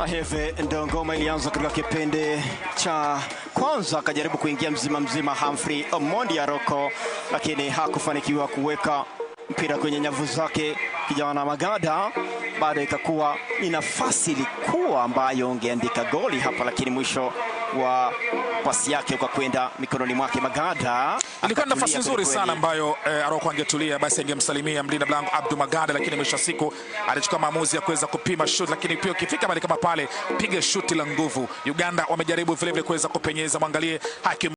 Hivi ndio ngoma ilianza katika kipindi cha kwanza, akajaribu kuingia mzima mzima Humphrey Omondi Aroko, lakini hakufanikiwa kuweka mpira kwenye nyavu zake kijana Magada. Bado ikakuwa ni nafasi ilikuwa ambayo ungeandika goli hapa, lakini mwisho wa pasi yake kwa kwenda mikononi mwake Magada. Ilikuwa nafasi nzuri sana ambayo Aroko angetulia basi angemsalimia mlinda mlango Abdu Magada, lakini mwisho wa siku alichukua maamuzi ya kuweza kupima shoot, lakini pia ukifika mahali kama pale piga shuti la nguvu. Uganda wamejaribu vile vile kuweza kupenyeza, mwangalie Hakim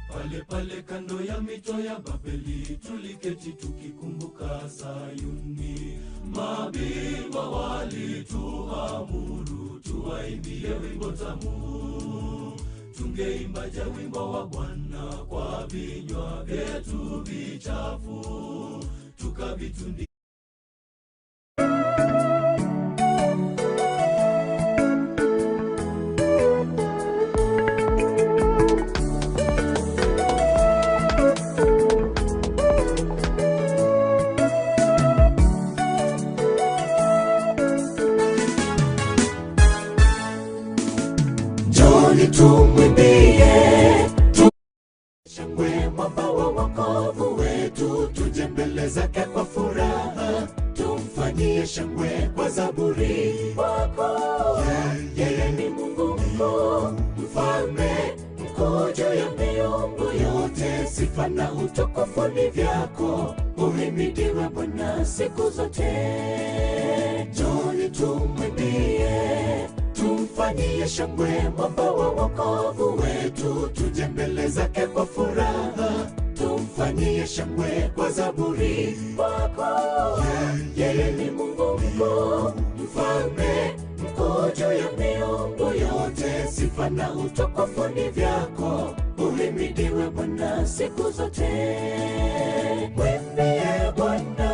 Pale pale kando ya mito ya Babeli tuliketi tukikumbuka Sayuni. Mabingwa walituamuru tuwaimbie wimbo tamu. Tungeimbaje wimbo wa Bwana kwa vinywa vyetu vichafu, tukavitundi. Tumwimbie shangwe mwamba wa wokovu wetu, tuje mbele zake kwa furaha, tumfanyie shangwe kwa zaburi. Yeye ni Mungu mkuu, mfalme mkuu juu ya miungu yote. Sifa na utukufu ni vyako, uhimidiwe Bwana siku zote. Njoni tumwimbie, tumfanyie shangwe mwamba wa wokovu wetu, tuje mbele zake kwa furaha, tumfanyie shangwe kwa zaburi. Yeye ni Mungu mkuu, mfalme mkuu juu ya miungu yote. Sifa na utukufu ni vyako, uhimidiwe Bwana siku zote. Mwimbie Bwana,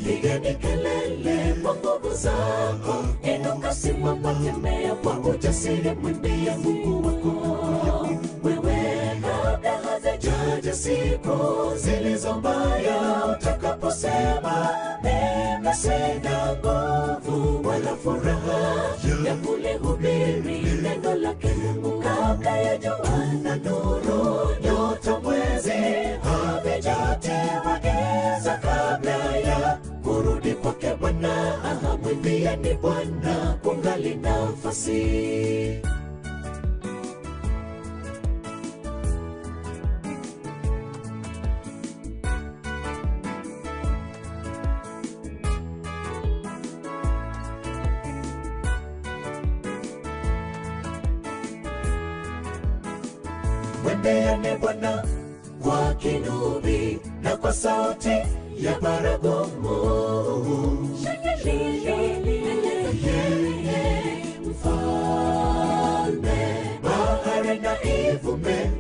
pigeni kelele kwa nguvu zako, inuka simama, tembea kwa ujasiri, mwimbie Mungu wako. Wewe kabla hazijaja siku zilizo mbaya, utakaposema mimi sina nguvu wala furaha ya kulihubiri neno lake Mungu, kabla ya jua na nuru, nyota, mwezi havijatiwa giza, kabla ya kurudi kwake Bwana. Mwimbieni Bwana kungali nafasi. Mwimbieni Bwana kwa kinubi na kwa sauti ya baragumu. Yeye mfalme, bahari na ivume,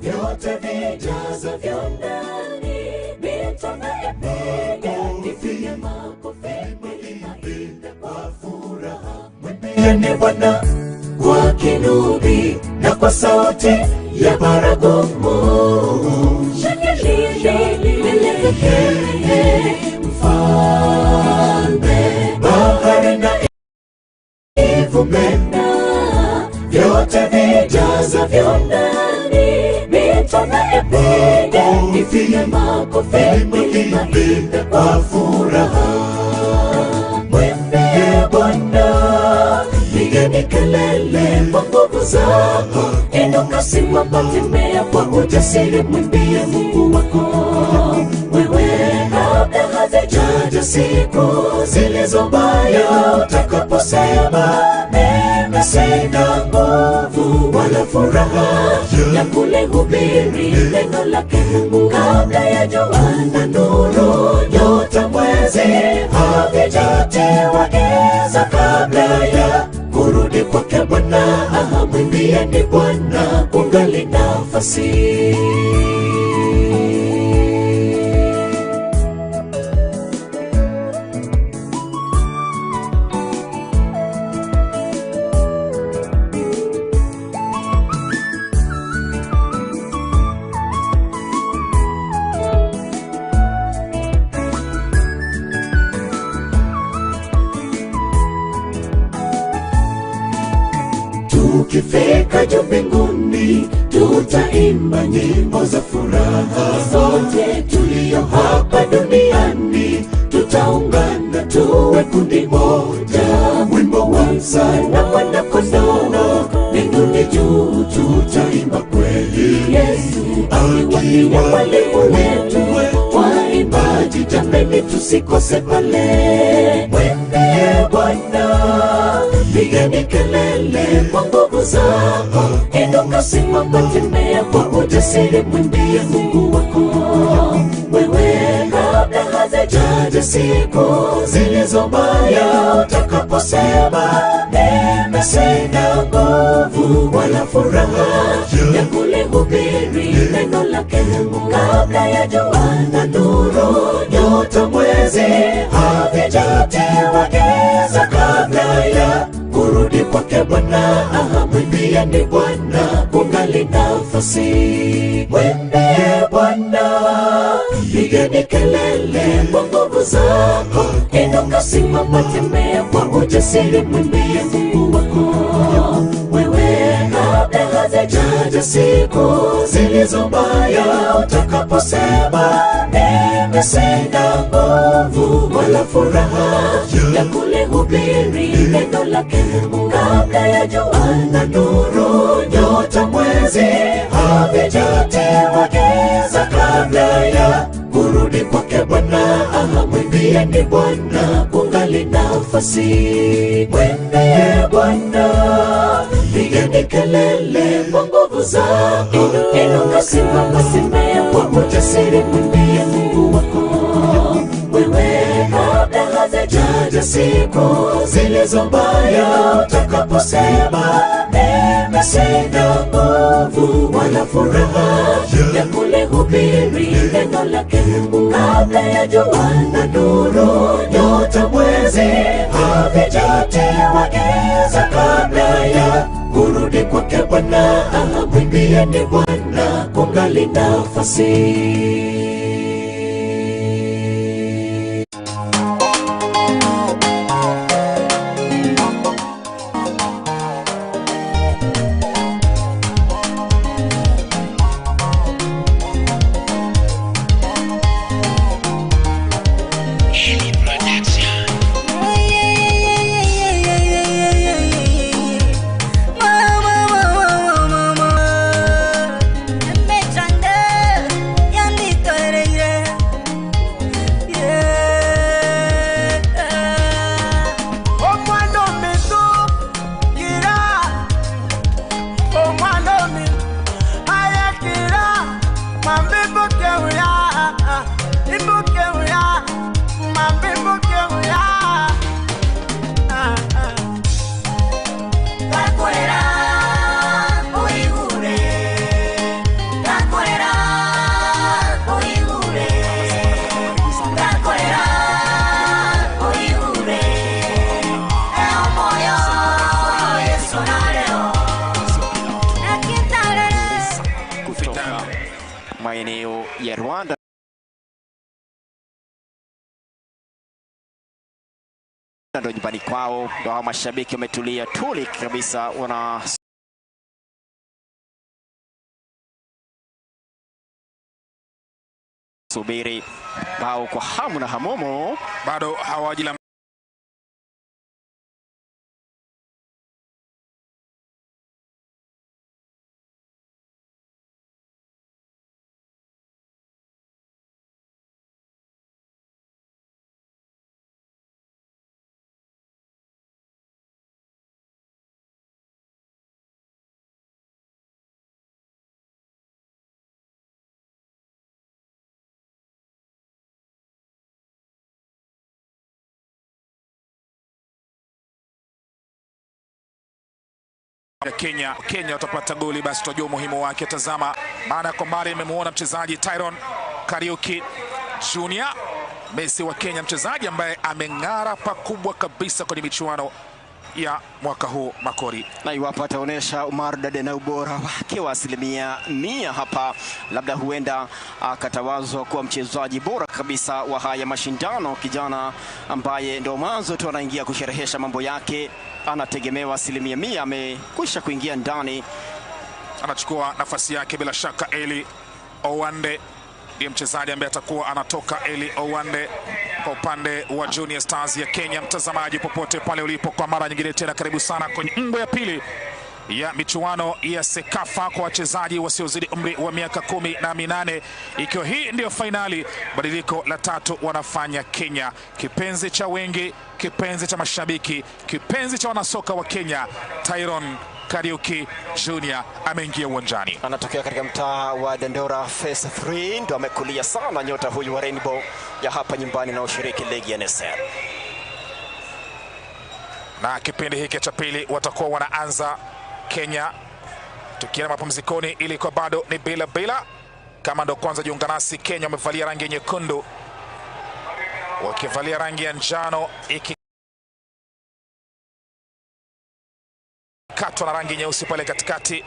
vyote vijazavyo ndani, mito na ipige, ipige makofi, milima iimbe kwa furaha. Mwimbieni Bwana kwa kinubi na kwa sauti ya baragumu. Yeye mfalme, bahari na ivume, vyote vijazavyo ndani, mito na ipige, ipige makofi, milima iimbe kwa furaha. Mwimbie Bwana, pigeni kelele kwa nguvu zako, inuka, simama, tembea kwa ujasiri, mwimbie Mungu wako. Wewe kabla hazijaja siku zilizo mbaya, utakaposema mimi sina nguvu wala furaha ya kulihubiri neno lake Mungu, kabla ya jua na nuru, nyota, mwezi havijatiwa giza, kabla ya kurudi kwake Bwana. Aha, mwimbieni Bwana kungali nafasi. Tukifika juu mbinguni, tutaimba nyimbo za furaha. Sote tulio hapa duniani, tutaungana tuwe kundi moja. Wimbo wa msana mwana kondoo, mbinguni juu tutaimba kweli. Yesu akiwa ndiye mwalimu wetu, waimbaji jameni, tusikose pale. Mwimbie Bwana, pigeni kelele kwa nguvu zako, inuka, simama, tembea kwa ujasiri, mwimbie Mungu wako. Wewe kabla hazijaja siku zilizo mbaya, utakaposema mimi sina nguvu wala furaha ya kulihubiri neno lake Mungu, kabla ya jua na nuru, nyota, mwezi havijatiwa giza, kabla ya kurudi kwake Bwana. Aha, mwimbieni Bwana kungali nafasi. Mwimbie Bwana, pigeni kelele kwa nguvu zako, inuka, simama, tembea kwa ujasiri, mwimbie Mungu wako. Wewe kabla hazijaja siku zilizo mbaya, utakaposema mimi sina nguvu wala furaha ya kulihubiri neno lake Mungu, kabla ya jua na nuru, nyota, mwezi havijatiwa giza, kabla ya kurudi kwake Bwana. Aha, mwimbieni Bwana kungali nafasi. Mwimbie Bwana, pigeni kelele kwa nguvu zako, inuka, simama, tembea kwa ujasiri, mwimbie Mungu wako. Wewe kabla hazijaja siku zilizo mbaya, utakaposema mimi sina nguvu wala furaha ya kulihubiri neno lake Mungu, kabla ya jua na nuru, nyota, mwezi havijatiwa giza, kabla ya kurudi kwake Bwana. Aha, mwimbieni Bwana kungali nafasi. Mama, mama, mama, mama. maeneo ya Rwanda ndo nyumbani kwao. Ndo hao mashabiki wametulia tuli kabisa, wana subiri bao kwa hamu na hamomo. Bado hawajila ya Kenya. Kenya watapata goli, basi tutajua umuhimu wake. Tazama, maana kwa mbali imemuona mchezaji Tyron Kariuki Junior, Messi wa Kenya, mchezaji ambaye ameng'ara pakubwa kabisa kwenye michuano ya mwaka huu Makori. Na iwapo ataonyesha umaridadi na ubora wake wa 100% hapa, labda huenda akatawazwa kuwa mchezaji bora kabisa wa haya mashindano. Kijana ambaye ndo mwanzo tu anaingia kusherehesha mambo yake, anategemewa 100%, amekwisha kuingia ndani. Anachukua nafasi yake bila shaka. Eli Owande ndiye mchezaji ambaye atakuwa anatoka. Eli Owande kwa upande wa Junior Stars ya Kenya. Mtazamaji popote pale ulipo, kwa mara nyingine tena, karibu sana kwenye ngwe ya pili ya michuano ya Sekafa kwa wachezaji wasiozidi umri wa miaka 18, ikiwa hii ndiyo fainali. Badiliko la tatu wanafanya Kenya, kipenzi cha wengi, kipenzi cha mashabiki, kipenzi cha wanasoka wa Kenya. Tyron Kariuki Junior ameingia uwanjani. Anatokea katika mtaa wa Dandora Phase 3, ndo amekulia sana nyota huyu wa Rainbow ya hapa nyumbani na ushiriki ligi ya NSL. Na kipindi hiki cha pili watakuwa wanaanza Kenya, tukienda mapumzikoni ilikuwa bado ni bila bila. Kama ndo kwanza jiunga nasi, Kenya wamevalia rangi nyekundu, wakivalia rangi ya njano ikikatwa na rangi nyeusi pale katikati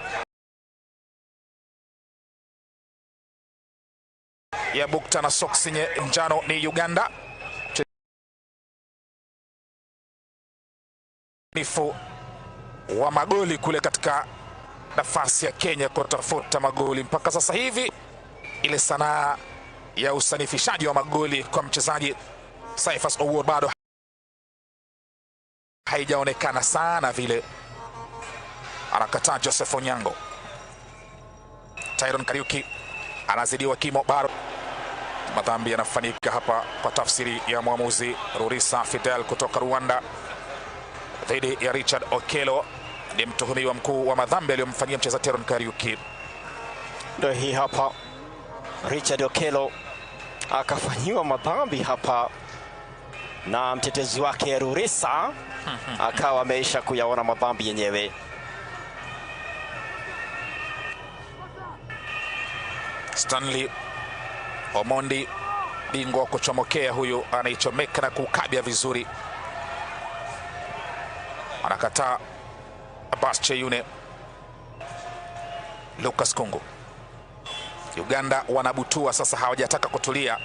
ya bukta na soksi njano ni Uganda. Nifu wa magoli kule katika nafasi ya Kenya kutafuta magoli mpaka sasa hivi, ile sanaa ya usanifishaji wa magoli kwa mchezaji Cyrus Owuor bado haijaonekana sana vile. Anakataa Joseph Onyango. Tyron Kariuki anazidiwa kimo, bado madhambi yanafanyika hapa kwa tafsiri ya mwamuzi Rurisa Fidel kutoka Rwanda dhidi ya Richard Okello, ni mtuhumiwa mkuu wa madhambi aliyomfanyia mchezaji Tyron Kariuki. Ndio hii hapa, Richard Okello akafanyiwa madhambi hapa na mtetezi wake Rurisa akawa ameisha kuyaona madhambi yenyewe. Stanley Omondi, bingwa wa kuchomokea huyu, anaichomeka na kukabia vizuri, anakataa Abbas Cheyune. Lucas Kungu. Uganda wanabutua sasa, hawajataka kutulia.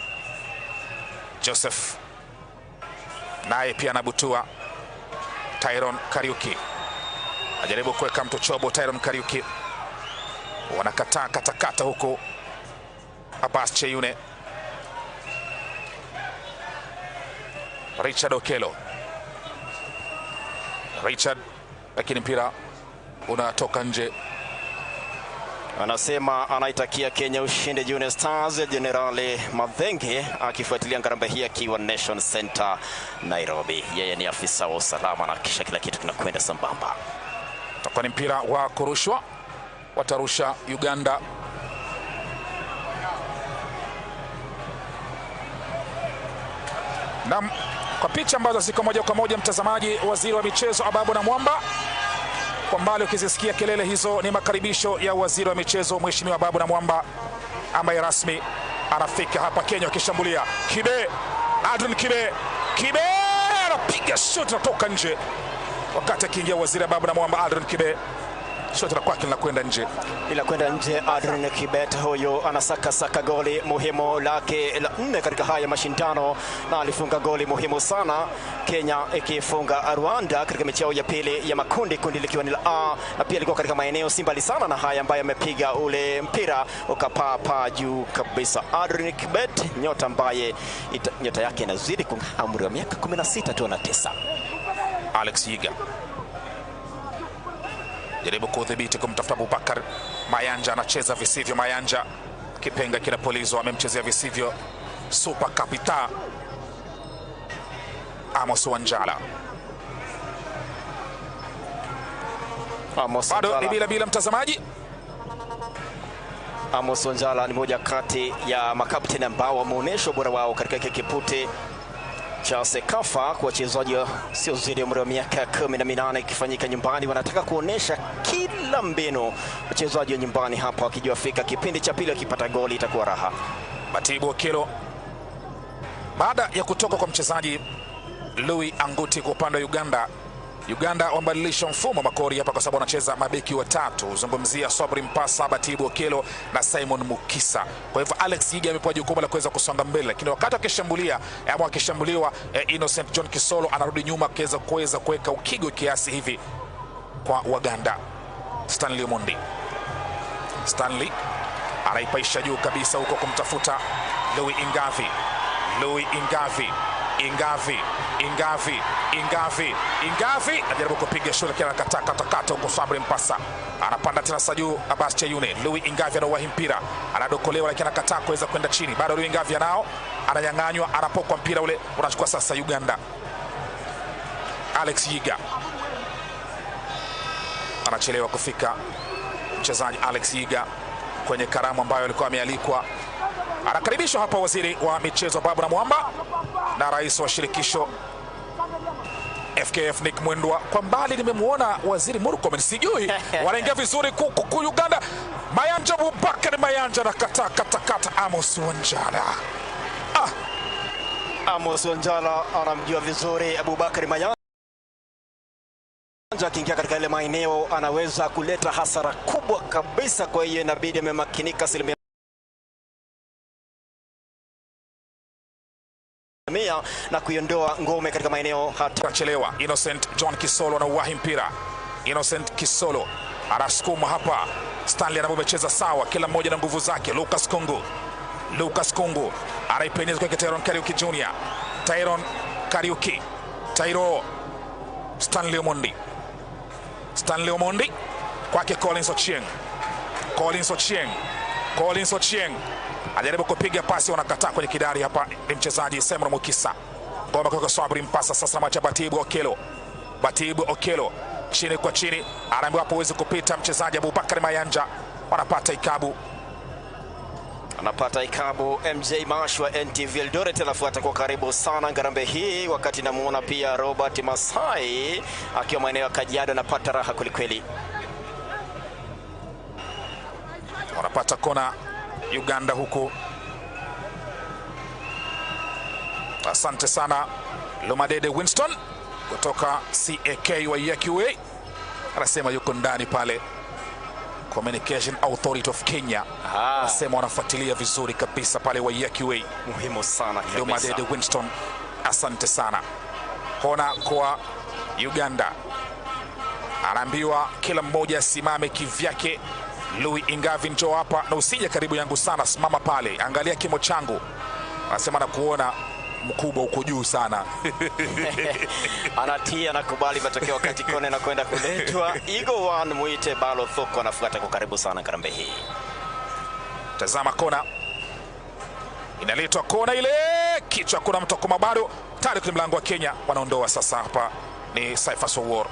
Joseph naye pia anabutua. Tyron Kariuki ajaribu kuweka mtochobo. Tyron Kariuki wanakataa katakata huku Abbas Cheyune. Richard Okello, Richard, lakini mpira unatoka nje. Anasema anaitakia Kenya ushindi Junior Stars. Jenerali Madhenge akifuatilia ngarambe hii akiwa Nation Center Nairobi. Yeye ni afisa wa usalama na kisha kila kitu kinakwenda sambamba. Itakuwa ni mpira wa kurushwa, watarusha Uganda. Naam, kwa picha ambazo ziko moja kwa moja, mtazamaji, waziri wa michezo Ababu Namwamba kwa mbali ukizisikia kelele hizo ni makaribisho ya waziri wa michezo Mheshimiwa Ababu Namwamba ambaye rasmi anafika hapa Kenya akishambulia. Kibe, Adrian Kibe, Kibe anapiga shoti natoka nje wakati akiingia waziri Ababu Namwamba. Adrian Kibe Shoti la kwake linakwenda nje, Linakwenda nje. Adrian Kibet huyu anasaka saka goli muhimu lake la 4 katika haya mashindano, na alifunga goli muhimu sana, Kenya ikifunga Rwanda katika mechi yao ya pili ya makundi, kundi likiwa ni la A, na pia alikuwa katika maeneo si mbali sana na haya ambayo amepiga ule mpira ukapaa paa juu kabisa. Adrian Kibet, nyota ambaye nyota yake inazidi kung'aa, umri wa miaka 16 tu 9. Alex Yiga jaribu kudhibiti kumtafuta Abubakar Mayanja, anacheza visivyo. Mayanja kipenga kinapulizwa, amemchezea visivyo Super Capita Amos Wanjala. Amos Bado ni bila bila, mtazamaji. Amos Wanjala ni moja kati ya makapteni ambao wameonyesha ubora wao katika kipute cha Sekafa kwa wachezaji sio zaidi ya umri wa miaka 18 ikifanyika nyumbani. Wanataka kuonesha kila mbinu wachezaji wa nyumbani hapa, wakijua fika kipindi cha pili wakipata goli itakuwa raha. Matibu Okelo baada ya kutoka kwa mchezaji Louis Anguti kwa upande wa Uganda. Uganda wamebadilisha mfumo makori hapa kwa sababu wanacheza mabeki watatu, zungumzia Sobri Mpasa, Batibu Okelo na Simon Mukisa. Kwa hivyo Alex Yiga amepewa jukumu la kuweza kusonga mbele, lakini wakati akishambulia ama akishambuliwa, Innocent John Kisolo anarudi nyuma akiweza kuweza kuweka ukigo kiasi hivi kwa Waganda. Stanley Omondi, Stanley anaipaisha juu kabisa huko kumtafuta Louis Ingavi, Louis Ingavi, Ingavi, Ingavi, Ingavi, Ingavi anajaribu kupiga shule lakini anakataa katakata huko. Sabri Mpasa anapanda tena sasa juu, Abbas Cheyune. Louis Ingavi anauwahi mpira, anadokolewa lakini anakataa kuweza kwenda chini. Bado Louis Ingavi anao, ananyang'anywa, anapokwa mpira ule, unachukua sasa Uganda. Alex Yiga anachelewa kufika, mchezaji Alex Yiga kwenye karamu ambayo alikuwa amealikwa. Anakaribishwa hapa waziri wa michezo Babu na Mwamba na rais wa shirikisho FKF Nick Mwendwa. Kwa mbali nimemuona waziri Murkomen, sijui wanaingia vizuri ku Uganda. Mayanja Abubakar Mayanja anakataa katakata Amos Wanjala. Amos Wanjala anamjua vizuri Abubakar Mayanja, akiingia katika ile maeneo anaweza kuleta hasara kubwa kabisa. Kwa hiyo inabidi amemakinika asilimia 100 na kuiondoa ngome katika maeneo hata. Anachelewa Innocent John Kisolo anauwahi mpira. Innocent Kisolo anasukuma hapa, Stanley anapomecheza sawa, kila mmoja na nguvu zake. Lucas Kungu, Lucas Kungu anaipenyeza kwake Tyron Kariuki Junior, Tyron Kariuki, Tyro Stanley Omondi, Stanley Omondi kwake Collins Ochieng, Collins Ochieng, Collins Ochieng ajaribu kupiga pasi, wanakataa kwenye kidari. Hapa ni mchezaji Simon Mukisa, ngoma kwa Sabri Mpasa, sasa na Batibu Okelo, Batibu Okelo chini kwa chini, anaambiwa hapo huwezi kupita mchezaji Abubakar Mayanja, wanapata ikabu, anapata ikabu MJ Mash wa NTV Eldoret anafuata kwa karibu sana ngarambe hii, wakati namuona pia Robert Masai akiwa maeneo ya Kajiado anapata raha kwelikweli. Wanapata kona Uganda huku. Asante sana Lumadede Winston kutoka CAK wa EQA, anasema yuko ndani pale Communication Authority of Kenya. Anasema wanafuatilia vizuri kabisa pale wa EQA. Muhimu sana kabisa. Lumadede Winston, asante sana. Kona kwa Uganda, anaambiwa kila mmoja asimame kivyake. Louis Ingavi, njoo hapa na usije karibu yangu sana, simama pale, angalia kimo changu. Anasema na kuona mkubwa uko juu sana. Anatia na kubali matokeo wakati kona inakwenda kuletwa. Eagle One muite Balo Thoko anafuata kwa karibu sana karambe hii. Tazama kona inaletwa, kona ile kichwa, kuna mtu kwa bado tayari kwenye mlango wa Kenya, wanaondoa sasa. Hapa ni Cyphers War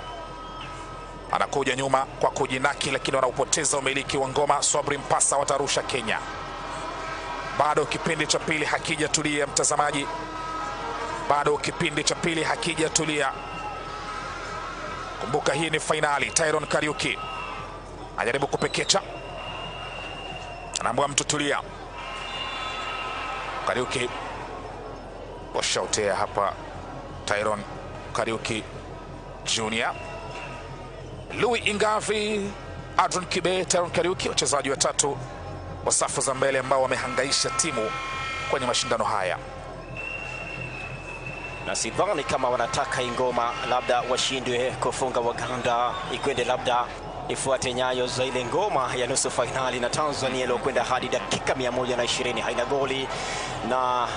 anakuja nyuma kwa kujinaki, lakini wanaupoteza umiliki wa ngoma. Sobri Mpasa watarusha Kenya. Bado kipindi cha pili hakijatulia mtazamaji, bado kipindi cha pili hakijatulia. Kumbuka hii ni fainali. Tyron Kariuki anajaribu kupekecha, anaambiwa mtu tulia. Kariuki washautea hapa, Tyron Kariuki Junior. Louis Ingavi Adron Kibe, Tyron Kariuki, wachezaji watatu wa safu za mbele ambao wamehangaisha timu kwenye mashindano haya. Na sidhani kama wanataka ingoma labda washindwe kufunga Waganda, ikwende labda ifuate nyayo za ile ngoma ya nusu fainali na Tanzania iliyokwenda hadi dakika 120 haina goli na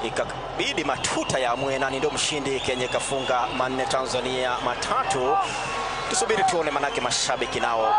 ikabidi matuta yaamue nani ndio mshindi. Kenya ikafunga 4, Tanzania 3. Tusubiri tuone, manake mashabiki nao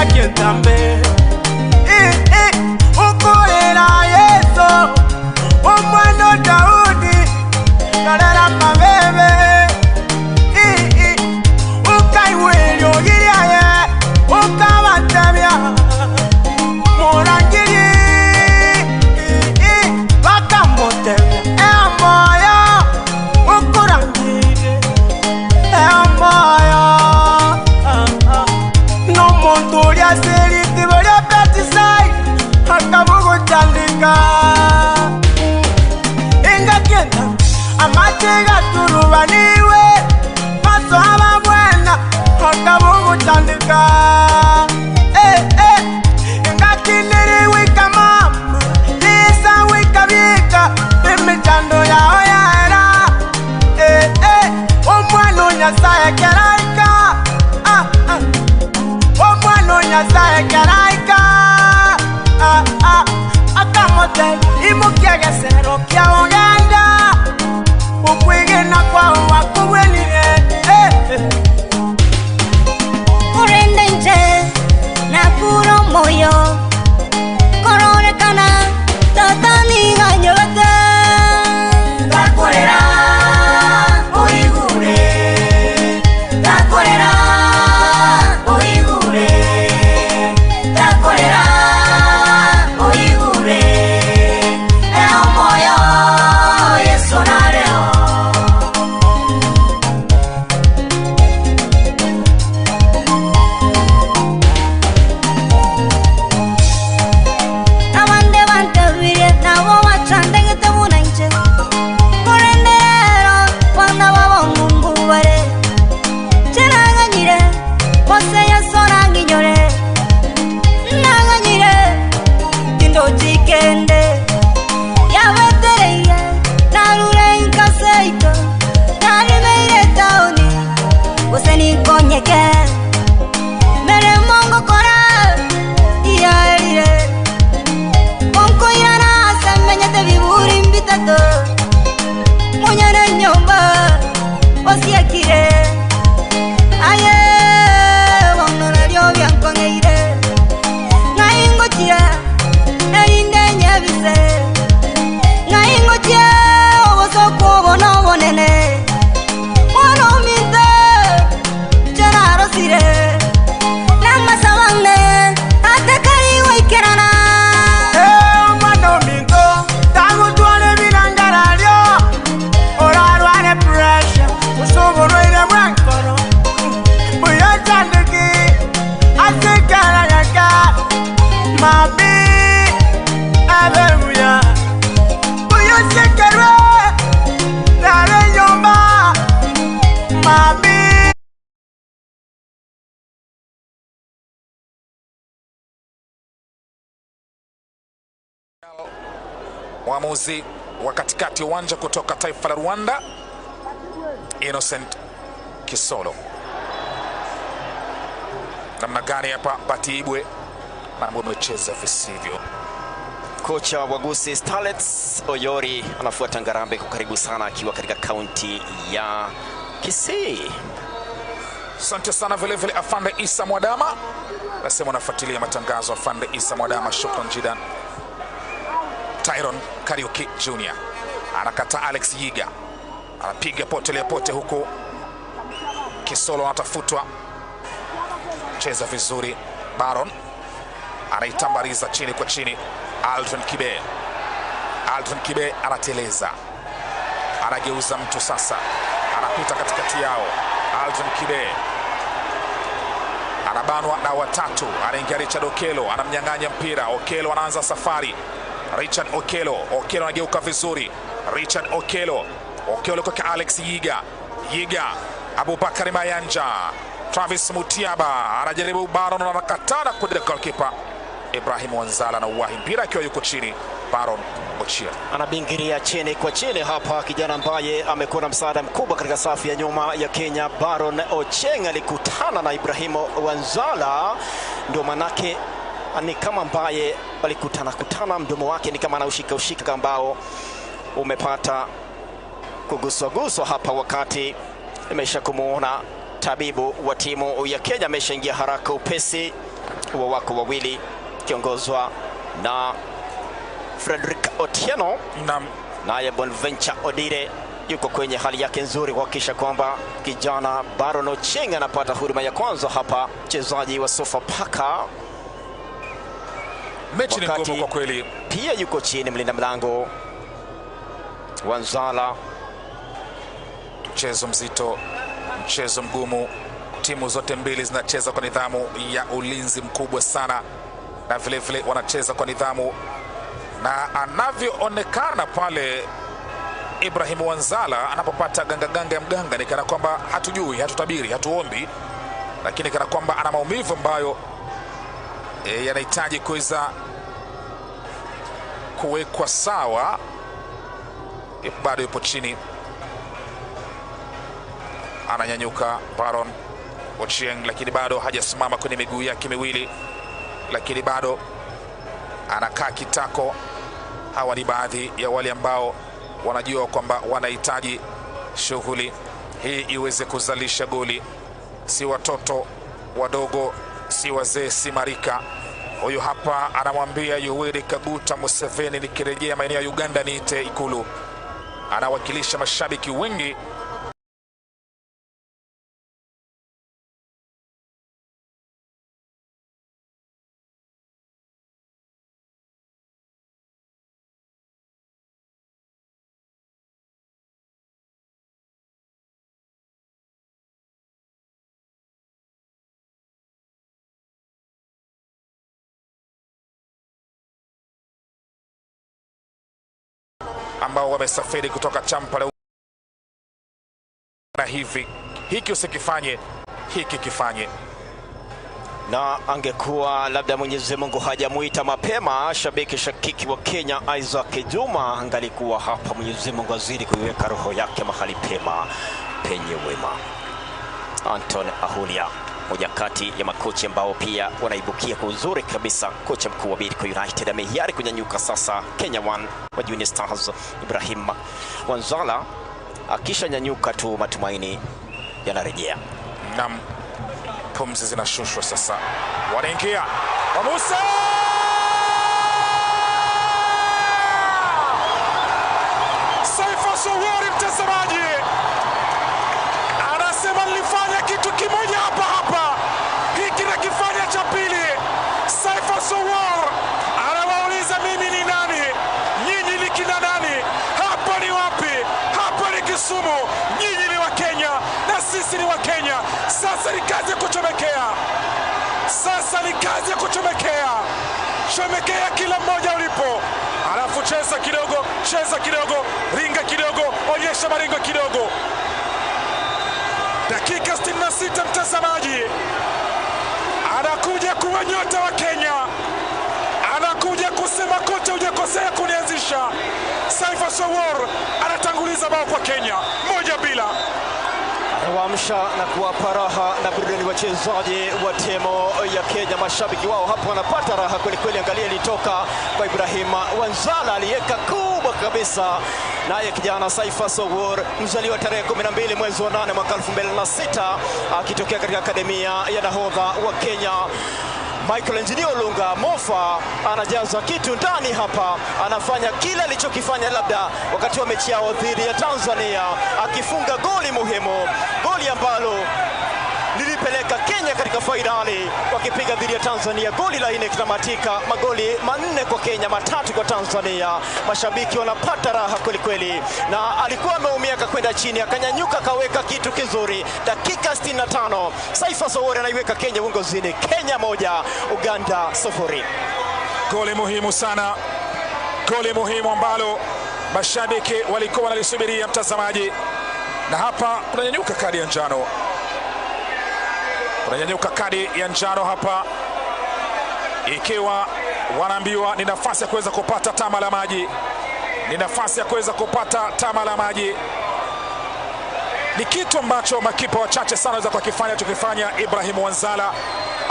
Engakentambe ukorera Yesu omwana Daudi nalala mabebe ukaiwelyo gilyaye ukabatabya murangiri bakamutebya emoyo ukurangire emoyo n'omuntu ulya selitibo lya Betisai akabugutandika ingakenda amateka turubaniwe maso ababwena akabugutandika ingakiniriwika mama isa wikabika imichando yao yaera omwana Nyasaye keraika omwana Nyasaye keraika akamote imukiagesero kya Uganda ukwigina kwao wakubwenire Kurende nje nakuro moyo kororekana tatani ganyobete Takorera uigure takorera uigure takorera uigure emoyo Yesu nareo. Abande bantabire nabo bacandegete bunanje kurendero bana babongungubare ceraganyire bose Yesu nanginyore naganyire tindojikende yabetereye narure inkaseito narimeire taoni bose ninkonyeke meremongokora iyarire konkoirana semenyete biburi mbitatu munyene nyomba osiekire aye bongorerio byankongeire ngaingokira erinde nyebise ngaingokie obosoko obono obonene mwonominte cherarosire namasabane atekarigoikerana. Omwana ominto tagutwara ebirangararyo orarware pressure usoborwaire bwenkoro buyocandiki asikarayaka mabi abebuya buyosekerwe nare nyomba mabi. Mwamuzi wa katikati ya uwanja kutoka taifa la Rwanda, Innocent Kisolo. Namna gani hapa Batiibwe, mambo amecheza visivyo. Kocha wa Gusii Starlets Oyori anafuata ngarambe kwa karibu sana akiwa katika kaunti ya Kisii. Asante sana vile vile Afande Isa Mwadama, nasema unafuatilia matangazo. Afande Isa Mwadama, shukran jidan. Tyron Kariuki Jr anakataa Alex Yiga, anapiga potelea pote huku Kisolo anatafutwa, cheza vizuri Baron anaitambariza chini kwa chini. Aldrin Kibe, Aldrin Kibe anateleza, anageuza mtu sasa, anapita katikati yao. Aldrin Kibe anabanwa na watatu, anaingia Richard Okelo, anamnyang'anya mpira. Okelo anaanza safari. Richard Okelo, Okelo anageuka vizuri. Richard Okelo, Okelo kwake Alex Yiga, Yiga Abubakari Mayanja, Travis Mutiaba anajaribu, Baron anakatana kwa goalkeeper Ibrahim Wanzala na uwahi mpira akiwa yuko chini. Baron Ochia Anabingiria chini kwa chini hapa, kijana ambaye amekuwa na msaada mkubwa katika safu ya nyuma ya Kenya. Baron Ocheng alikutana na Ibrahimu Wanzala, ndio manake ni kama ambaye walikutana kutana, mdomo wake ni kama anaushika ushika ambao umepata kuguswaguswa hapa, wakati imesha kumuona tabibu wa timu ya Kenya ameshaingia haraka upesi. Huwa wako wawili kiongozwa na Frederick Otieno, naye Bonventure Odire yuko kwenye hali yake nzuri kuhakikisha kwamba kijana Baron Ochieng anapata huduma ya kwanza hapa, mchezaji wa Sofapaka. Mechi ni ngumu kwa kweli. Pia yuko chini mlinda mlango Wanzala. Mchezo mzito, mchezo mgumu. Timu zote mbili zinacheza kwa nidhamu ya ulinzi mkubwa sana, na vile vile wanacheza kwa nidhamu, na anavyoonekana pale Ibrahim Wanzala anapopata ganga ya mganga ni kana kwamba hatujui, hatutabiri, hatuombi, lakini kana kwamba ana maumivu ambayo yanahitaji kuweza kuwekwa sawa. Bado yupo chini, ananyanyuka Baron Ochieng, lakini bado hajasimama kwenye miguu yake miwili, lakini bado anakaa kitako. Hawa ni baadhi ya wale ambao wanajua kwamba wanahitaji shughuli hii iweze kuzalisha goli. Si watoto wadogo, si wazee, si marika. Huyu hapa anamwambia Yoweri Kaguta Museveni, nikirejea maeneo ya Uganda niite Ikulu. Anawakilisha mashabiki wengi. Ambao wamesafiri kutoka Kampala na hivi, hiki usikifanye, hiki kifanye. Na angekuwa labda Mwenyezi Mungu hajamuita mapema, shabiki shakiki wa Kenya Isaac Juma angalikuwa hapa. Mwenyezi Mungu azidi kuiweka roho yake mahali pema penye wema. Anton Ahulia, moja kati ya makocha ambao pia wanaibukia kwa uzuri kabisa. Kocha mkuu wa Bidco United amehiari kunyanyuka sasa. Kenya 1 wa Junior Stars Ibrahim Wanzala akishanyanyuka tu matumaini yanarejea. Naam, pumzi zinashushwa sasa, wanaingia wa Musa Saifa Sowori, mtazamaji anasema nilifanya kitu kimoja hapa hapa, hiki nakifanya cha pili. Saifa Sowor anawauliza mimi ni nani, nyinyi ni kina nani, hapa ni wapi? Hapa ni Kisumu, nyinyi ni wa Kenya na sisi ni wa Kenya. Sasa ni kazi ya kuchomekea, sasa ni kazi ya kuchomekea. Chomekea kila mmoja ulipo, alafu cheza kidogo, cheza kidogo, ringa kidogo, onyesha maringo kidogo. Dakika 66, mtazamaji, anakuja kuwa nyota wa Kenya, anakuja kusema kocha hujakosea kunianzisha. Saifa Sowor anatanguliza bao kwa Kenya 1-0. Anawaamsha na kuwapa raha na burudani wachezaji wa timu ya Kenya. Mashabiki wao hapo wanapata raha kweli kweli. Angalia, ilitoka kwa Ibrahim Wanzala, aliweka kubwa kabisa. Naye kijana Saifa Sowor, mzaliwa tarehe 12 mwezi wa 8 mwaka 2006, akitokea katika akademia ya nahodha wa Kenya Michael Engineer Olunga. Mofa anajaza kitu ndani hapa, anafanya kile alichokifanya labda wakati wa mechi yao dhidi ya Tanzania, akifunga goli muhimu, goli ambalo lilipeleka Kenya katika fainali wakipiga dhidi ya Tanzania, goli la nne kitamatika, magoli 4 kwa Kenya, 3 kwa Tanzania. Mashabiki wanapata raha kweli kweli, na alikuwa ameumia akakwenda chini, akanyanyuka akaweka kitu kizuri. Dakika 65, Saifa Sowori anaiweka Kenya uongozini, Kenya 1 Uganda 0. Goli muhimu sana, goli muhimu ambalo mashabiki walikuwa wanalisubiria, mtazamaji. Na hapa kunanyanyuka kadi ya njano, kunanyanyuka kadi ya njano hapa, ikiwa wanaambiwa ni nafasi ya kuweza kupata tama la maji, ni nafasi ya kuweza kupata tama la maji. Ni kitu ambacho makipa wachache sana waweza kukifanya, tukifanya Ibrahim Wanzala.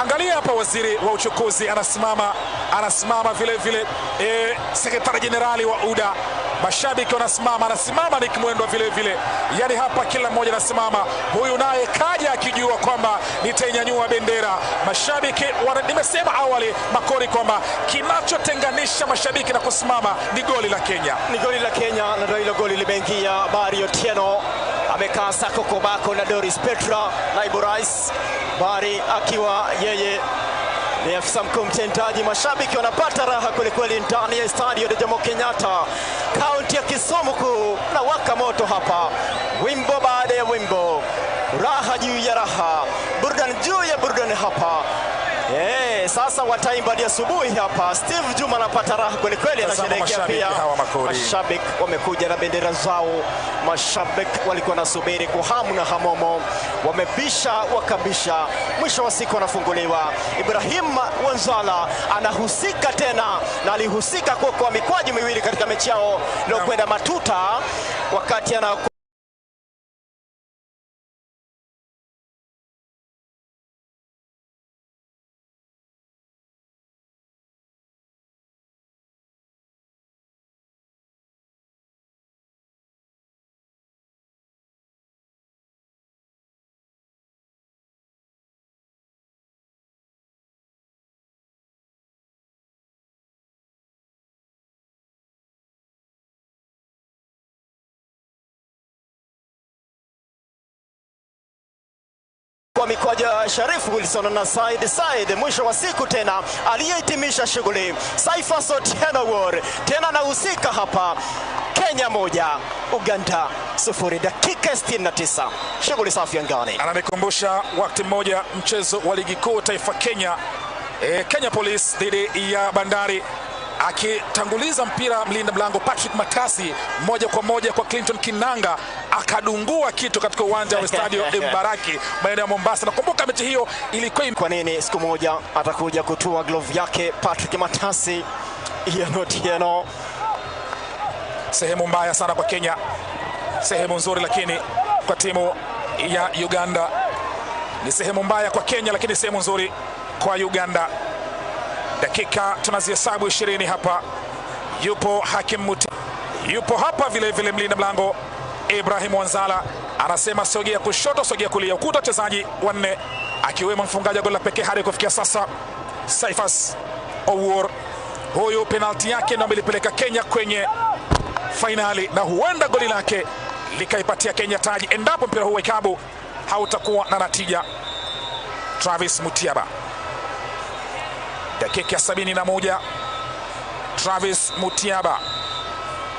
Angalia hapa, waziri wa uchukuzi anasimama, anasimama vile vile sekretari jenerali wa UDA. Mashabiki wanasimama, anasimama Nick Mwendwa vile vile, yani hapa kila mmoja anasimama. Huyu naye kaja akijua kwamba nitainyanyua bendera. Mashabiki nimesema awali Makori kwamba kinachotenganisha mashabiki na kusimama ni goli la Kenya. Ni goli la Kenya, na ndio hilo goli limeingia. Barry Otieno amekaa sako kwa bako na Doris Petra, naibu rais. Barry akiwa yeye ni afisa mkuu mtendaji. Mashabiki wanapata raha kwelikweli ndani ya Stadio de Jomo Kenyatta, kaunti ya Kisumu kuu, na waka moto hapa, wimbo baada ya wimbo, raha juu ya raha, burudani juu ya burudani hapa. Sasa wataimba hadi asubuhi hapa. Steve Juma anapata raha kweli kweli, anasherehekea pia. Mashabiki wamekuja na bendera zao, mashabiki walikuwa nasubiri kwa hamu na hamomo, wamebisha wakabisha, mwisho wa siku wanafunguliwa. Ibrahim Wanzala anahusika tena na alihusika kwa mikwaju miwili katika mechi yao iliyokwenda matuta, wakati ana kwa mikwaju ya Sharifu Wilson na Said Said. Mwisho wa siku tena aliyehitimisha shughuli Caiphus Otieno Owuor tena anahusika hapa. Kenya 1 Uganda 0, dakika 69, shughuli safi angani. Ananikumbusha wakati mmoja mchezo wa ligi kuu taifa Kenya, Kenya Police dhidi ya Bandari, akitanguliza mpira mlinda mlango Patrick Matasi moja kwa moja kwa Clinton Kinanga, akadungua kitu katika uwanja wa Stadio Mbaraki maeneo ya Mombasa. Nakumbuka mechi hiyo ilikuwa. Kwa nini siku moja atakuja kutua glove yake Patrick Matasi? Ian Otieno. Sehemu mbaya sana kwa Kenya, sehemu nzuri lakini kwa timu ya Uganda. Ni sehemu mbaya kwa Kenya lakini sehemu nzuri kwa Uganda. Dakika tunazihesabu 20 hapa. Yupo Hakim Muti, yupo hapa vile vile mlinda mlango Ibrahim Wanzala, anasema sogea kushoto, sogea kulia, ukuta wachezaji wanne akiwemo mfungaji wa goli la pekee hadi kufikia sasa Caiphus Owuor. Huyu penalti yake ndio amelipeleka Kenya kwenye fainali na huenda goli lake likaipatia Kenya taji endapo mpira huu wa ikabu hautakuwa na natija. Travis Mutiaba, dakika 71, Travis Mutiaba,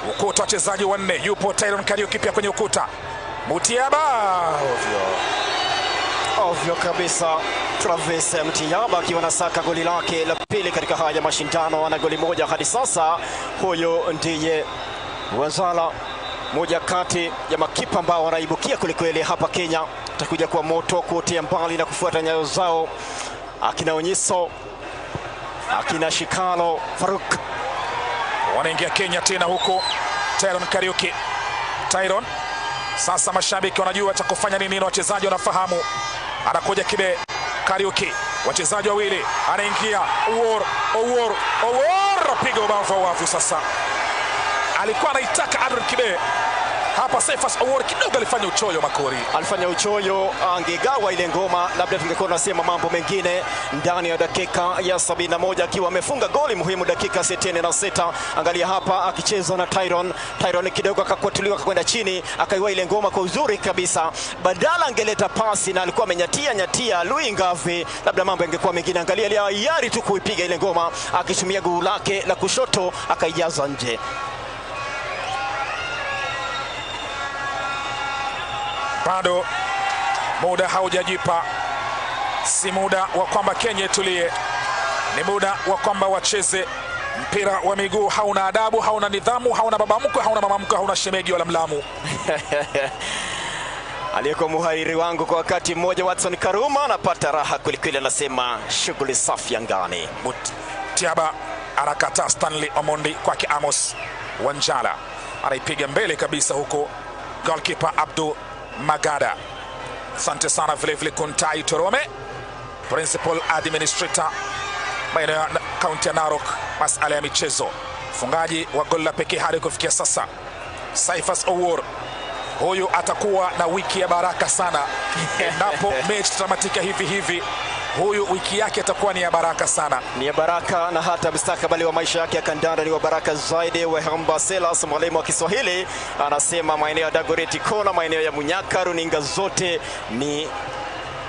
ukuta wachezaji wanne, yupo Tyron Kariuki pia kwenye ukuta. Mutiaba ovyo ovyo kabisa. Travis Mutiaba akiwa anasaka goli lake la pili katika haya mashindano, ana goli moja hadi sasa. Huyo ndiye Wanzala, moja kati ya makipa ambao wanaibukia kwelikweli hapa Kenya. Atakuja kwa moto kuotea mbali na kufuata nyayo zao akina Onyiso, akina Shikalo Faruk. Wanaingia Kenya tena huko Tyron Kariuki. Tyron sasa, mashabiki wanajua cha kufanya nini na wachezaji wanafahamu. Anakuja Kibe Kariuki, wachezaji wawili, anaingia Owuor, Owuor, Owuor, piga ubavu wa wavu. Sasa alikuwa anaitaka Adrian Kibe hapa. Caiphus Owuor kidogo alifanya uchoyo, Makori alifanya uchoyo, angegawa ile ngoma, labda tungekuwa tunasema mambo mengine ndani ya dakika ya 71, akiwa amefunga goli muhimu dakika 66. Angalia hapa akicheza na Tyron. Tyron kidogo akakwatuliwa akakwenda chini, akaiwa ile ngoma kwa uzuri kabisa, badala angeleta pasi na alikuwa amenyatia nyatia Lui Ngavi, labda mambo yangekuwa mengine. Angalia hiari tu kuipiga ile ngoma akitumia guu lake la kushoto akaijaza nje. Bado muda haujajipa, si muda wa kwamba Kenya itulie, ni muda wa kwamba wacheze mpira wa miguu. Hauna adabu, hauna nidhamu, hauna baba mkwe, hauna mama mkwe, hauna shemeji wala mlamu. Aliyekuwa muhariri wangu kwa wakati mmoja Watson Karuma anapata raha kwelikweli, anasema shughuli safi angani. Mutiaba anakataa Stanley Omondi kwake Amos Wanjala, anaipiga mbele kabisa huko goalkeeper Abdul Magada. Asante sana vile vile Kuntai Torome, Principal Administrator maeneo ya kaunti ya Narok, masala ya michezo. Mfungaji wa goli la pekee hadi kufikia sasa Caiphus Owuor. Huyu atakuwa na wiki ya baraka sana endapo mechi tutamatika hivi hivi. Huyu wiki yake atakuwa ni ya baraka sana, ni ya baraka, na hata mustakabali wa maisha yake ya kandanda ni wa baraka zaidi. Wehamba Silas, mwalimu wa Kiswahili, anasema maeneo ya Dagoretti Kona, maeneo ya Munyaka, runinga zote ni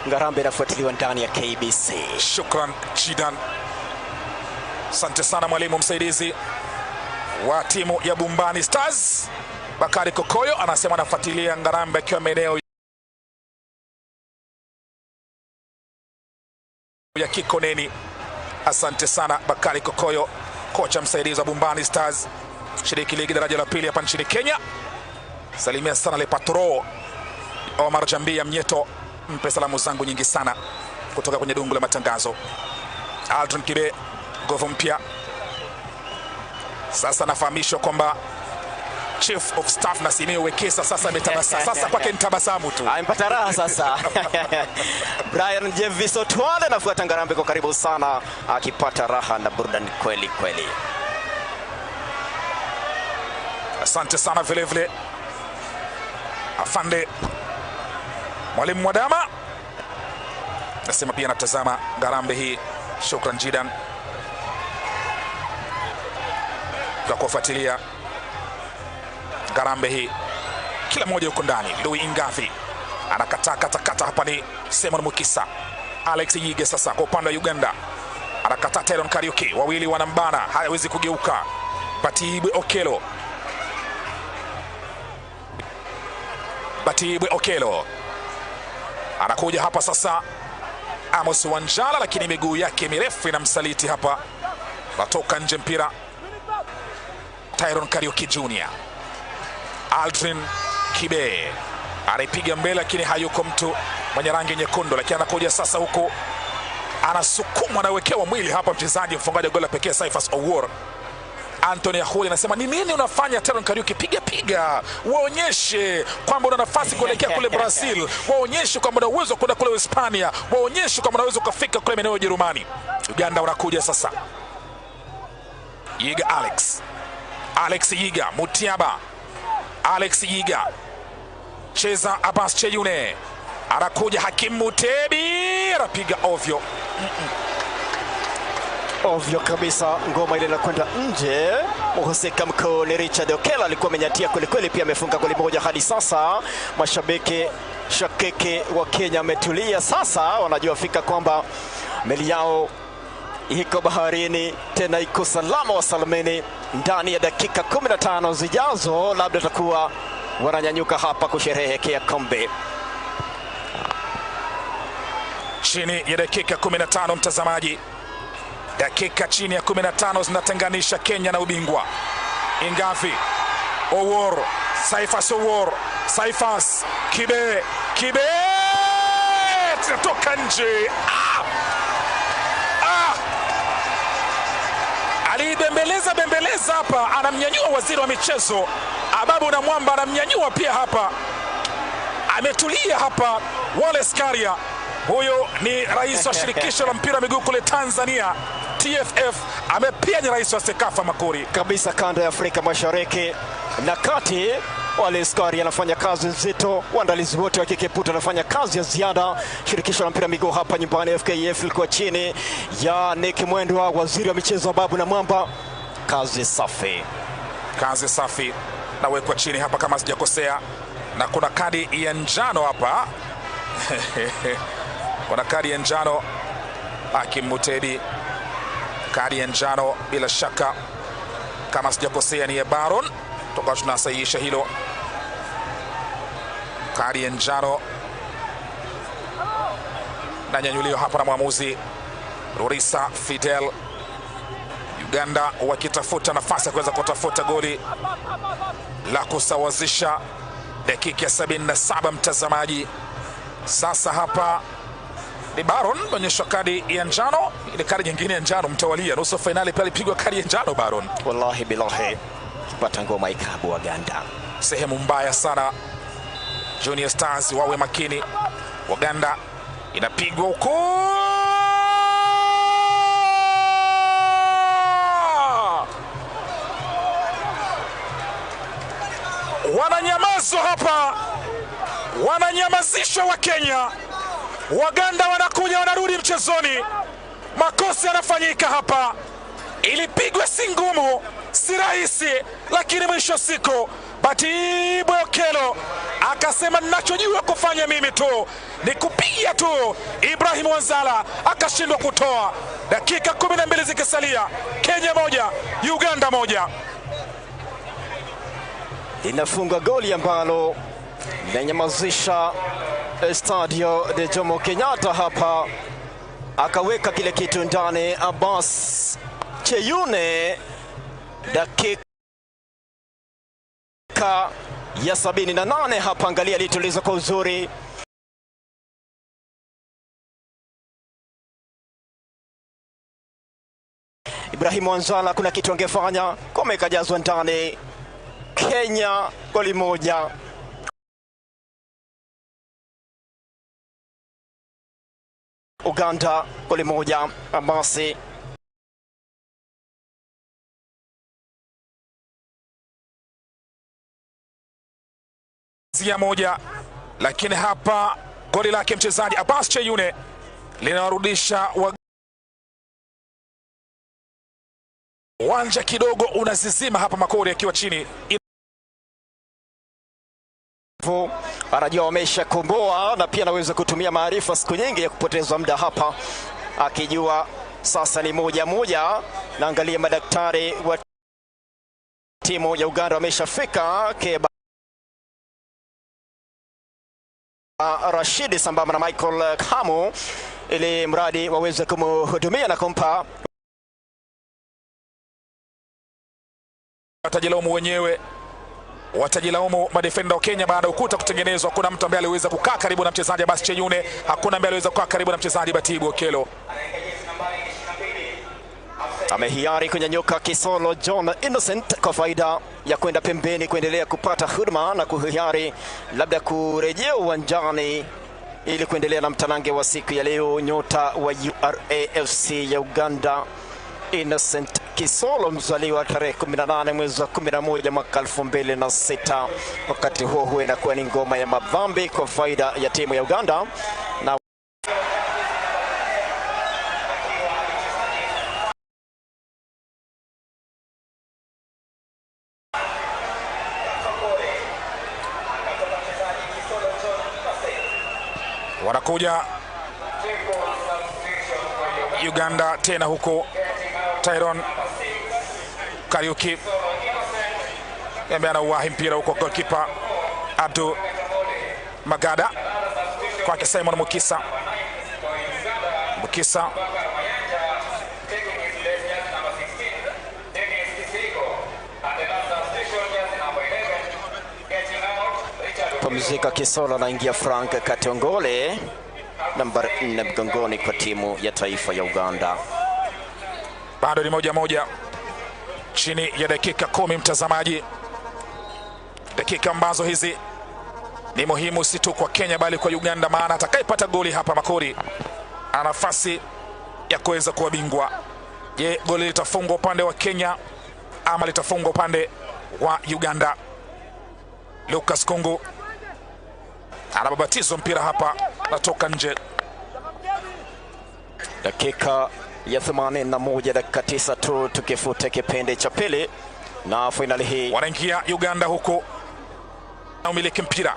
Ngarambe inafuatiliwa ndani ya KBC. Shukran Jidan, asante sana mwalimu msaidizi wa timu ya Bumbani Stars Bakari Kokoyo anasema anafuatilia Ngarambe akiwa maeneo ya Kikoneni. Asante sana Bakari Kokoyo, kocha msaidizi wa Bumbani Stars, shiriki ligi daraja la pili hapa nchini Kenya. Salimia sana Le Patro Omar Jambia Mnyeto, mpe salamu zangu nyingi sana kutoka kwenye dungu la matangazo. Alton Kibe, nguvu mpya sasa. Nafahamishwa kwamba Chief of Staff Nasimiyu Wekesa sasa ametabasa, sasa kwake ni tabasamu tu, amepata raha sasa. Brian Jevis Otwale anafuata Ngarambe kwa karibu sana, akipata raha na burudani kweli kweli. Asante sana vile vile afande Mwalimu Mwadama, nasema pia natazama Ngarambe hii. Shukran Jidan kwa kufuatilia Ngarambe hii, kila mmoja yuko ndani. Louis Ingavi anakataa katakata hapa, ni Simon Mukisa. Alex Yige sasa kwa upande wa Uganda anakataa Tyron Kariuki, wawili wanambana, hawezi kugeuka. Batibwe Okelo, Batibwe Okelo anakuja hapa sasa, Amos Wanjala, lakini miguu yake mirefu inamsaliti hapa, natoka nje mpira. Tyron Kariuki Junior, Aldrin Kibe anaipiga mbele, lakini hayuko mtu mwenye rangi nyekundu, lakini anakuja sasa huku anasukumwa, anawekewa mwili hapa mchezaji mfungaji goli pekee Caiphus Owuor. Anthony Ahuli anasema ni nini unafanya Tyron Kariuki, piga piga, waonyeshe kwamba una nafasi kuelekea kule Brazil, waonyeshe kwamba una uwezo kwenda kule Hispania, waonyeshe kwamba unaweza ukafika kule maeneo ya Ujerumani. Uganda unakuja sasa, Yiga Alex, Alex Yiga Mutiaba, Alex Yiga cheza Abbas Cheyune, anakuja Hakim Mutebi, anapiga ovyo. Ovyo kabisa, ngoma ile inakwenda nje. Mhusika mkuu ni Richard Okelo, alikuwa amenyatia kwelikweli, pia amefunga goli moja hadi sasa. Mashabiki shakiki wa Kenya ametulia sasa, wanajua fika kwamba meli yao iko baharini tena iko salama wasalimini. Ndani ya dakika 15 zijazo, labda takuwa wananyanyuka hapa kusherehekea kombe. Chini ya dakika 15, mtazamaji, dakika chini ya 15 zinatenganisha Kenya na ubingwa. Ingavi, Owuor, Caiphus Owuor, Caiphus Kibe, Kibe tunatoka nje. Alibembeleza bembeleza hapa, anamnyanyua waziri wa michezo Ababu na Mwamba, anamnyanyua pia hapa, ametulia hapa Wallace Karia. Huyo ni rais wa shirikisho la mpira wa miguu kule Tanzania TFF, amepia ni rais wa Sekafa Makuri kabisa kanda ya Afrika Mashariki na Kati. Wallace Karia anafanya kazi nzito, waandalizi wote wa Kikeputa anafanya kazi ya ziada. Shirikisho la mpira miguu hapa nyumbani FKF ilikuwa chini ya Nick Mwendwa, waziri wa michezo Ababu na Mwamba. Kazi safi, kazi safi. Nawekwa chini hapa kama sijakosea, na kuna kadi ya njano hapa kuna kadi ya njano Hakim Mutebi, kadi ya njano bila shaka kama sijakosea ni ya Baron, toka tunasahihisha hilo. Kadi ya njano na nyanyulio hapa na mwamuzi Rurisa Fidel. Uganda wakitafuta nafasi ya kuweza kutafuta goli la kusawazisha dakika ya 77, mtazamaji. Sasa hapa ni Baron onyeshwa kadi ya njano, ile kadi nyingine ya njano mtawalia. Nusu fainali pia alipigwa kadi ya njano Baron. Wallahi bilahi, kipata ngoma ikabu Waganda. Sehemu mbaya sana, Junior Stars wawe makini. Waganda inapigwa huko, Hapa wananyamazishwa wa Kenya, Waganda wanakuja wanarudi mchezoni, makosa yanafanyika hapa. Ilipigwa si ngumu, si rahisi, lakini mwisho wa siku Batibu Okello akasema ninachojua kufanya mimi tu ni kupiga tu. Ibrahim Wanzala akashindwa kutoa. Dakika 12 zikisalia, Kenya 1 Uganda 1. Linafunga goli ambalo linanyamazisha Stadio de Jomo Kenyatta hapa, akaweka kile kitu ndani Abbas Cheyune, dakika ya 78 hapa. Angalia, alituliza kwa uzuri. Ibrahim Wanzala kuna kitu angefanya, kome kajazwa ndani. Kenya goli 1. Uganda goli 1. Abasi ya 1, lakini hapa goli lake mchezaji Abbas Cheyune linawarudisha uwanja kidogo unazizima hapa, Makori akiwa chini. Anajua wameshakomboa na pia anaweza kutumia maarifa siku nyingi ya kupoteza muda hapa, akijua sasa ni 1-1. Na angalia madaktari wa timu ya Uganda wameshafika, Keba Rashidi sambamba na Michael Kamu, ili mradi waweze kumhudumia na kumpa. Watajilaumu wenyewe, watajilaumu madefenda wa Kenya baada ya ukuta kutengenezwa. Kuna mtu ambaye aliweza kukaa karibu na mchezaji Abbas Cheyune, hakuna ambaye aliweza kukaa karibu na mchezaji Batibu Okello. Amehiari kunyanyuka Kisolo John Innocent kwa faida ya kwenda pembeni kuendelea kupata huduma na kuhiari labda kurejea uwanjani ili kuendelea na mtanange wa siku ya leo. Nyota wa URA FC ya Uganda Innocent Kisolo, mzaliwa tarehe 18 mwezi wa 11 mwaka 2006. Wakati huo huo inakuwa ni ngoma ya madhambi kwa faida ya timu ya Uganda na wanakuja Uganda tena huko. Tyron Kariuki ambaye anauwahi mpira huko, goalkeeper Abdul Magada kwake Simon Mukisa. Mukisa pumzika. Kisolo anaingia Frank Katongole, nambari 4 mgongoni kwa timu ya taifa ya Uganda. Bado ni 1-1 chini ya dakika 10, mtazamaji, dakika ambazo hizi ni muhimu si tu kwa Kenya bali kwa Uganda, maana atakayepata goli hapa Makori ana nafasi ya kuweza kuwa bingwa. Je, goli litafungwa upande wa Kenya ama litafungwa upande wa Uganda? Lucas Kungu anababatizwa mpira hapa, natoka nje. Dakika ya 81, dakika 9 tu tukifuta kipindi cha pili na finali hii. Wanaingia Uganda huko na umiliki mpira,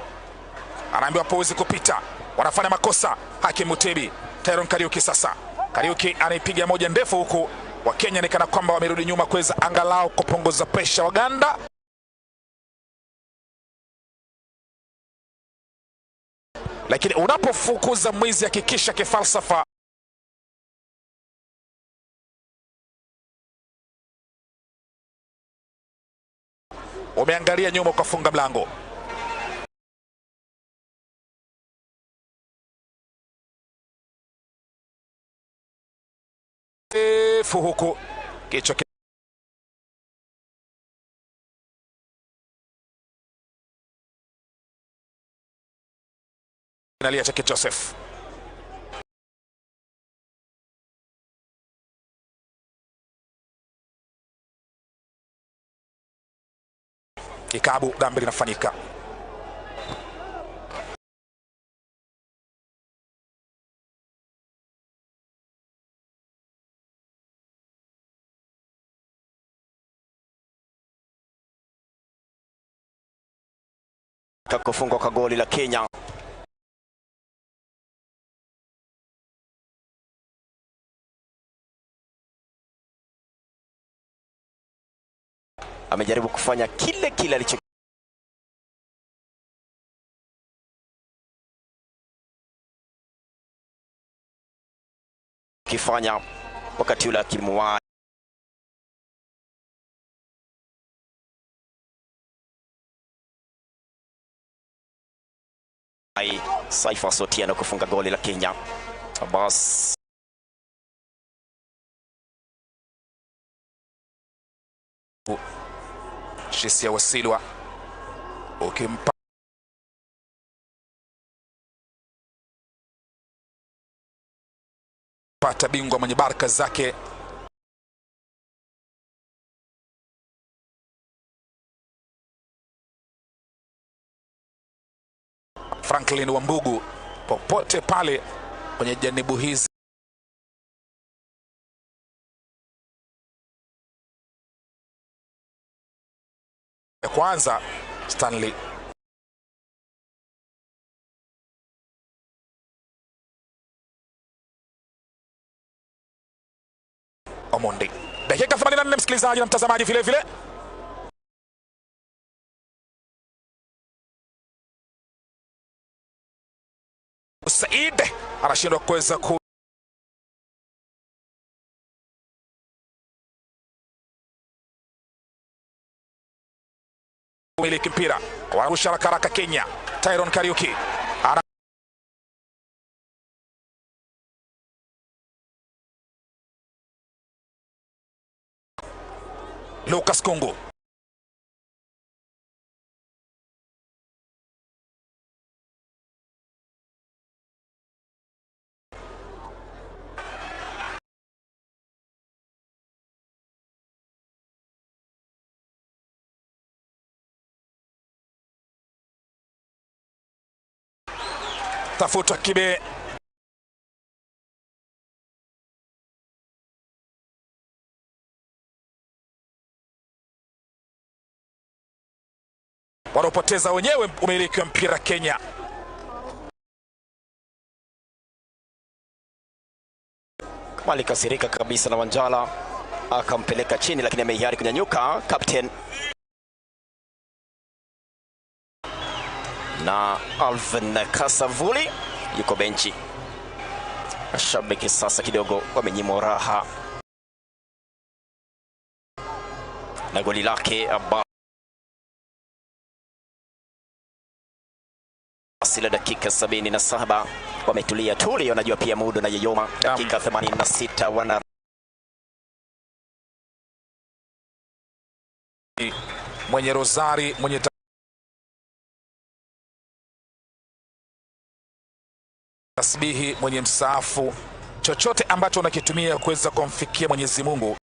anaambiwa pause kupita, wanafanya makosa. Hakim Mutebi, Tyron Kariuki sasa. Kariuki anaipiga moja ndefu huku Wakenya ni kana kwamba wamerudi nyuma kuweza angalau kupunguza presha Waganda. Lakini unapofukuza mwizi hakikisha kifalsafa umeangalia nyuma ukafunga mlango. Huku kichwa kinalia cha Joseph. Kikabu dhambi linafanyika. Kufungwa kwa goli la Kenya. Amejaribu kufanya kile kile alicho kifanya wakati ule akimuwahi Caiphus Otieno kufunga goli la Kenya. Abbas Shisia Wasilwa ukimpa pata bingwa mwenye baraka zake Franklin Wambugu, popote pale kwenye janibu hizi kwanza Stanley Omondi. Dakika 84, msikilizaji na mtazamaji vile vile. Said anashindwa kuweza ku miliki mpira, wanarusha haraka haraka Kenya. Tyron Kariuki ana Lucas Kungu tafuta Kibe wanaopoteza wenyewe umiliki wa mpira Kenya. Kama alikasirika kabisa na Wanjala akampeleka chini, lakini amehiari kunyanyuka captain na Alvin Kasavuli yuko benchi. Mashabiki sasa kidogo wamenyimwa raha na goli lake Abbas la dakika 77. Wametulia tuli, wanajua pia muda na yeyoma. Dakika 86 wana mwenye rozari mwenye tasbihi mwenye msaafu, chochote ambacho unakitumia kuweza kumfikia Mwenyezi Mungu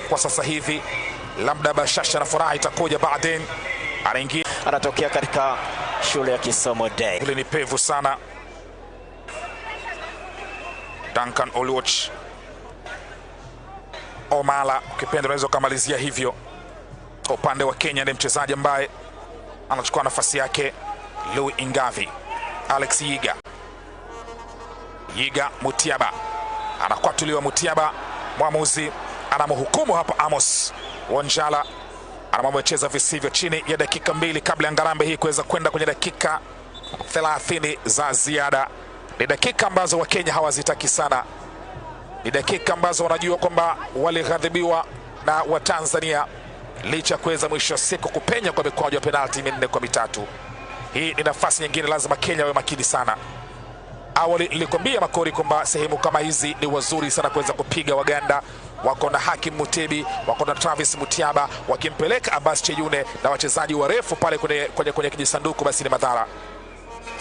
kwa sasa hivi, labda bashasha na furaha itakuja baadaye. Anaingia, anatokea katika shule ya Kisomo Day. Ile ni pevu sana. Duncan Oluoch Omala, ukipenda unaweza ukamalizia hivyo. Kwa upande wa Kenya ni mchezaji ambaye anachukua nafasi yake Louis Ingavi. Alex Yiga, Yiga Mutiaba anakwatuliwa. Mutiaba, mwamuzi anamhukumu hapa Amos Wanjala, anamwambia visivyo chini ya dakika 2 kabla ya ngarambe hii kuweza kwenda kwenye dakika 30 za ziada. Ni dakika ambazo Wakenya hawazitaki sana, ni dakika ambazo wanajua kwamba walighadhibiwa na Watanzania licha kuweza mwisho wa siku kupenya kwa mikwaju ya penalti 4-3. Hii ni nafasi nyingine, lazima Kenya wawe makini sana. Awali nilikwambia Makori kwamba sehemu kama hizi ni wazuri sana kuweza kupiga Waganda. Wako na Hakim Mutebi, wako na Travis Mutiaba, wakimpeleka Abbas Cheyune na wachezaji warefu pale kwenye kijisanduku, basi ni madhara.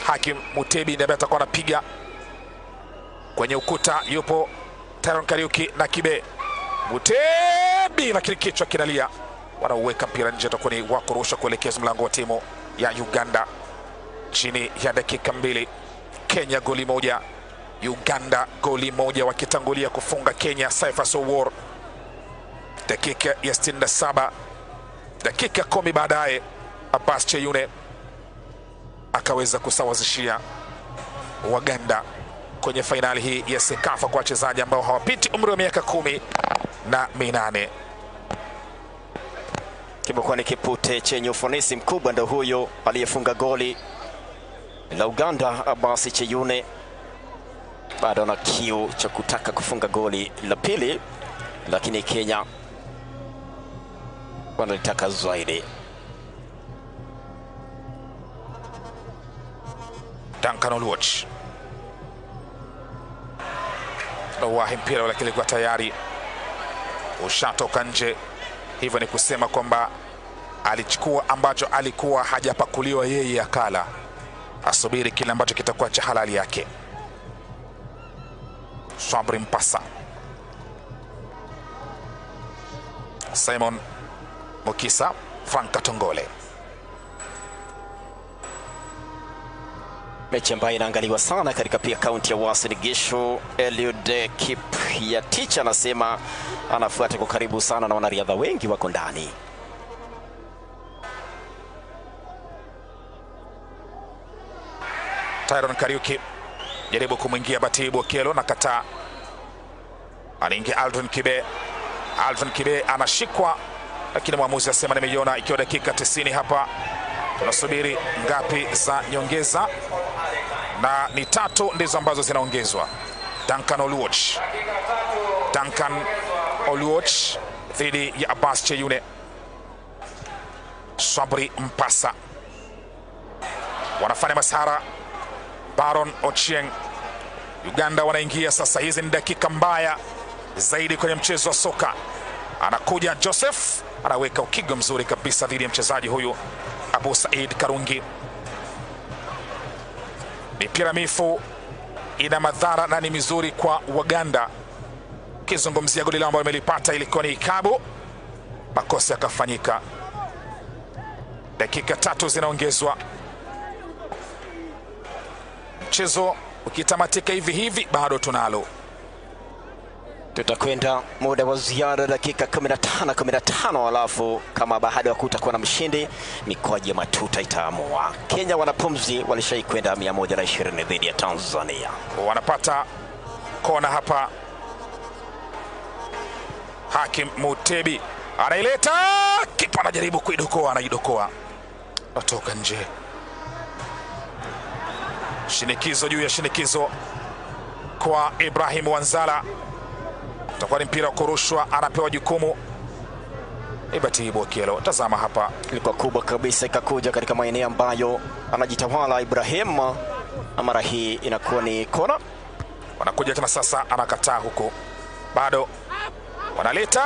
Hakim Mutebi ndiye ambaye atakuwa anapiga kwenye ukuta, yupo Tyron Kariuki na Kibe Mutebi, lakini kichwa kinalia. Wanauweka mpira nje, atakuwa ni wa kurusha kuelekea mlango wa timu ya Uganda. Chini ya dakika 2, Kenya goli 1, Uganda goli 1, wakitangulia kufunga Kenya Cyphers Owuor dakika ya 67. Dakika 10 baadaye Abbas Cheyune akaweza kusawazishia Waganda kwenye fainali hii ya Sekafa kwa wachezaji ambao hawapiti umri wa miaka 18. Kimekuwa ni kipute chenye ufanisi mkubwa, ndio huyo aliyefunga goli la Uganda Abbas Cheyune. Bado ana kiu cha kutaka kufunga goli la pili, lakini Kenya wanalitaka zaidi. Duncan Oluoch wahi mpira, lakini ilikuwa tayari ushatoka nje. Hivyo ni kusema kwamba alichukua ambacho alikuwa hajapakuliwa yeye, akala asubiri kile ambacho kitakuwa cha halali yake. Swabri Mpasa, Simon Mukisa, Frank Katongole. Mechi ambayo inaangaliwa sana katika pia kaunti ya Uasin Gishu. Eliud Kipyatich anasema anafuata kwa karibu sana na wanariadha wengi wako ndani. Tyron Kariuki jaribu kumwingia Batibu Okello na kataa. Anaingia Aldrin Kibe. Aldrin Kibe anashikwa, lakini mwamuzi asema nimeiona. Ikiwa dakika 90 hapa tunasubiri ngapi za nyongeza, na ni 3 ndizo ambazo zinaongezwa. Duncan Oluoch, Duncan Oluoch dhidi ya Abbas Cheyune. Sabri Mpasa wanafanya masahara. Baron Ochieng. Uganda wanaingia sasa. Hizi ni dakika mbaya zaidi kwenye mchezo wa soka. Anakuja Joseph, anaweka ukigo mzuri kabisa dhidi ya mchezaji huyu Abu Said Karungi. Mipira mifu ina madhara na ni mizuri kwa Waganda. Kizungumzia goli lao ambalo wamelipata ilikuwa ni ikabu, makosa yakafanyika. Dakika 3 zinaongezwa. Mchezo ukitamatika hivi hivi bado tunalo. Tutakwenda muda wa ziada dakika 15, alafu kama baada ya kutakuwa na mshindi mikwaju ya matuta itaamua. Kenya wanapumzi, walishaikwenda 120 dhidi ya Tanzania. Wanapata kona hapa. Hakim Mutebi anaileta, kipa anajaribu kuidokoa, anaidokoa, natoka nje. Shinikizo juu ya shinikizo kwa Ibrahim Wanzala. Utakuwa ni mpira wa kurushwa, anapewa jukumu Ibatibu Okello. Tazama hapa, ilikuwa kubwa kabisa, ikakuja katika maeneo ambayo anajitawala Ibrahim, na mara hii inakuwa ni kona. Wanakuja tena sasa, anakataa huko, bado wanaleta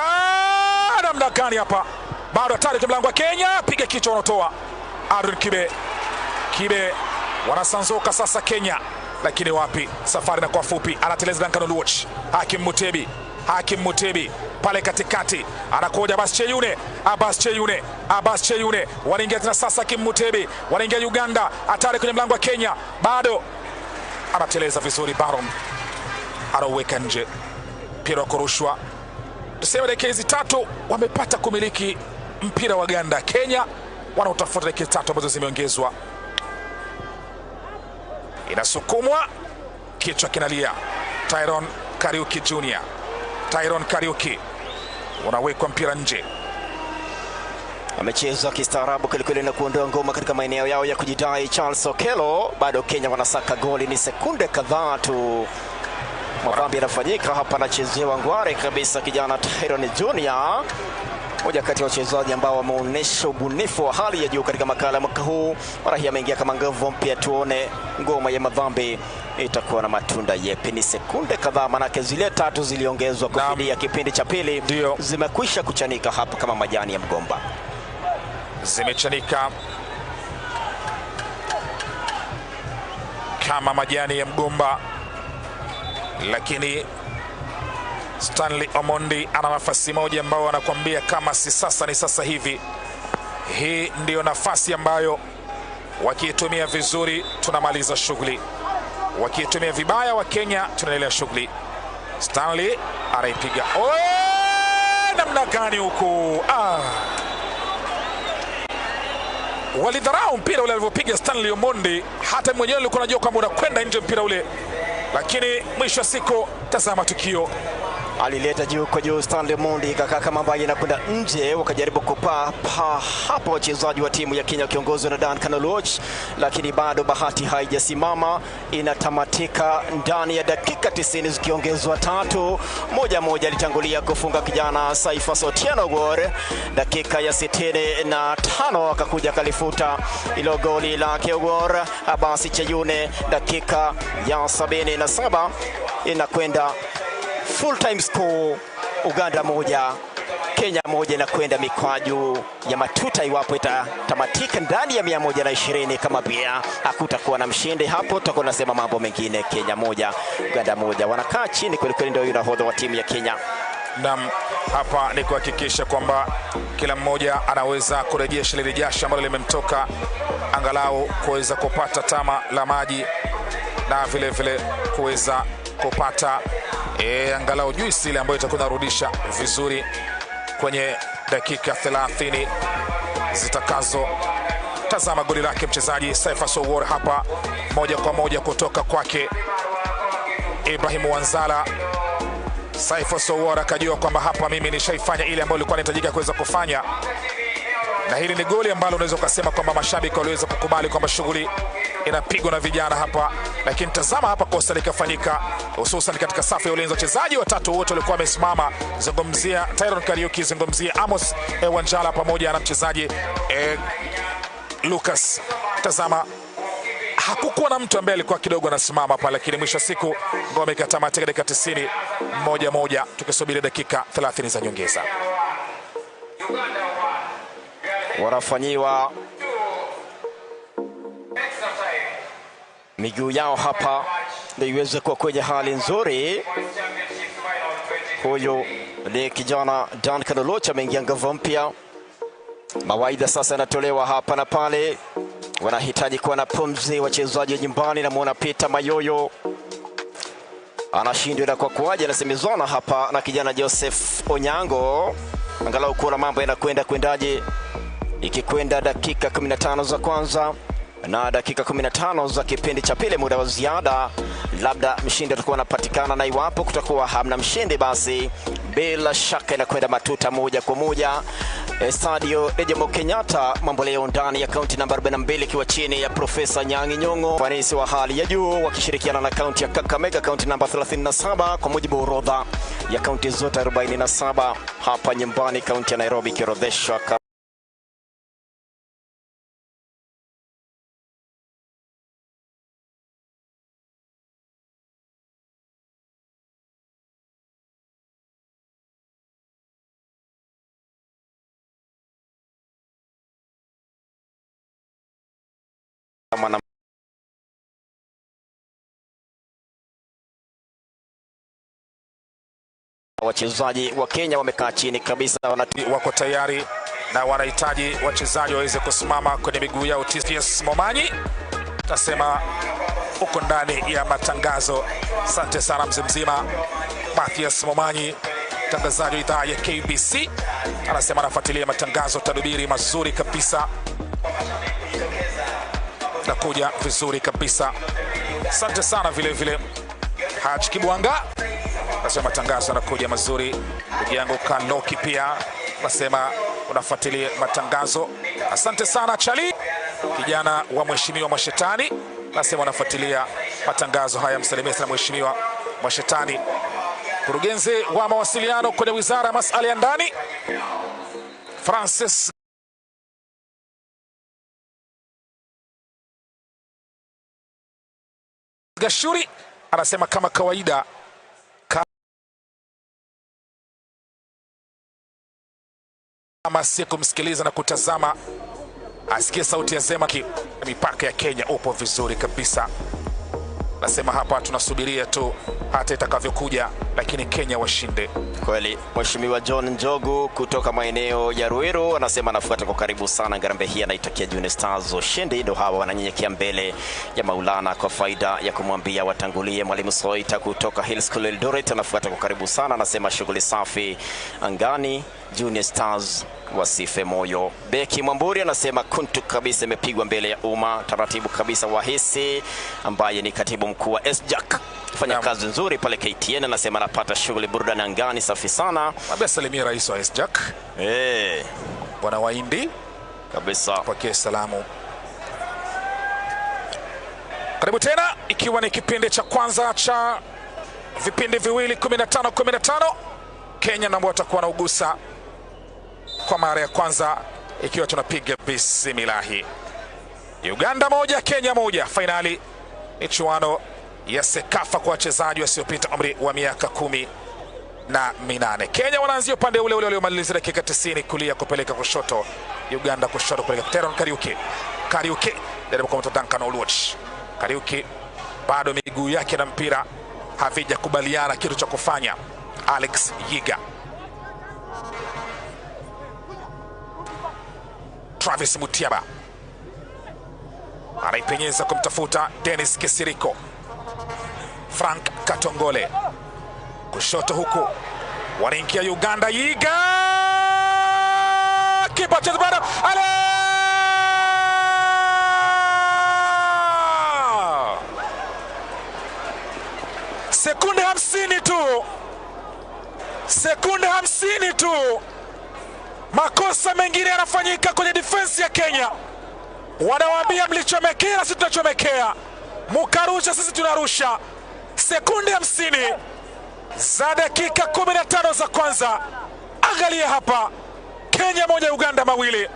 namna gani hapa, bado hatari kwa mlango wa Kenya, piga kichwa, wanatoa Aaron Kibe. Kibe wanasanzuka sasa Kenya, lakini wapi, safari na kwa fupi, anateleza Duncan Oluoch. Hakim Mutebi, Hakim Mutebi pale katikati anakuja Abbas Cheyune, Abbas Cheyune, Abbas Cheyune, wanaingia tena sasa Hakim Mutebi, wanaingia Uganda, hatari kwenye mlango wa Kenya, bado anateleza vizuri Baron, anauweka nje, mpira wa kurushwa. Tuseme dakika hizi 3 wamepata kumiliki mpira wa Uganda. Kenya wanaotafuta dakika 3 ambazo zimeongezwa. Inasukumwa, kichwa kinalia. Tyron Kariuki Junior, Tyron Kariuki unawekwa mpira nje. Amecheza kistaarabu kwelikweli na kuondoa ngoma katika maeneo yao ya kujidai. Charles Okello, bado Kenya wanasaka goli, ni sekunde kadhaa tu madhambi yanafanyika hapa, anachezewa ngware kabisa kijana Tyron Junior, moja kati ya wachezaji ambao wameonyesha ubunifu wa hali ya juu katika makala mwaka huu. Mara hii ameingia kama nguvu mpya, tuone ngoma ya madhambi itakuwa na matunda yepi. Ni sekunde kadhaa, manake zile 3 ziliongezwa kufidia kipindi cha pili zimekwisha kuchanika hapa kama majani ya mgomba, zimechanika kama majani ya mgomba, lakini Stanley Omondi ana nafasi moja ambayo anakuambia kama si sasa ni sasa hivi. Hii ndiyo nafasi ambayo wakiitumia vizuri tunamaliza shughuli, wakiitumia vibaya wa Kenya tunaendelea shughuli. Stanley anaipiga. Oe, namna gani huku! Walidharau mpira ule alivyopiga Stanley Omondi, hata mwenyewe alikuwa anajua kwamba unakwenda nje mpira ule, lakini mwisho wa siku tazama tukio. Alileta juu kwa juu Stanley Omondi, kakaa kama ambaye inakwenda nje, wakajaribu kupaa pa hapo wachezaji wa timu ya Kenya wakiongozwa na Duncan Oluoch, lakini bado bahati haijasimama. Inatamatika ndani ya dakika 90 zikiongezwa 3. 1-1 alitangulia kufunga kijana Saifa Otieno Gor dakika ya 65, akakuja akalifuta ilo goli lake Gor. Abasi Cheyune dakika ya 77, inakwenda full time score, Uganda 1 Kenya 1, inakwenda mikwaju ya matuta. Iwapo itatamatika ndani ya 120 kama pia hakutakuwa na mshindi hapo, tutakuwa tunasema mambo mengine. Kenya 1 Uganda 1, wanakaa chini kweli kweli. Ndio yule nahodha wa timu ya Kenya. Naam, hapa ni kuhakikisha kwamba kila mmoja anaweza kurejesha lile jasho ambalo limemtoka, angalau kuweza kupata tama la maji na vile vile kuweza kupata angalau juisi ile ambayo itakuwa inarudisha vizuri kwenye dakika 30 zitakazo. Tazama goli lake mchezaji Caiphas Owuor hapa, moja kwa moja kutoka kwake Ibrahim Wanzala. Caiphas Owuor akajua kwamba hapa mimi nishaifanya ile ambayo ilikuwa inahitajika kuweza kufanya, na hili ni goli ambalo unaweza ukasema kwamba mashabiki waliweza kukubali kwamba shughuli inapigwa na vijana hapa. Lakini tazama hapa kosa likafanyika, hususan katika safu ya ulinzi. Wachezaji watatu wote walikuwa wamesimama, zungumzia Tyron Kariuki, zungumzia Amos Wanjala pamoja na mchezaji Lucas. Tazama, hakukuwa na mtu ambaye alikuwa kidogo anasimama pale, lakini mwisho wa siku ngome ikatamatika dakika 90 1-1, tukisubiri dakika 30 za nyongeza. Wanafanyiwa miguu yao hapa ndio iweze kuwa kwenye hali nzuri. Huyu ni kijana Duncan Oluoch, ameingia nguvu mpya. Mawaidha sasa yanatolewa hapa na pale, wanahitaji kuwa na pumzi wachezaji wa nyumbani. Namuona Peter Mayoyo anashindwa na kwa kuaje, anasemezana hapa na kijana Joseph Onyango, angalau kuona mambo yanakwenda kwendaje. Ikikwenda dakika 15 za kwanza na dakika 15 za kipindi cha pili, muda wa ziada, labda mshindi atakuwa anapatikana, na iwapo kutakuwa hamna mshindi, basi bila shaka inakwenda matuta moja kwa moja. Stadio de Jomo Kenyatta mambo leo ndani ya kaunti namba 42 ikiwa chini ya Profesa Nyangi Nyong'o, ufanisi wa hali ya juu wakishirikiana na kaunti ya Kakamega, kaunti namba 37 kwa mujibu wa orodha ya kaunti zote 47 hapa nyumbani, kaunti ya Nairobi ikiorodheshwa kama wachezaji wa Kenya wamekaa chini kabisa, wako tayari na wanahitaji wachezaji waweze kusimama kwenye miguu yao. TS Momanyi tasema uko ndani ya matangazo. Asante sana mzee mzima Mathias Momanyi, mtangazaji wa idhaa ya KBC, anasema anafuatilia matangazo, tadubiri mazuri kabisa na kuja vizuri kabisa. Asante sana vile vile Haji Kibwanga, anasema matangazo yanakuja mazuri. Ndugu yangu Kaloki pia anasema unafuatilia matangazo. Asante sana Chali, kijana wa mheshimiwa Mwashetani, anasema unafuatilia matangazo haya. Msalimie sana mheshimiwa Mwashetani. Mkurugenzi wa mawasiliano kwenye wizara ya masuala ya ndani Francis Gashuri anasema kama kawaida, kama si kumsikiliza na kutazama, asikie sauti ya Zema. Mipaka ya Kenya upo vizuri kabisa. Nasema hapa tunasubiria tu hata itakavyokuja, lakini Kenya washinde. Kweli. Mheshimiwa John Njogu kutoka maeneo ya Ruiru anasema anafuata kwa karibu sana ngarambe hii, anaitakia Junior Stars ushindi. Ndio hawa wananyenyekea mbele ya Maulana kwa faida ya kumwambia watangulie. Mwalimu Soita kutoka Hill School Eldoret anafuata kwa karibu sana, anasema shughuli safi angani, Junior Stars wasife moyo. Beki Mwamburi anasema kuntu kabisa imepigwa mbele ya umma, taratibu kabisa. Wahisi ambaye ni katibu mkuu wa SJAK fanya kazi nzuri pale KTN, anasema anapata shughuli burudani angani, safi sana. Mwambie salimia rais wa SJAK Bwana Waindi kabisa, pokee salamu. Karibu tena, ikiwa ni kipindi cha kwanza cha vipindi viwili 15 15. Kenya ndio watakuwa na ugusa kwa mara ya kwanza, ikiwa tunapiga bismillahi. Uganda 1 Kenya 1, fainali michuano ya Sekafa kwa wachezaji wasiopita umri wa miaka 18. Kenya wanaanzia upande ule ule waliomaliza dakika 90, kulia kupeleka kushoto, Uganda kushoto kupeleka. Teron Kariuki, Kariuki jaribu kumtoa Duncan Oluoch. Kariuki bado miguu yake na mpira havijakubaliana kitu cha kufanya. Alex Yiga, Travis Mutiaba anaipenyeza kumtafuta Dennis Kisiriko. Frank Katongole kushoto, huku wanaingia Uganda. Yiga, kipa cha bado ale sekunde 50 tu, sekunde 50 tu, makosa mengine yanafanyika kwenye defense ya Kenya. Wanawaambia mlichomekea, sisi tunachomekea, mukarusha, sisi tunarusha. Sekunde 50 za dakika 15 za kwanza. Angalia hapa, Kenya 1 Uganda 2.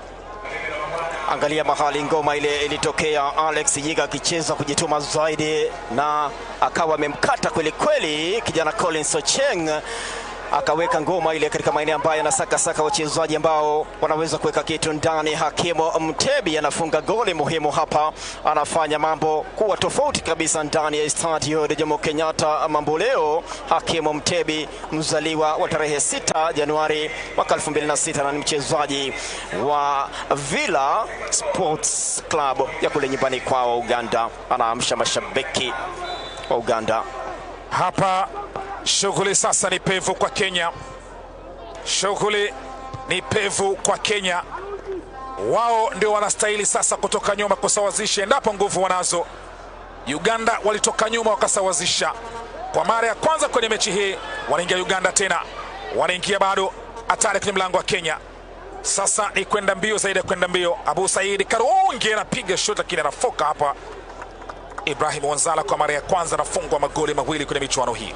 Angalia mahali ngoma ile ilitokea, Alex Yiga akicheza kujituma zaidi na akawa amemkata kweli kweli kijana Collins Ochieng, akaweka ngoma ile katika maeneo ambayo anasaka saka wachezaji ambao wanaweza kuweka kitu ndani. Hakimu Mtebi anafunga goli muhimu hapa, anafanya mambo kuwa tofauti kabisa ndani ya Stadio de Jomo Kenyatta mamboleo. Hakimu Mtebi, mzaliwa wa tarehe 6 Januari mwaka 2006, na ni mchezaji wa Villa Sports Club ya kule nyumbani kwao Uganda, anaamsha mashabiki wa Uganda. Hapa shughuli sasa ni pevu kwa Kenya, shughuli ni pevu kwa Kenya. Wao ndio wanastahili sasa kutoka nyuma kusawazisha endapo nguvu wanazo. Uganda walitoka nyuma wakasawazisha kwa mara ya kwanza kwenye mechi hii. Wanaingia Uganda tena, wanaingia bado hatari kwenye mlango wa Kenya. Sasa ni kwenda mbio zaidi ya kwenda mbio. Abu Said Karungi anapiga shot lakini anafoka hapa. Ibrahim Wanzala kwa mara ya kwanza anafungwa magoli mawili kwenye michuano hii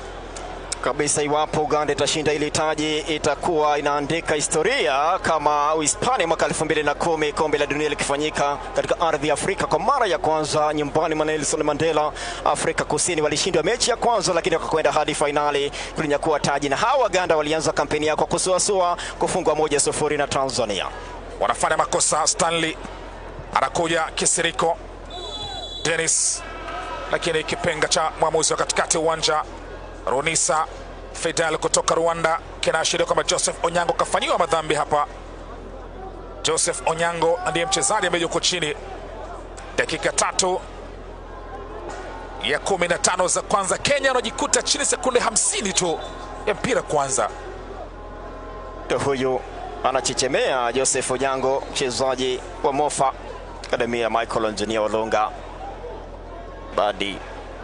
kabisa. Iwapo Uganda itashinda ili taji itakuwa inaandika historia kama Uhispania mwaka 2010, kombe la dunia likifanyika katika ardhi ya Afrika kwa mara ya kwanza nyumbani mwa Nelson Mandela. Afrika Kusini walishindwa mechi ya kwanza, lakini wakakwenda hadi fainali kulinyakua taji, na hawa Waganda walianza kampeni yao kwa kusuasua kufungwa 1-0 na Tanzania. Wanafanya makosa. Stanley anakuja Kisiriko Dennis, lakini kipenga cha mwamuzi wa katikati uwanja Runisa Fidel kutoka Rwanda kinaashiria kwamba Joseph Onyango kafanyiwa madhambi hapa. Joseph Onyango ndiye mchezaji ambaye yuko chini. Dakika 3 ya 15 za kwanza, Kenya wanajikuta chini sekunde 50 tu ya mpira kwanza. Huyu anachechemea Joseph Onyango, mchezaji wa Mofa Akademia ya Michael Engineer Olunga. Badi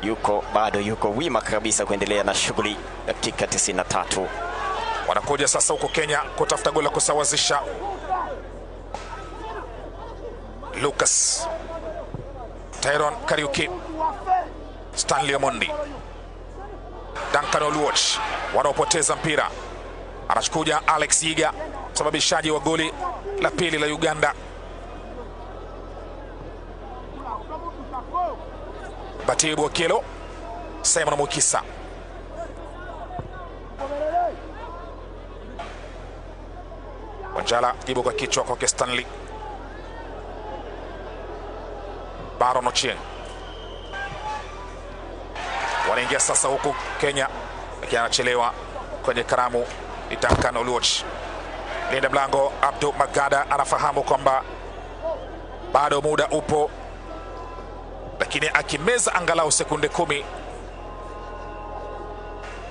yuko bado yuko wima kabisa kuendelea na shughuli dakika 93. Wanakuja sasa huko Kenya kutafuta goli la kusawazisha. Lucas Tyron Kariuki, Stanley Omondi, Duncan Oluoch wanaopoteza mpira. Anachukuja Alex Yiga, msababishaji wa goli la pili la Uganda. Batibu Okello, Simon Mukisa, Wanjala jibu kwa kichwa kwake Stanley. Baron Ochieng Wanaingia sasa huku Kenya, lakini anachelewa kwenye karamu ni Duncan Oluoch. Linda mlango Abdu Magada anafahamu kwamba bado muda upo, lakini akimeza angalau sekunde 10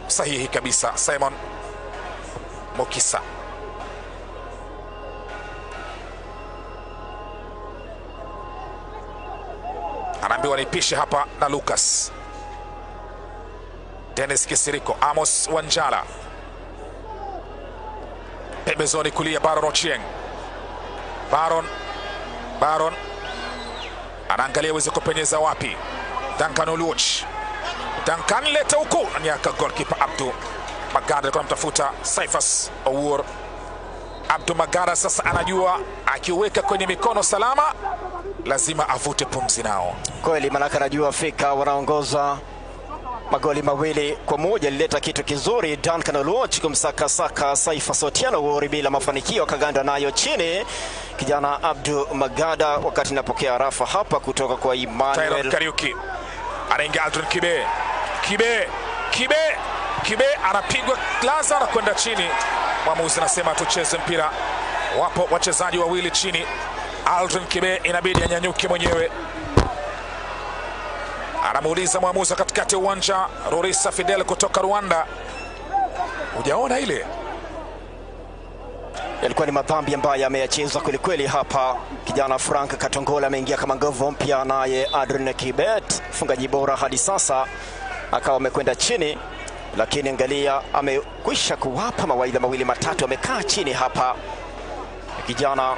sahihi kabisa Simon Mokisa. Anaambiwa nipishe hapa na Lucas Dennis Kisiriko, Amos Wanjala pembezoni kulia, Baron Ochieng. Baron anaangalia aweze kupenyeza wapi. Duncan Oluoch, Duncan leta huku, niaka goalkeeper Abdu Magada alikuwa anamtafuta Cyphers Owuor. Abdu Magada sasa anajua akiweka kwenye mikono salama lazima avute pumzi nao. Kweli, manake anajua fika wanaongoza magoli 2-1. Alileta kitu kizuri Duncan Oluoch kumsakasaka Cyphers Otieno Owuor bila mafanikio, akaganda nayo chini kijana Abdu Magada. Wakati napokea rafa hapa kutoka kwa Emmanuel Tyron Kariuki, anaingia Aldrin Kibe. Kibe anapigwa laza na kwenda chini. Mwamuzi anasema tucheze mpira. Wapo wachezaji wawili chini. Aldrin Kibe inabidi anyanyuke mwenyewe. Anamuuliza mwamuzi katikati ya uwanja Rorisa Fidel kutoka Rwanda, hujaona ile? Yalikuwa ni madhambi ambayo ameyacheza kweli kweli hapa. Kijana Frank Katongola ameingia kama nguvu mpya, naye Adrian Kibet mfungaji bora hadi sasa akawa amekwenda chini, lakini angalia amekwisha kuwapa mawaidha mawili matatu, amekaa chini hapa kijana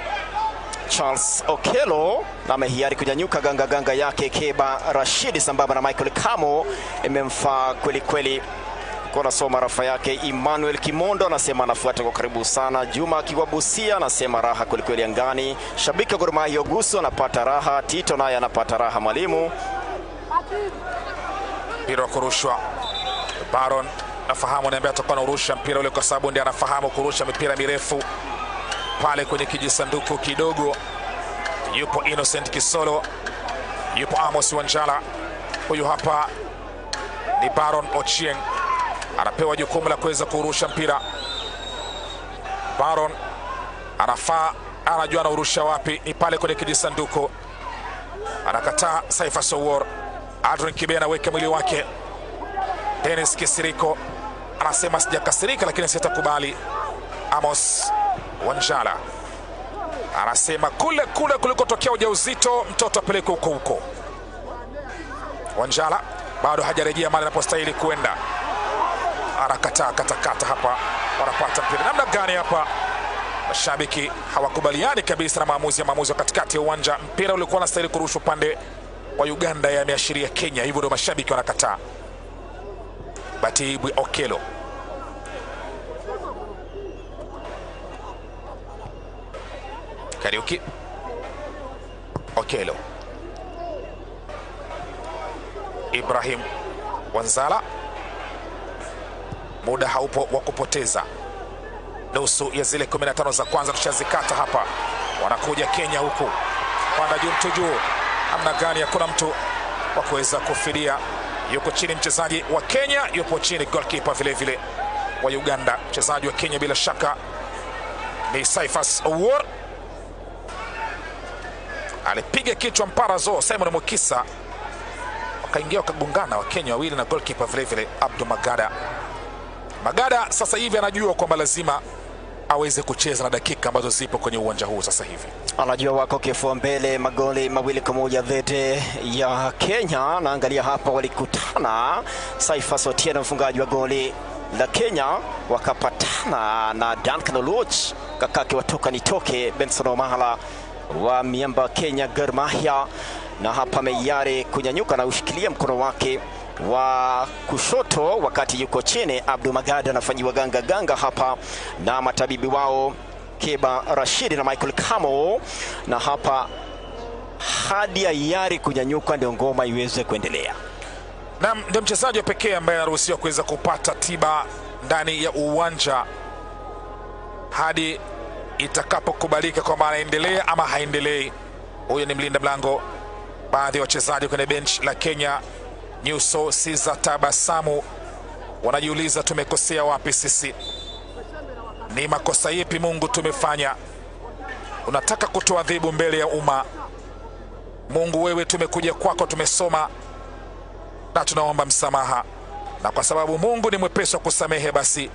Charles Okello na amehiari kunyanyuka ganga ganga yake Keba Rashidi sambamba na Michael Kamo imemfaa kweli kweli. Kwa nasoma rafa yake Emmanuel Kimondo anasema anafuata kwa karibu sana. Juma akiwa Busia anasema raha kweli kweli angani. Shabiki wa Gor Mahia Ogusu anapata raha, Tito naye anapata raha mwalimu. Mpira wa kurushwa. Baron nafahamu anaambia atakuwa anarusha mpira ule kwa sababu ndiye anafahamu kurusha mipira mirefu. Pale kwenye kijisanduku kidogo yupo Innocent Kisolo, yupo Amos Wanjala. Huyu hapa ni Baron Ochieng, anapewa jukumu la kuweza kurusha mpira. Baron anafaa, anajua anaurusha wapi, ni pale kwenye kijisanduku. Anakataa Cyphers Owuor. Adrian Kibe anaweka mwili wake. Dennis Kisiriko anasema sijakasirika lakini sitakubali. Amos Wanjala anasema kule kule kulikotokea ujauzito mtoto apelekwe huko huko. Wanjala bado hajarejea mahali anapostahili kwenda. Anakataa katakata hapa, wanapata mpira. Namna gani hapa? Mashabiki hawakubaliani kabisa na maamuzi ya maamuzi katikati ya uwanja. Mpira ulikuwa unastahili kurushwa upande wa Uganda, yameashiria Kenya, hivyo ndio mashabiki wanakataa. Batibwi Okello Kariuki, Okello, Ibrahim Wanzala. Muda haupo wa kupoteza. Nusu ya zile 15 za kwanza tushazikata hapa. Wanakuja Kenya huku, panda juu mtu juu, namna gani? Hakuna mtu wa kuweza kufidia. Yuko chini mchezaji wa Kenya, yupo chini goalkeeper vile vile wa Uganda. Mchezaji wa Kenya bila shaka ni Cyphers Owuor. Alipiga kichwa mparazo Simon Mukisa, wakaingia wakagongana wa Kenya wawili na goalkeeper vile vile Abdu Magada. Magada sasa hivi anajua kwamba lazima aweze kucheza na dakika ambazo zipo kwenye uwanja huu sasa hivi. Anajua wako kifua mbele, magoli 2-1 dhidi ya Kenya. Na angalia hapa walikutana Cyphers Otieno mfungaji wa goli la Kenya, wakapatana na Duncan Oluoch kakake watoka nitoke Benson Omala wa miamba Kenya Gor Mahia. Na hapa Meyare kunyanyuka na ushikilia mkono wake wa kushoto wakati yuko chini. Abdu Magada anafanyiwa ganga ganga hapa na matabibi wao Keba Rashidi na Michael Kamo. Na hapa hadi Ayari kunyanyuka ndio ngoma iweze kuendelea. Na ndio mchezaji wa pekee ambaye anaruhusiwa kuweza kupata tiba ndani ya uwanja hadi itakapokubalika kwamba anaendelea ama haendelei. Huyo ni mlinda mlango. Baadhi ya wachezaji kwenye bench la Kenya Nyuso si za tabasamu, wanajiuliza tumekosea wapi sisi? Ni makosa yepi Mungu tumefanya? Unataka kutuadhibu mbele ya umma? Mungu wewe, tumekuja kwako, tumesoma na tunaomba msamaha, na kwa sababu Mungu ni mwepesi wa kusamehe, basi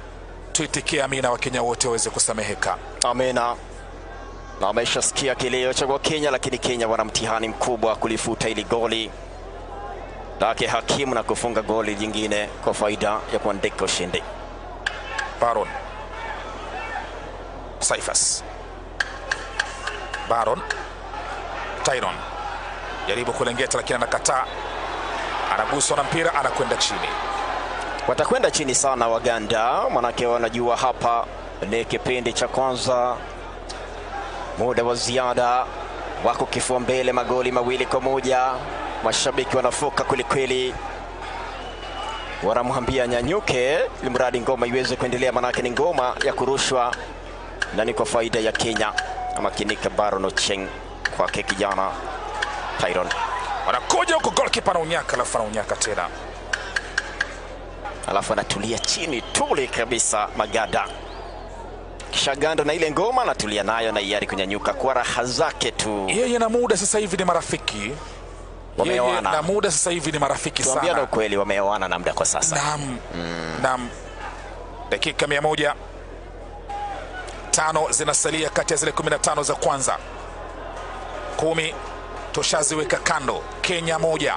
tuitikie amina, Wakenya wote waweze kusameheka. Amina. Na wameshasikia kilio cha kwa Kenya, lakini Kenya wana mtihani mkubwa kulifuta ili goli lake hakimu na kufunga goli jingine kwa faida ya kuandika ushindi. Baron Cyphers, Baron Tyron jaribu kulengeta, lakini anakataa, anaguswa na mpira, anakwenda chini. Watakwenda chini sana Waganda, manake wanajua hapa ni kipindi cha kwanza, muda wa ziada, wako kifua mbele magoli 2-1. Mashabiki wanafoka kwelikweli, wanamwambia nyanyuke, ili mradi ngoma iweze kuendelea, manake ni ngoma ya kurushwa na ni kwa faida ya Kenya. Amakinika Baron Ocheng kwake kijana Tyron. Wanakuja huko, goalkeeper anaunyaka, alafu anaunyaka tena, alafu anatulia chini tuli kabisa Magada, kisha ganda na ile ngoma anatulia nayo na hiari kunyanyuka kwa raha zake tu. Yeye na muda sasa hivi ni marafiki, wameoana na muda sasa hivi ni marafiki sana. Tuambiane ukweli, wameoana na muda kwa sasa. Naam. Naam. Dakika 105 zinasalia kati ya zile 15 za kwanza. 10 toshaziweka kando. Kenya 1,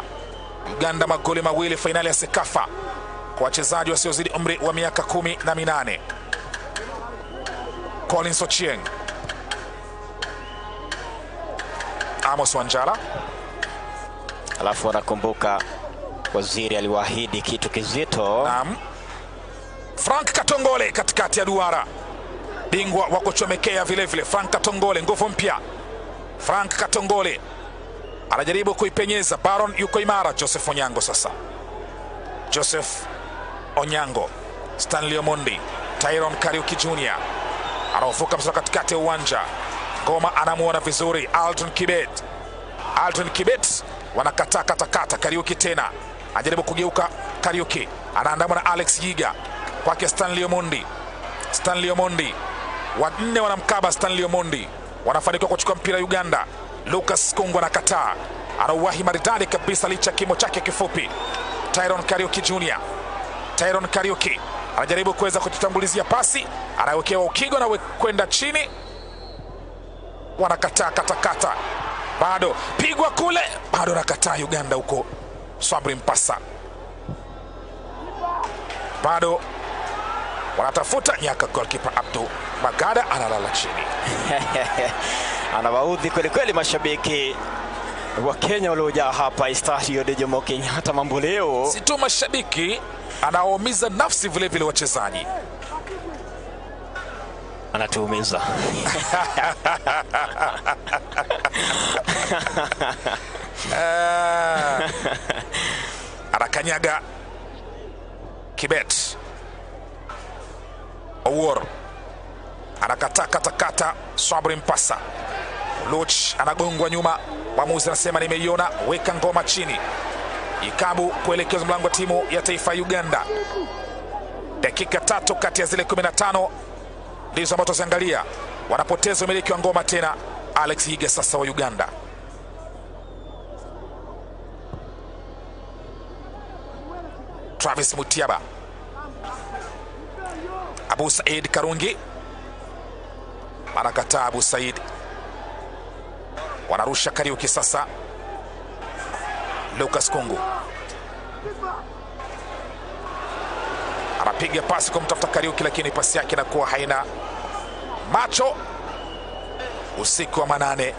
Uganda magoli 2, fainali ya Sekafa kwa wachezaji wasiozidi umri wa miaka 18. Collins Ochieng, Amos Wanjala. Alafu wanakumbuka waziri aliwaahidi kitu kizito. Naam. Frank Katongole katikati ya duara, bingwa wa kuchomekea vile vile. Frank Katongole, nguvu mpya. Frank Katongole anajaribu kuipenyeza, Baron yuko imara. Joseph Onyango sasa, Joseph Onyango, Stanley Omondi, Tyron Kariuki Jr anaovuka mstari katikati ya uwanja. Ngoma anamuona vizuri Alton Kibet. Alton Kibet wanakataa katakata. Kariuki tena anajaribu kugeuka. Kariuki anaandamwa na Alex Yiga, kwake Stanley Omondi. Stanley Omondi, wanne wanamkaba Stanley Omondi, wanafanikiwa kuchukua mpira Uganda. Lucas Kungu anakataa, anauwahi maridadi kabisa licha kimo chake kifupi. Tyron Kariuki Jr, Tyron Kariuki anajaribu kuweza kujitangulizia pasi, anawekewa ukigo na kwenda chini, wanakataa katakata, bado pigwa kule, bado anakataa Uganda huko. Swabri Mpasa bado wanatafuta nyaka, goalkeeper Abdu Magada analala chini. Anawaudhi kweli kweli mashabiki wa Kenya waliojaa hapa Stadio de Jomo Kenyatta mambo leo. Si tu mashabiki, anawaumiza nafsi vile vile wachezaji. Anatuumiza. Anakanyaga Kibet. Owuor anakataa katakata. Swabri Mpasa. Luch anagongwa nyuma, mwamuzi anasema nimeiona, weka ngoma chini. Ikabu kuelekea mlango wa timu ya taifa ya Uganda. Dakika 3 kati ya zile 15 ndizo ambazo tuziangalia. Wanapoteza umiliki wa ngoma tena. Alex Yiga sasa wa Uganda. Travis Mutiaba, Abu Said Karungi anakataa. Abu Said wanarusha Kariuki sasa. Lucas Kungu anapiga pasi kumtafuta Kariuki, lakini pasi yake inakuwa haina macho. Usiku wa manane,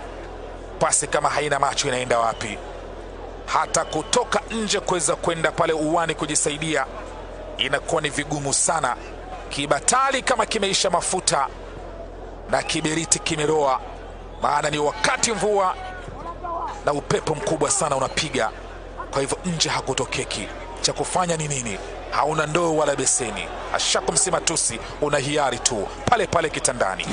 pasi kama haina macho inaenda wapi? Hata kutoka nje kuweza kwenda pale uwani kujisaidia inakuwa ni vigumu sana. Kibatali kama kimeisha mafuta na kiberiti kimeroa, maana ni wakati mvua na upepo mkubwa sana unapiga, kwa hivyo nje hakutokeki. Cha kufanya ni nini? Hauna ndoo wala beseni, ashakumsima tusi, una hiari tu pale pale kitandani.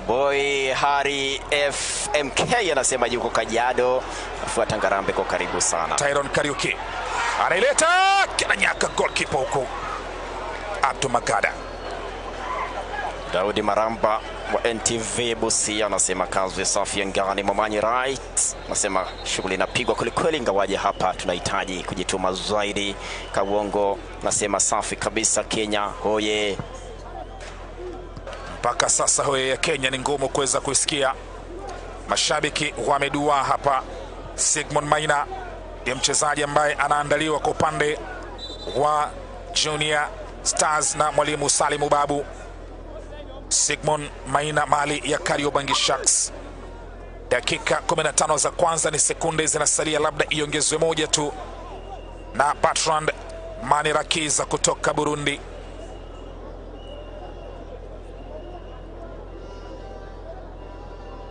Boy Hari FMK anasema yuko Kajiado, afuata Ngarambe kwa karibu sana. Tyron Kariuki anaileta kinanyaka goalkeeper huku Abdu Magada. Daudi Maramba wa NTV Busia anasema kazi safi angani. Momanyi Right anasema shughuli inapigwa kwelikweli, ingawaje hapa tunahitaji kujituma zaidi. Kawongo anasema safi kabisa, Kenya hoye. Mpaka sasa hoye ya Kenya ni ngumu kuweza kuisikia. Mashabiki wameduaa hapa. Sigmund Maina ndiye mchezaji ambaye anaandaliwa kwa upande wa Junior Stars na mwalimu Salimu Babu. Sigmund Maina mali ya Kariobangi Sharks. Dakika 15 za kwanza ni sekunde zinasalia, labda iongezwe moja tu na Bertrand Manirakiza kutoka Burundi.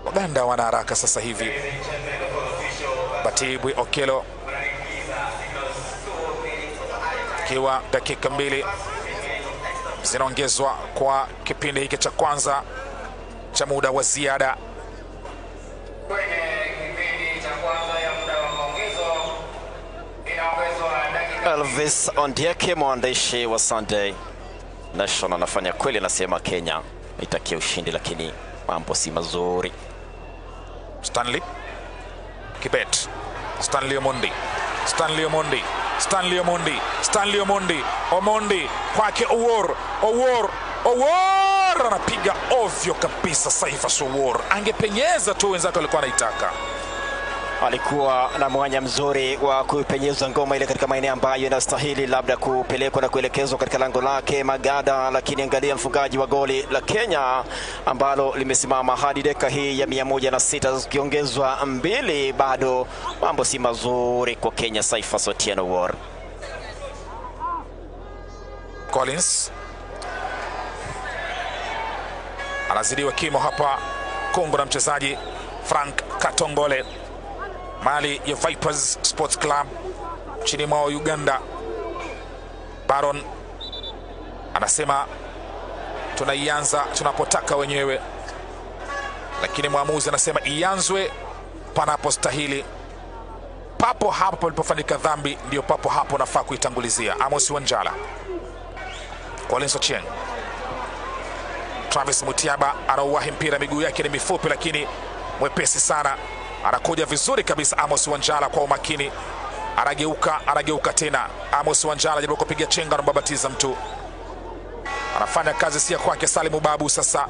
Waganda wana haraka sasa hivi. Batibwi Okelo, ikiwa dakika 2 zinaongezwa kwa kipindi hiki cha kwanza cha muda wa ziada. Elvis Ondieke, mwandishi wa Sunday Nation, anafanya kweli, anasema Kenya itakia ushindi, lakini mambo si mazuri. Stanley Kibet, Stanley Omondi, Stanley Omondi, Stanley Omondi, Stanley Omondi, Omondi kwake Owor, Owor, Owor anapiga ovyo kabisa. Saifas Owor angepenyeza tu, wenzake walikuwa wanaitaka. Alikuwa na mwanya mzuri wa kuipenyeza ngoma ile katika maeneo ambayo inastahili labda kupelekwa na kuelekezwa katika lango lake Magada, lakini angalia mfungaji wa goli la Kenya ambalo limesimama hadi dakika hii ya 106 zikiongezwa 2, bado mambo si mazuri kwa Kenya. Saifas Otieno Owuor. Collins anazidiwa kimo hapa Kongo na mchezaji Frank Katongole, mali ya Vipers Sports Club chini mwao Uganda. Baron anasema tunaianza tunapotaka wenyewe, lakini mwamuzi anasema ianzwe panapostahili. Papo hapo palipofanyika dhambi ndio papo hapo nafaa kuitangulizia. Amos Wanjala, Collins Ochieng, Travis Mutiaba anauwahi mpira, miguu yake ni mifupi lakini mwepesi sana. Anakuja vizuri kabisa Amos Wanjala kwa umakini, anageuka, anageuka tena. Amos Wanjala anajaribu kupiga chenga, anambabatiza mtu, anafanya kazi si ya kwake. Salimu Babu sasa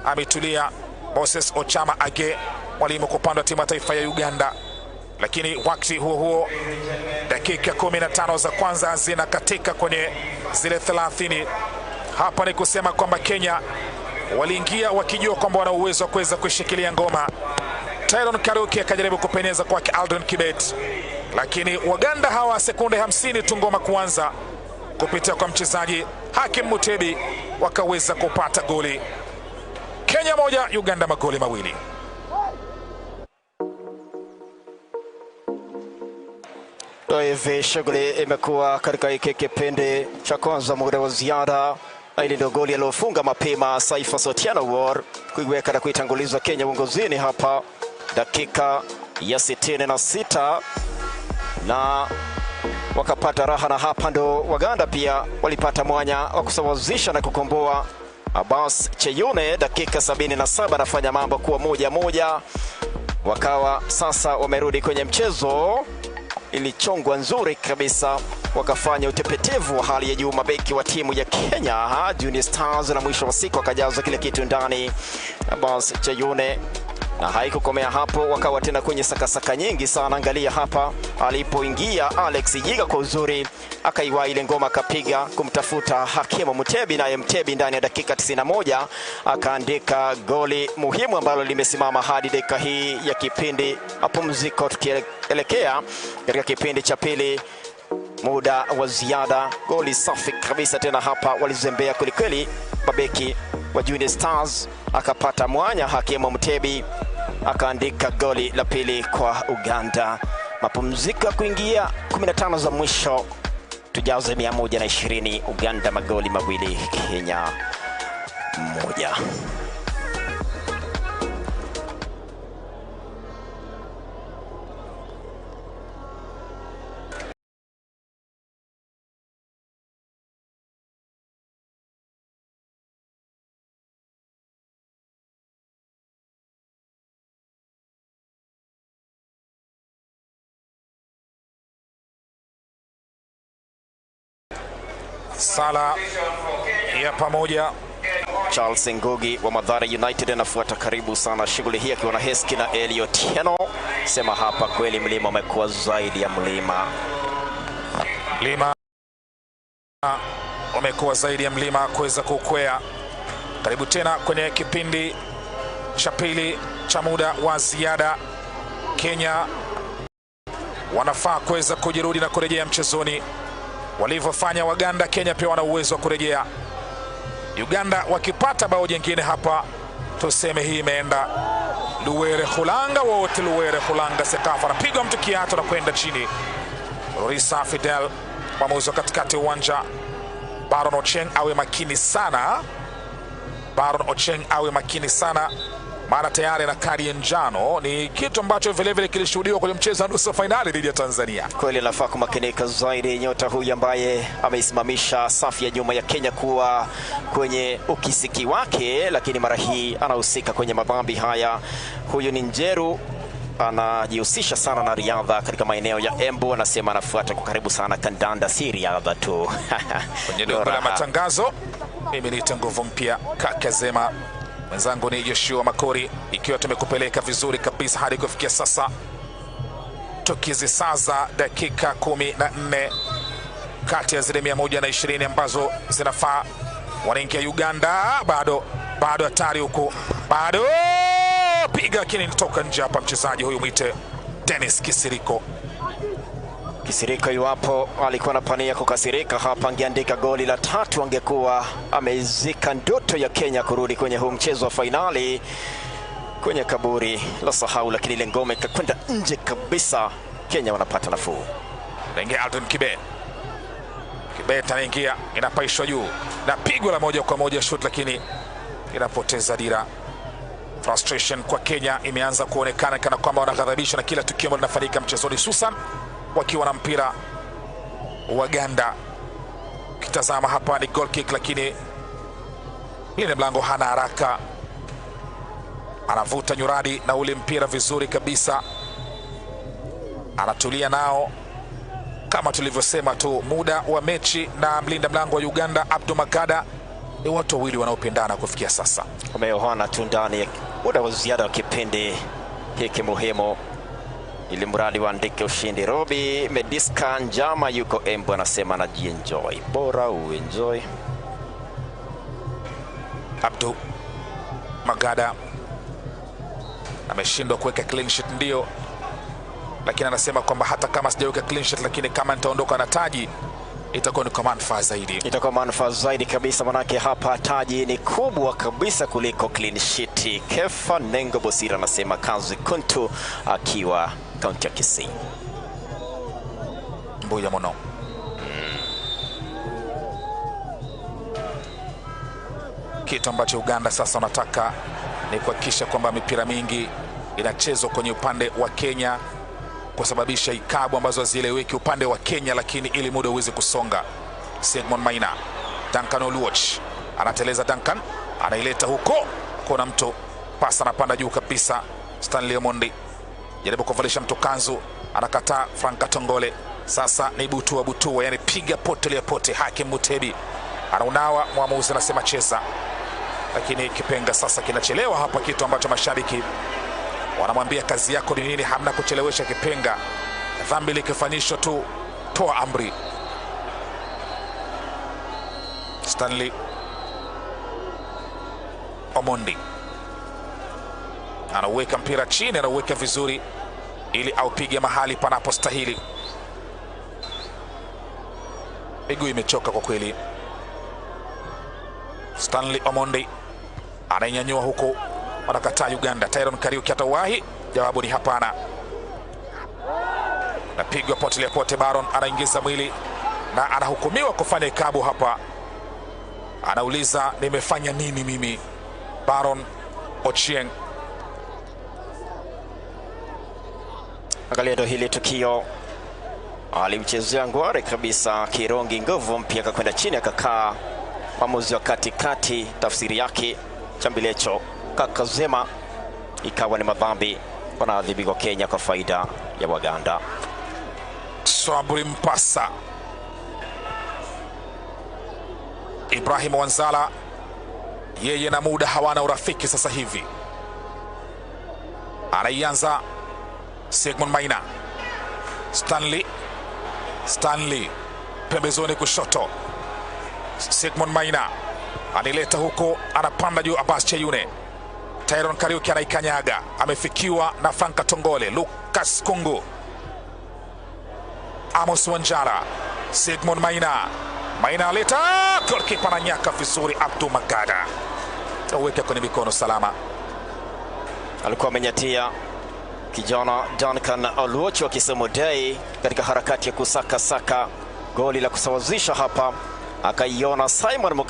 ametulia. Moses Ochama Age, mwalimu kwa upande wa timu ya taifa ya Uganda. Lakini wakati huo huo dakika 15 za kwanza zinakatika kwenye zile 30. Hapa ni kusema kwamba Kenya waliingia wakijua kwamba wana uwezo wa kuweza kushikilia ngoma. Tyron Kariuki akajaribu kupenyeza kwake Aldon Kibet, lakini Waganda hawa sekunde 50 tu ngoma kuanza kupitia kwa mchezaji Hakim Mutebi wakaweza kupata goli. Kenya 1, Uganda magoli 2. Ndio hivi shughuli imekuwa katika hiki kipindi cha kwanza muda wa ziada. Hili ndio goli aliyofunga mapema Saifas Otieno Owuor kuiweka na kuitanguliza Kenya uongozini hapa dakika ya 66, na wakapata raha, na hapa ndo Waganda pia walipata mwanya wa kusawazisha na kukomboa. Abbas Cheyune dakika 77 anafanya mambo kuwa 1-1, wakawa sasa wamerudi kwenye mchezo. Ilichongwa nzuri kabisa, wakafanya utepetevu wa hali ya juu mabeki wa timu ya Kenya Junior Stars, na mwisho wa siku akajaza kile kitu ndani Abbas Cheyune. Na haikukomea hapo, wakawa tena kwenye sakasaka nyingi sana. Angalia hapa alipoingia Alex Yiga kwa uzuri, akaiwa ile ngoma akapiga kumtafuta Hakimu Mutebi, naye Mutebi ndani ya dakika 91 akaandika goli muhimu ambalo limesimama hadi dakika hii ya kipindi mapumziko, tukielekea katika kipindi cha pili muda wa ziada. Goli safi kabisa tena hapa, walizembea kwelikweli mabeki wa Junior Stars, akapata mwanya Hakimu Mutebi akaandika goli la pili kwa Uganda. Mapumziko ya kuingia 15 za mwisho, tujaze 120, Uganda magoli 2, Kenya 1. Sala ya pamoja. Charles Ngugi wa Mathare United anafuata karibu sana shughuli hii akiwa na Heski na Eliotieno. Sema hapa kweli mlima umekuwa zaidi ya mlima. Mlima umekuwa zaidi ya mlima kuweza kukwea. Karibu tena kwenye kipindi cha pili cha muda wa ziada. Kenya wanafaa kuweza kujirudi na kurejea mchezoni walivyofanya Waganda. Kenya pia wana uwezo wa kurejea. Uganda wakipata bao jingine hapa, tuseme hii imeenda. Luwere Khulanga wote, Luwere Khulanga Sekafa anapigwa mtu kiatu na kwenda chini. Rorisa Fidel, mwamuzi wa katikati uwanja. Baron Ocheng awe makini sana, Baron Ocheng awe makini sana, maana tayari na kadi ya njano. Ni kitu ambacho vilevile kilishuhudiwa kwenye mchezo wa nusu fainali dhidi ya Tanzania. Kweli anafaa kumakinika zaidi nyota huyu ambaye ameisimamisha safu ya nyuma ya Kenya kuwa kwenye ukisiki wake, lakini mara hii anahusika kwenye madhambi haya. Huyu ni Njeru, anajihusisha sana na riadha katika maeneo ya Embu, anasema anafuata kwa karibu sana kandanda, si riadha tu. Kwenye duka la matangazo, mimi niite nguvu mpya Kakazema, mwenzangu ni Joshua Makori, ikiwa tumekupeleka vizuri kabisa hadi kufikia sasa, tukizisaza dakika 14 kati ya zile 120 ambazo zinafaa. Wanaingia Uganda, bado bado hatari huku, bado piga, lakini inatoka nje hapa. Mchezaji huyu mwite Dennis Kisiriko. Kisiriko iwapo alikuwa na pania kukasirika hapa, angeandika goli la tatu, angekuwa ameizika ndoto ya Kenya kurudi kwenye huu mchezo wa fainali kwenye kaburi la sahau, lakini ile ngome ikakwenda nje kabisa. Kenya wanapata nafuu. Anaingia Alton Kibe, Kibe anaingia, inapaishwa juu na pigwa la moja kwa moja shoot, lakini inapoteza dira. Frustration kwa Kenya imeanza kuonekana kana kwamba wanaghadhabishwa na kila tukio ambalo linafanyika mchezoni, hususan wakiwa na mpira Waganda. Ukitazama hapa ni goal kick, lakini lile mlango hana haraka, anavuta nyuradi na ule mpira vizuri kabisa, anatulia nao kama tulivyosema tu, muda wa mechi na mlinda mlango wa Uganda Abdu Magada ni watu wawili wanaopendana kufikia sasa. Wameohana tu ndani ya muda wa ziada wa kipindi hiki muhimu, ili mradi waandike ushindi. Robi Mediska Njama yuko Embu, anasema anajienjoy, bora uenjoy. Abdu Magada ameshindwa kuweka clean sheet, ndio, lakini anasema kwamba hata kama sijaweka clean sheet, lakini kama nitaondoka na taji itakuwa ni kwa manufaa zaidi. Itakuwa manufaa zaidi kabisa, manake hapa taji ni kubwa kabisa kuliko clean sheet. Kefa Nengo Bosira anasema kazi kuntu, akiwa kaunti ya Kisii. Mbuya mono Kitu ambacho Uganda sasa wanataka ni kuhakikisha kwamba mipira mingi inachezwa kwenye upande wa Kenya, kusababisha ikabu ambazo hazieleweki upande wa Kenya, lakini ili muda uweze kusonga. Sigmund Maina, Duncan Oluoch anateleza, Duncan anaileta huko, kona mtu pasa, anapanda juu kabisa. Stanley Omondi jaribu kuvalisha mtu kanzu, anakataa. Frank Katongole sasa ni butua butua, yani piga potelea pote. Hakim Mutebi anaunawa, mwamuzi anasema cheza, lakini kipenga sasa kinachelewa hapa, kitu ambacho mashabiki wanamwambia kazi yako ni nini? Hamna kuchelewesha kipenga, dhambi likifanyishwa tu toa amri. Stanley Omondi anauweka mpira chini, anauweka vizuri ili aupige mahali panapostahili. Miguu imechoka kwa kweli. Stanley Omondi anainyanyua huku, wanakataa Uganda. Tyron Kariuki atawahi? Jawabu ni hapana. Napigwa potelea pote. Baron anaingiza mwili na anahukumiwa kufanya ikabu hapa. Anauliza, nimefanya nini mimi? Baron Ochieng. Angalia ndo hili tukio, alimchezea ngware kabisa Kirongi, nguvu mpya, akakwenda chini akakaa. Mwamuzi wa katikati tafsiri yake chambilecho Kakazema, ikawa ni madhambi, wanaadhibiwa Kenya kwa faida ya Waganda. Swabri Mpasa Ibrahim Wanzala yeye na muda hawana urafiki sasa hivi. Anaianza Sigmund Maina. Stanley pembezoni kushoto. Sigmund Maina analeta huko, anapanda juu Abbas Cheyune. Tyron Kariuki anaikanyaga, amefikiwa na Franka Tongole. Lucas Kungu, Amos Wanjala, Sigmund Maina. Maina aleta, goalkeeper ananyaka vizuri. Abdu Magada aweka kwenye mikono salama. Alikuwa amenyatia kijana Duncan Oluoch wa Kisumu Day katika harakati ya kusaka saka goli la kusawazisha hapa, akaiona Simon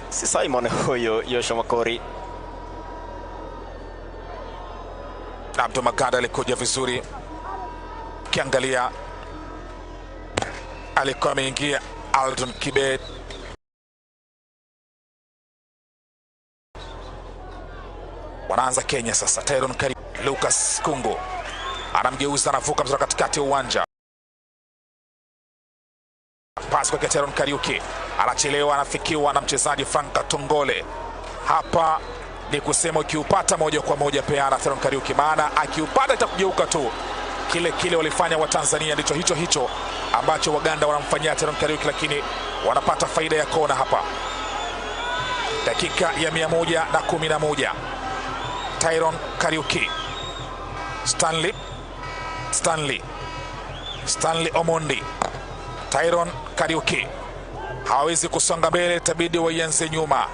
si Simon huyo, Joshua Makori. Abdu Magada alikuja vizuri, kiangalia alikuwa ameingia Aldon Kibet. Wanaanza Kenya sasa. Tyron Kari, Lucas Kungu anamgeuza, anavuka mzura katikati ya uwanja, pasi kwa Tyron Kariuki, anachelewa, anafikiwa na mchezaji Franka Tongole. Hapa ni kusema ukiupata moja kwa moja peana Tyron Kariuki, maana akiupata itakugeuka tu. Kile kile walifanya wa Tanzania ndicho hicho hicho ambacho Waganda wanamfanyia Tyron Kariuki, lakini wanapata faida ya kona hapa. Dakika ya 111, Tyron Kariuki, Stanley Omondi, Tyron Kariuki hawezi kusonga mbele, itabidi waianze nyuma.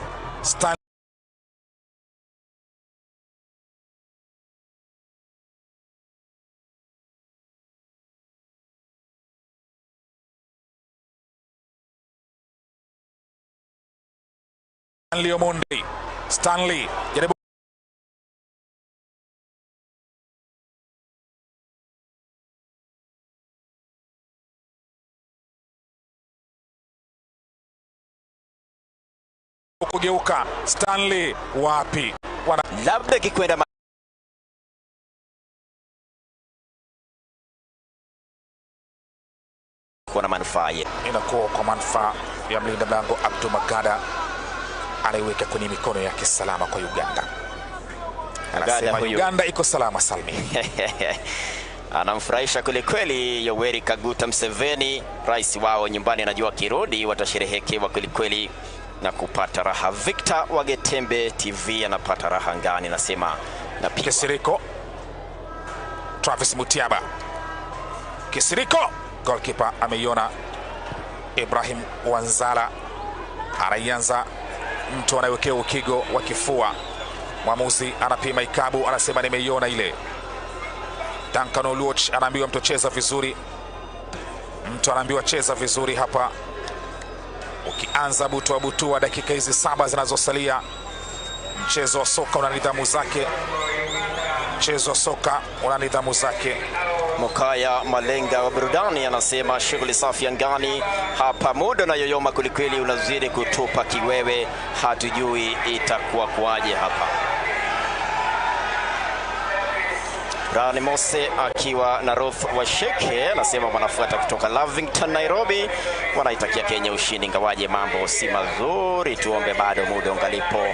Stanley Omondi, Stanley jaribu kugeuka. Stanley wapi? Labda kikwenda kuna manufaa, inakuwa kwa manufaa ya mlinda mlango Abdu Magada, anaiweka kwenye mikono yake salama kwa Uganda. Anasema Uganda iko salama salmi. Anamfurahisha kweli kweli Yoweri Kaguta Museveni, rais wao nyumbani. Anajua kirudi watasherehekewa kweli kweli na kupata raha. Victor Wagetembe TV anapata raha ngani, nasema na pia Kisiriko. Travis Mutiaba, Kisiriko, goalkeeper ameiona. Ibrahim Wanzala anaianza, mtu anawekea ukigo wa kifua. Mwamuzi anapima ikabu, anasema nimeiona ile. Duncan Oluoch anaambiwa mtu cheza vizuri, mtu anaambiwa cheza vizuri hapa. Ukianza butua butua dakika hizi 7 zinazosalia, mchezo wa soka una nidhamu zake. Mchezo wa soka una nidhamu zake. Mokaya Malenga wa burudani anasema shughuli safi angani hapa, muda na yoyoma kwelikweli, unazidi kutupa kiwewe, hatujui itakuwa kuaje hapa. Rani Mose akiwa na Ruth Washeke anasema wanafuata kutoka Lavington, Nairobi, wanaitakia Kenya ushindi, ingawaje mambo si mazuri. Tuombe bado muda ungalipo,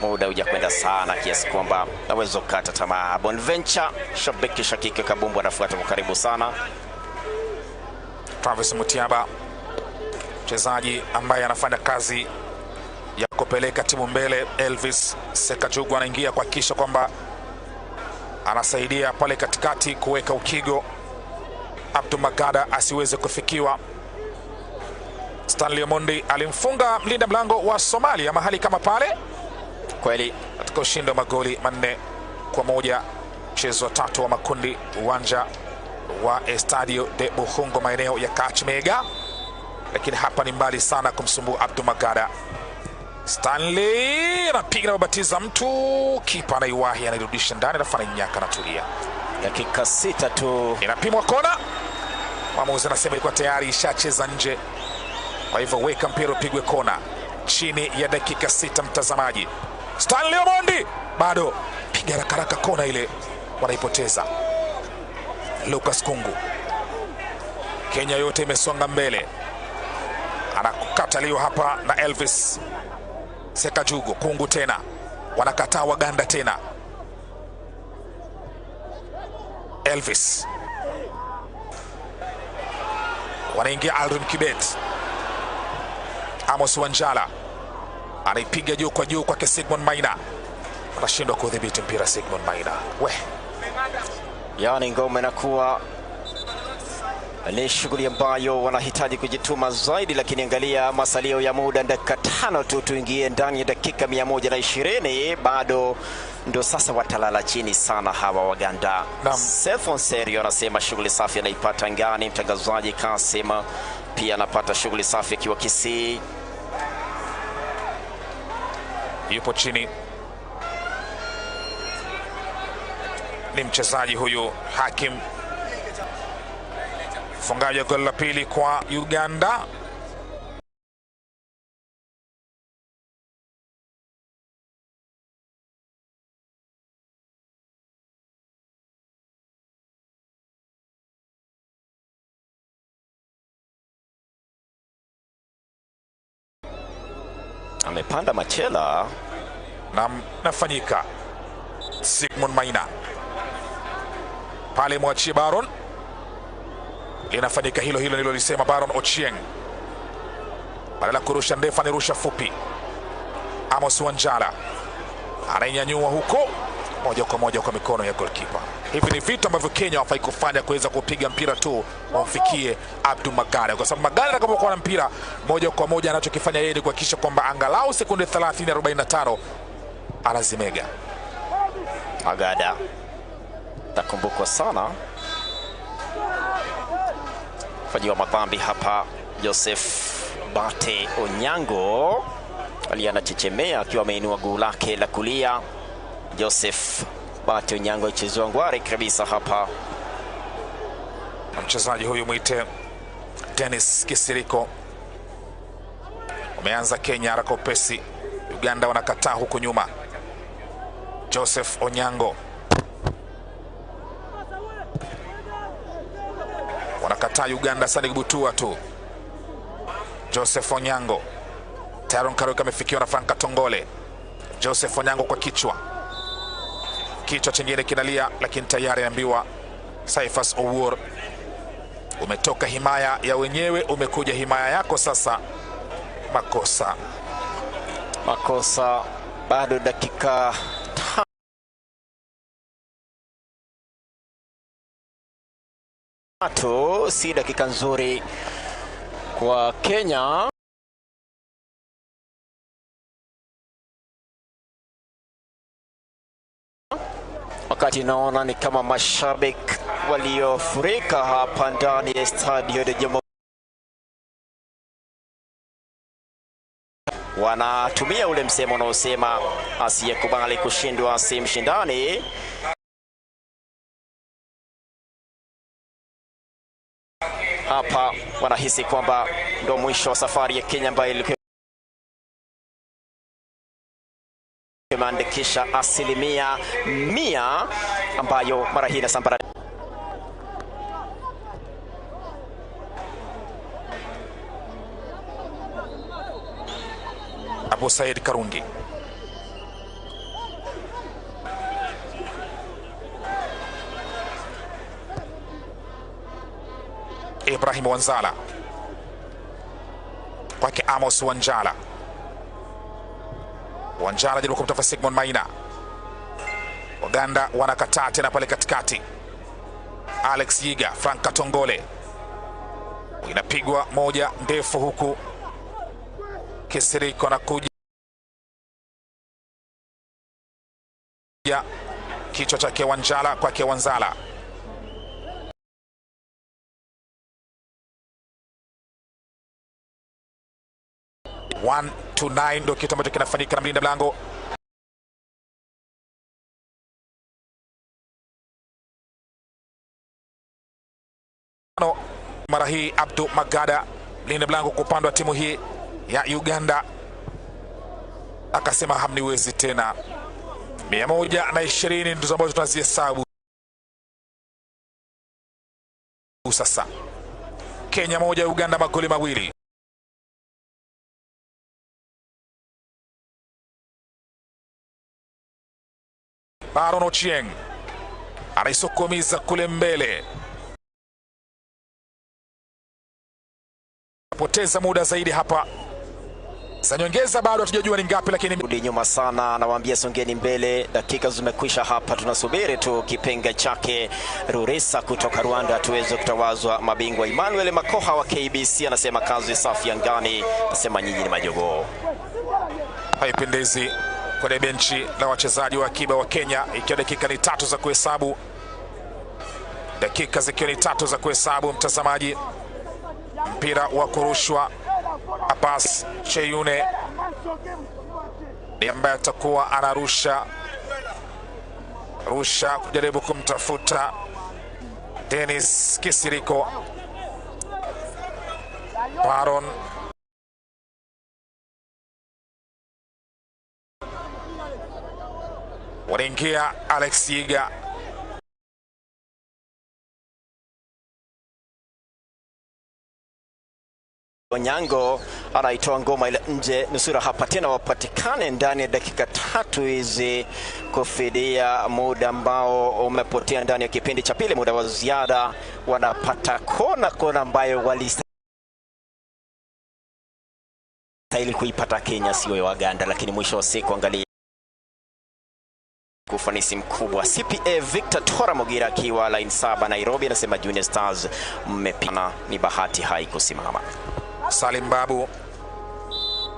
muda hujakwenda sana kiasi kwamba naweza kukata tamaa. Bonventure shabiki Shakiki Kabumbu anafuata kwa karibu sana. Travis Mutiaba, mchezaji ambaye anafanya kazi ya kupeleka timu mbele. Elvis Sekajugu anaingia kuhakikisha kwamba anasaidia pale katikati kuweka ukigo, Abdu Magada asiweze kufikiwa. Stanley Omondi alimfunga mlinda mlango wa Somalia mahali kama pale kweli katika ushindi wa magoli 4-1, mchezo wa 3 wa makundi, uwanja wa Estadio de Buhungo maeneo ya Kachmega, lakini hapa ni mbali sana kumsumbua Abdu Magada. Stanley anapiga na kubatiza mtu, kipa anaiwahi, anairudisha ndani, anafanya nyaka na tulia. Dakika 6 tu inapimwa kona, mwamuzi anasema ilikuwa tayari ishacheza nje, kwa hivyo weka mpira upigwe kona. Chini ya dakika 6, mtazamaji. Stanley Omondi bado piga haraka haraka, kona ile wanaipoteza. Lucas Kungu, Kenya yote imesonga mbele, anakata Kataliwa hapa na Elvis Sekajugo. Kungu tena wanakataa Waganda tena. Elvis wanaingia Aldrin Kibet. Amos Wanjala anaipiga juu kwa juu kwake Sigmund Maina, anashindwa kudhibiti mpira Sigmund Maina. We Yaani ngoma inakuwa ni shughuli ambayo wanahitaji kujituma zaidi, lakini angalia masalio ya muda, dakika 5 tu tuingie ndani ya dakika 120, bado ndo sasa watalala chini sana hawa Waganda. Naam. Sefon Serio anasema shughuli safi anaipata ngani. Mtangazaji Kasema pia anapata shughuli safi akiwa Kisii. Yupo chini ni mchezaji huyu Hakim, mfungaji wa goli la pili kwa Uganda. Amepanda machela Na nafanyika Sigmund Maina pale, mwachie Baron, linafanyika hilo hilo nilolisema. Baron Ochieng badala ya kurusha ndefu anirusha fupi. Amos Wanjala anainyanyua huko moja kwa moja kwa mikono ya goalkeeper. Hivi ni vitu ambavyo Kenya hawafai kufanya, kuweza kupiga mpira tu wamfikie Abdu Magare, kwa sababu Magare atakapokuwa na mpira moja kwa moja, anachokifanya yeye ni kuhakikisha kwamba angalau sekunde 30 45 anazimega. Agada takumbukwa sana fanyiwa madhambi hapa. Joseph Bate Onyango aliye anachechemea akiwa ameinua guu lake la kulia. Joseph Bate Onyango alichezewa ngware kabisa hapa. Na mchezaji huyu mwite Dennis Kisiriko. Umeanza Kenya haraka upesi, Uganda wanakataa huku nyuma. Joseph Onyango wanakataa Uganda, sasa ni kubutua tu. Joseph Onyango, Tyron Karuka amefikiwa na Frank Katongole. Joseph Onyango kwa kichwa, kichwa chengine kinalia, lakini tayari anaambiwa Cyphers Owuor, umetoka himaya ya wenyewe, umekuja himaya yako sasa. Makosa Makosa, bado dakika 3, si dakika nzuri kwa Kenya. Wakati naona ni kama mashabiki waliofurika hapa ndani ya Stadio de Jomo wanatumia ule msemo unaosema asiyekubali kushindwa si mshindani. Hapa wanahisi kwamba ndo mwisho wa safari ya Kenya ambayo ilikuwa imeandikisha 100% ambayo mara hii inasambara. Abu Said Karungi Ibrahim Wanzala kwake Amos Wanjala. Wanjala jaribu kumtafuta Sigmund Maina. Waganda wanakataa tena pale katikati. Alex Yiga, Frank Katongole, inapigwa moja ndefu huku Kisiriko anakuja kichwa chake Wanjala kwake Wanzala. One to nine ndio kitu ambacho kinafanyika na mlinda mlango mara hii Abdu Magada, mlinda mlango kwa upande wa timu hii ya Uganda, akasema hamniwezi tena. 120 ndizo ambazo tunazihesabu sasa. Kenya 1, Uganda magoli 2. Baron Ochieng anaisukumiza kule mbele, poteza muda zaidi hapa. Za nyongeza bado hatujajua ni ngapi, lakini Rudi nyuma sana, anawaambia songeni mbele, dakika zimekwisha hapa, tunasubiri tu kipenga chake Rurisa kutoka Rwanda tuweze kutawazwa mabingwa. Emmanuel Makoha wa KBC anasema kazi safi angani, anasema nyinyi ni majogoo. Haipendezi kwenye benchi la wachezaji wa akiba wa Kenya, ikiwa dakika ni 3 za kuhesabu, dakika zikiwa ni 3 za kuhesabu, mtazamaji. Mpira wa kurushwa, Abbas Cheyune ni ambaye atakuwa anarusha rusha kujaribu kumtafuta Dennis Kisiriko. Baron wanaingia Alex Yiga, Onyango anaitoa ngoma ile nje, nusura hapa tena wapatikane ndani ya dakika 3 hizi kufidia muda ambao umepotea ndani ya kipindi cha pili, muda wa ziada. Wanapata kona, kona ambayo walistahili kuipata Kenya, sio ya Waganda, lakini mwisho wa siku angalia ufanisi mkubwa. CPA Victor Tora Mugira akiwa line 7 Nairobi anasema Junior Stars mmepigana, ni bahati haikusimama. Salim Babu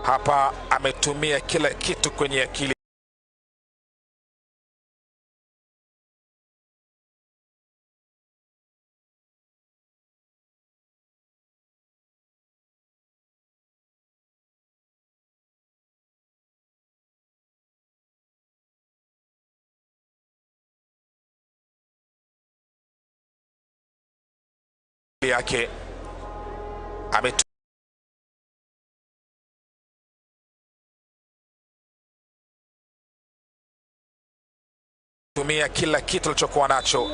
hapa ametumia kila kitu kwenye akili yake, ametumia kila kitu alichokuwa nacho.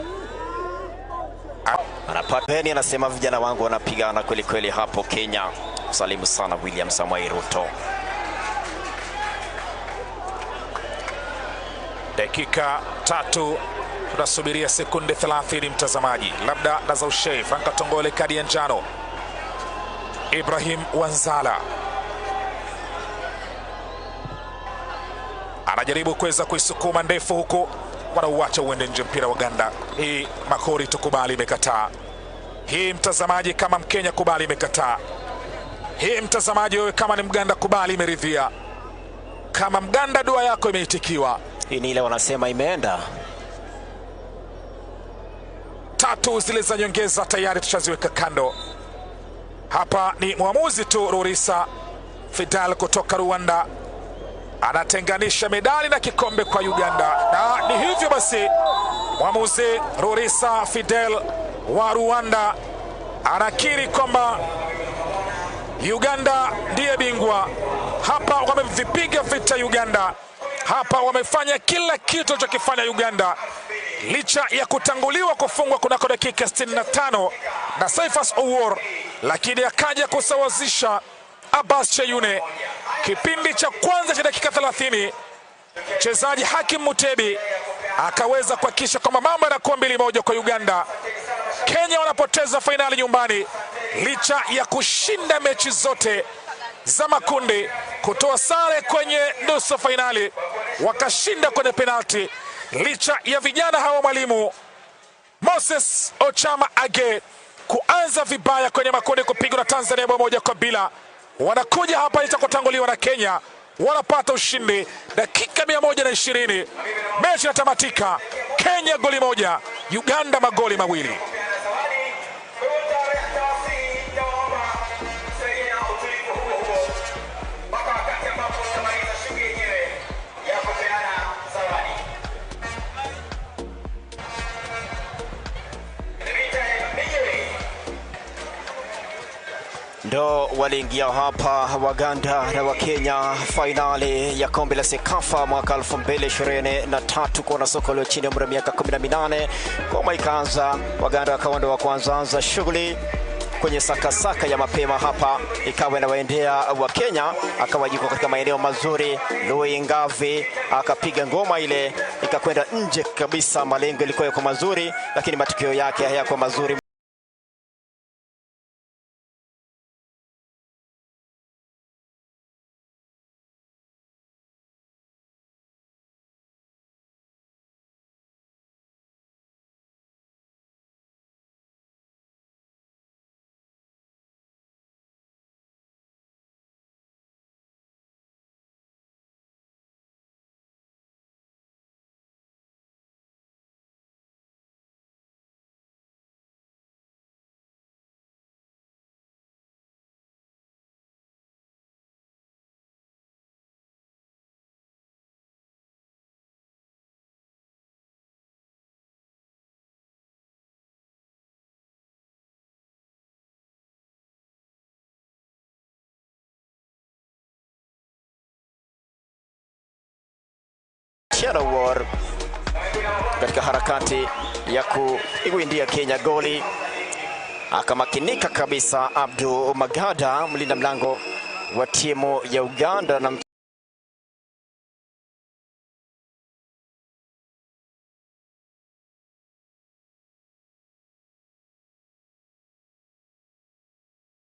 Anapeni anasema vijana wangu wanapigana kweli kweli hapo Kenya. Salimu sana William Samoei Ruto. Dakika 3 tunasubiria sekunde 30, mtazamaji, labda na za ushei. Franka Tongole kadi ya njano. Ibrahim Wanzala anajaribu kuweza kuisukuma ndefu huku, wanauacha uende nje mpira wa Uganda. Hii Makori tukubali imekataa hii, mtazamaji kama Mkenya kubali imekataa hii, mtazamaji wewe kama ni Mganda kubali imeridhia, kama Mganda dua yako imeitikiwa. Hii ni ile wanasema imeenda. 3 zile za nyongeza tayari tushaziweka kando. Hapa ni mwamuzi tu Rurisa Fidel kutoka Rwanda anatenganisha medali na kikombe kwa Uganda, na ni hivyo basi, mwamuzi Rurisa Fidel wa Rwanda anakiri kwamba Uganda ndiye bingwa. Hapa wamevipiga vita Uganda, hapa wamefanya kila kitu alichokifanya Uganda, licha ya kutanguliwa kufungwa kunako dakika 65 na Saifas Owuor, lakini akaja kusawazisha Abbas Cheyune. Kipindi cha kwanza cha dakika 30 mchezaji Hakim Mutebi akaweza kuhakikisha kwamba mambo yanakuwa 2-1 kwa Uganda. Kenya wanapoteza fainali nyumbani licha ya kushinda mechi zote za makundi, kutoa sare kwenye nusu fainali, wakashinda kwenye penalti, licha ya vijana hawa mwalimu Moses Ochama Age kuanza vibaya kwenye makundi, kupigwa na Tanzania bao 1-0. Wanakuja hapa licha kutanguliwa na Kenya, wanapata ushindi dakika 120, mechi inatamatika, Kenya goli 1, Uganda magoli 2. Ndo waliingia hapa Waganda na Wakenya fainali ya kombe la Sekafa mwaka 2023 kwa wanasoka walio chini ya umri wa miaka 18. Ngoma ikaanza, Waganda wakawa ndo wa kwanza anza shughuli. kwenye sakasaka ya mapema hapa ikawa inawaendea wa Kenya, akawa yuko katika maeneo mazuri. Louis Ngavi akapiga ngoma ile ikakwenda nje kabisa. Malengo yalikuwa yako mazuri, lakini matokeo yake hayakuwa mazuri. War katika harakati ya kuiwindia Kenya goli, akamakinika kabisa Abdu Magada, mlinda mlango wa timu ya Uganda na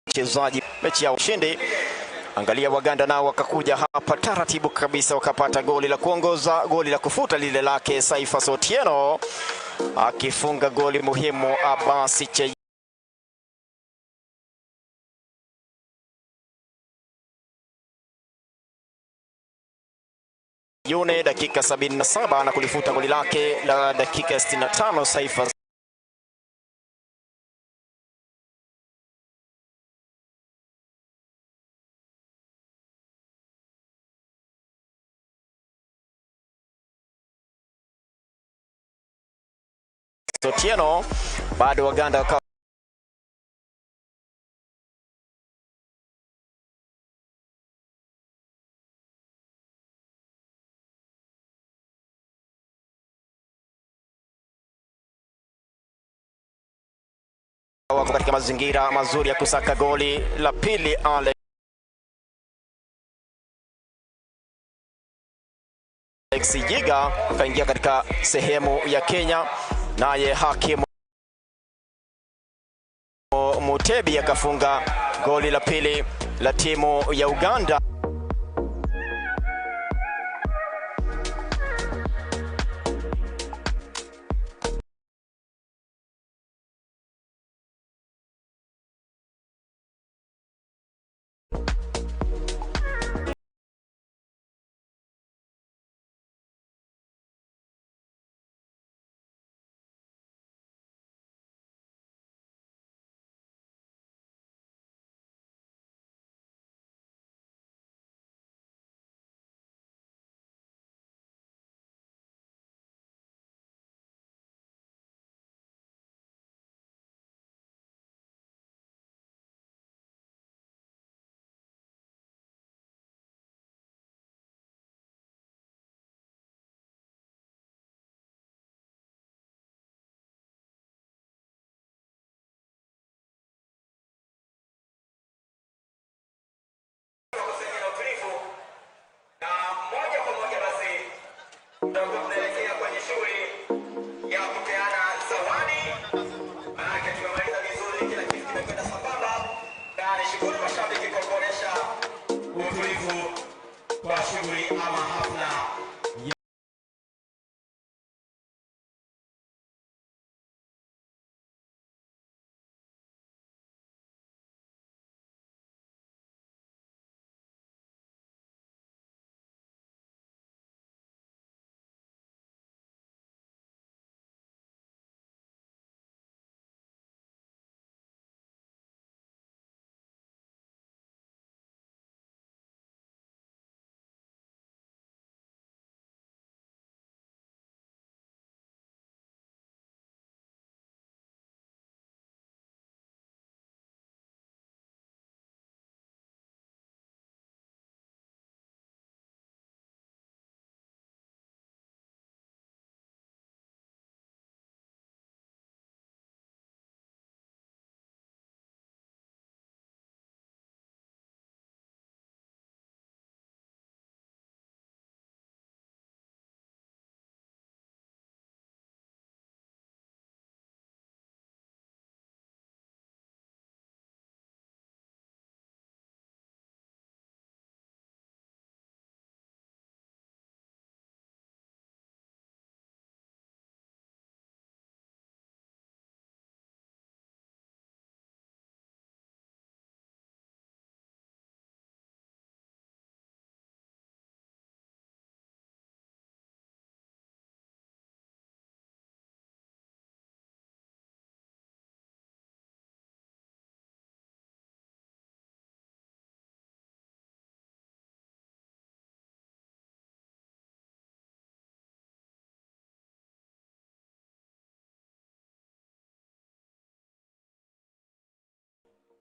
mchezaji mechi ya ushindi. Angalia Waganda nao wakakuja hapa taratibu kabisa, wakapata goli la kuongoza, goli la kufuta lile lake Saifa Sotieno akifunga goli muhimu. Abasi Cheyune dakika 77 na kulifuta goli lake la dakika 65 Saifa Otieno. Bado Waganda wakawa wako katika mazingira mazuri ya kusaka goli la pili. Alex Yiga akaingia katika sehemu ya Kenya, naye Hakimu Mutebi akafunga goli la pili la timu ya Uganda. Kwa shughuli ama hafla.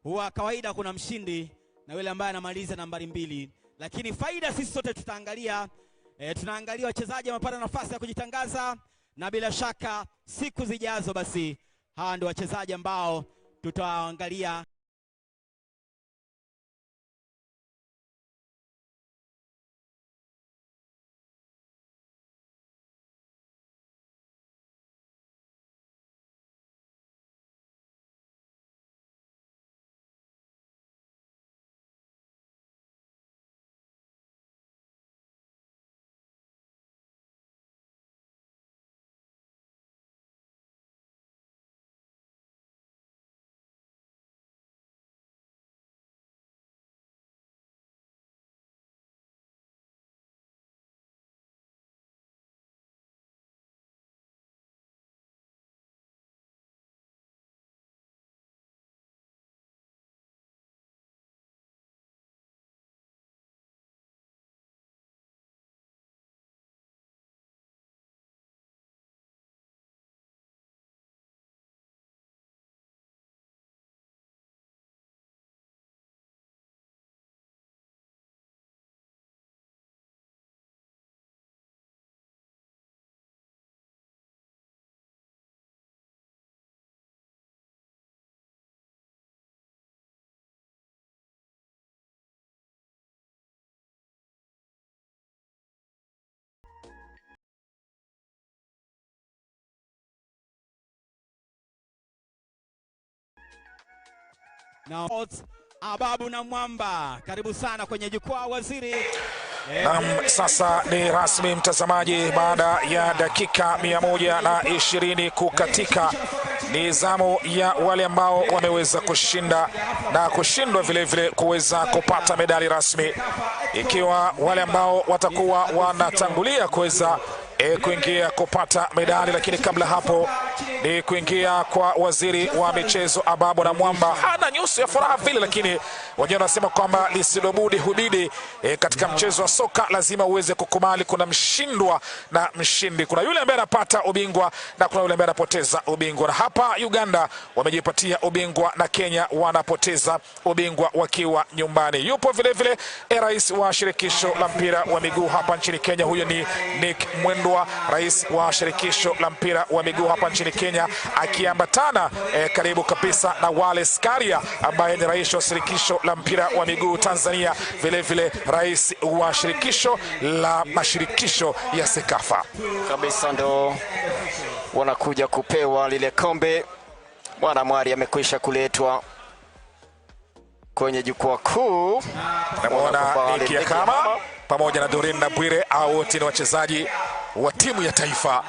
Huwa kawaida kuna mshindi na yule ambaye anamaliza nambari 2, lakini faida sisi sote tutaangalia, tunaangalia wachezaji wamepata nafasi ya kujitangaza, na bila shaka siku zijazo basi hawa ndio wachezaji ambao tutaangalia. Na Ababu na Mwamba, karibu sana kwenye jukwaa waziri. Naam, sasa ni rasmi mtazamaji, baada ya dakika 120 kukatika, ni zamu ya wale ambao wameweza kushinda na kushindwa vile vile kuweza kupata medali rasmi, ikiwa wale ambao watakuwa wanatangulia kuweza kuingia kupata medali. Lakini kabla hapo ni kuingia kwa waziri wa michezo Ababu na Mwamba. Hana nyuso ya furaha vile, lakini wenyewe wanasema kwamba lisilobudi hubidi. Katika mchezo wa soka lazima uweze kukubali kuna mshindwa na mshindi, kuna yule ambaye anapata ubingwa na kuna yule ambaye anapoteza ubingwa. Na hapa Uganda wamejipatia ubingwa na Kenya wanapoteza ubingwa wakiwa nyumbani. Yupo vile vile rais wa shirikisho la mpira wa miguu hapa nchini Kenya, huyo ni Nick Mwendwa, rais wa shirikisho la mpira wa miguu hapa nchini Kenya, akiambatana karibu kabisa na Wallace Karia ambaye ni rais wa shirikisho la mpira wa miguu Tanzania, vile vile rais wa shirikisho la mashirikisho ya Sekafa. Kabisa ndo wanakuja kupewa lile kombe. Bwana Mwari amekwisha kuletwa kwenye jukwaa kuu. Namuona Nicky Akama pamoja na Doreen na Bwire, hao wote ni wachezaji wa timu ya taifa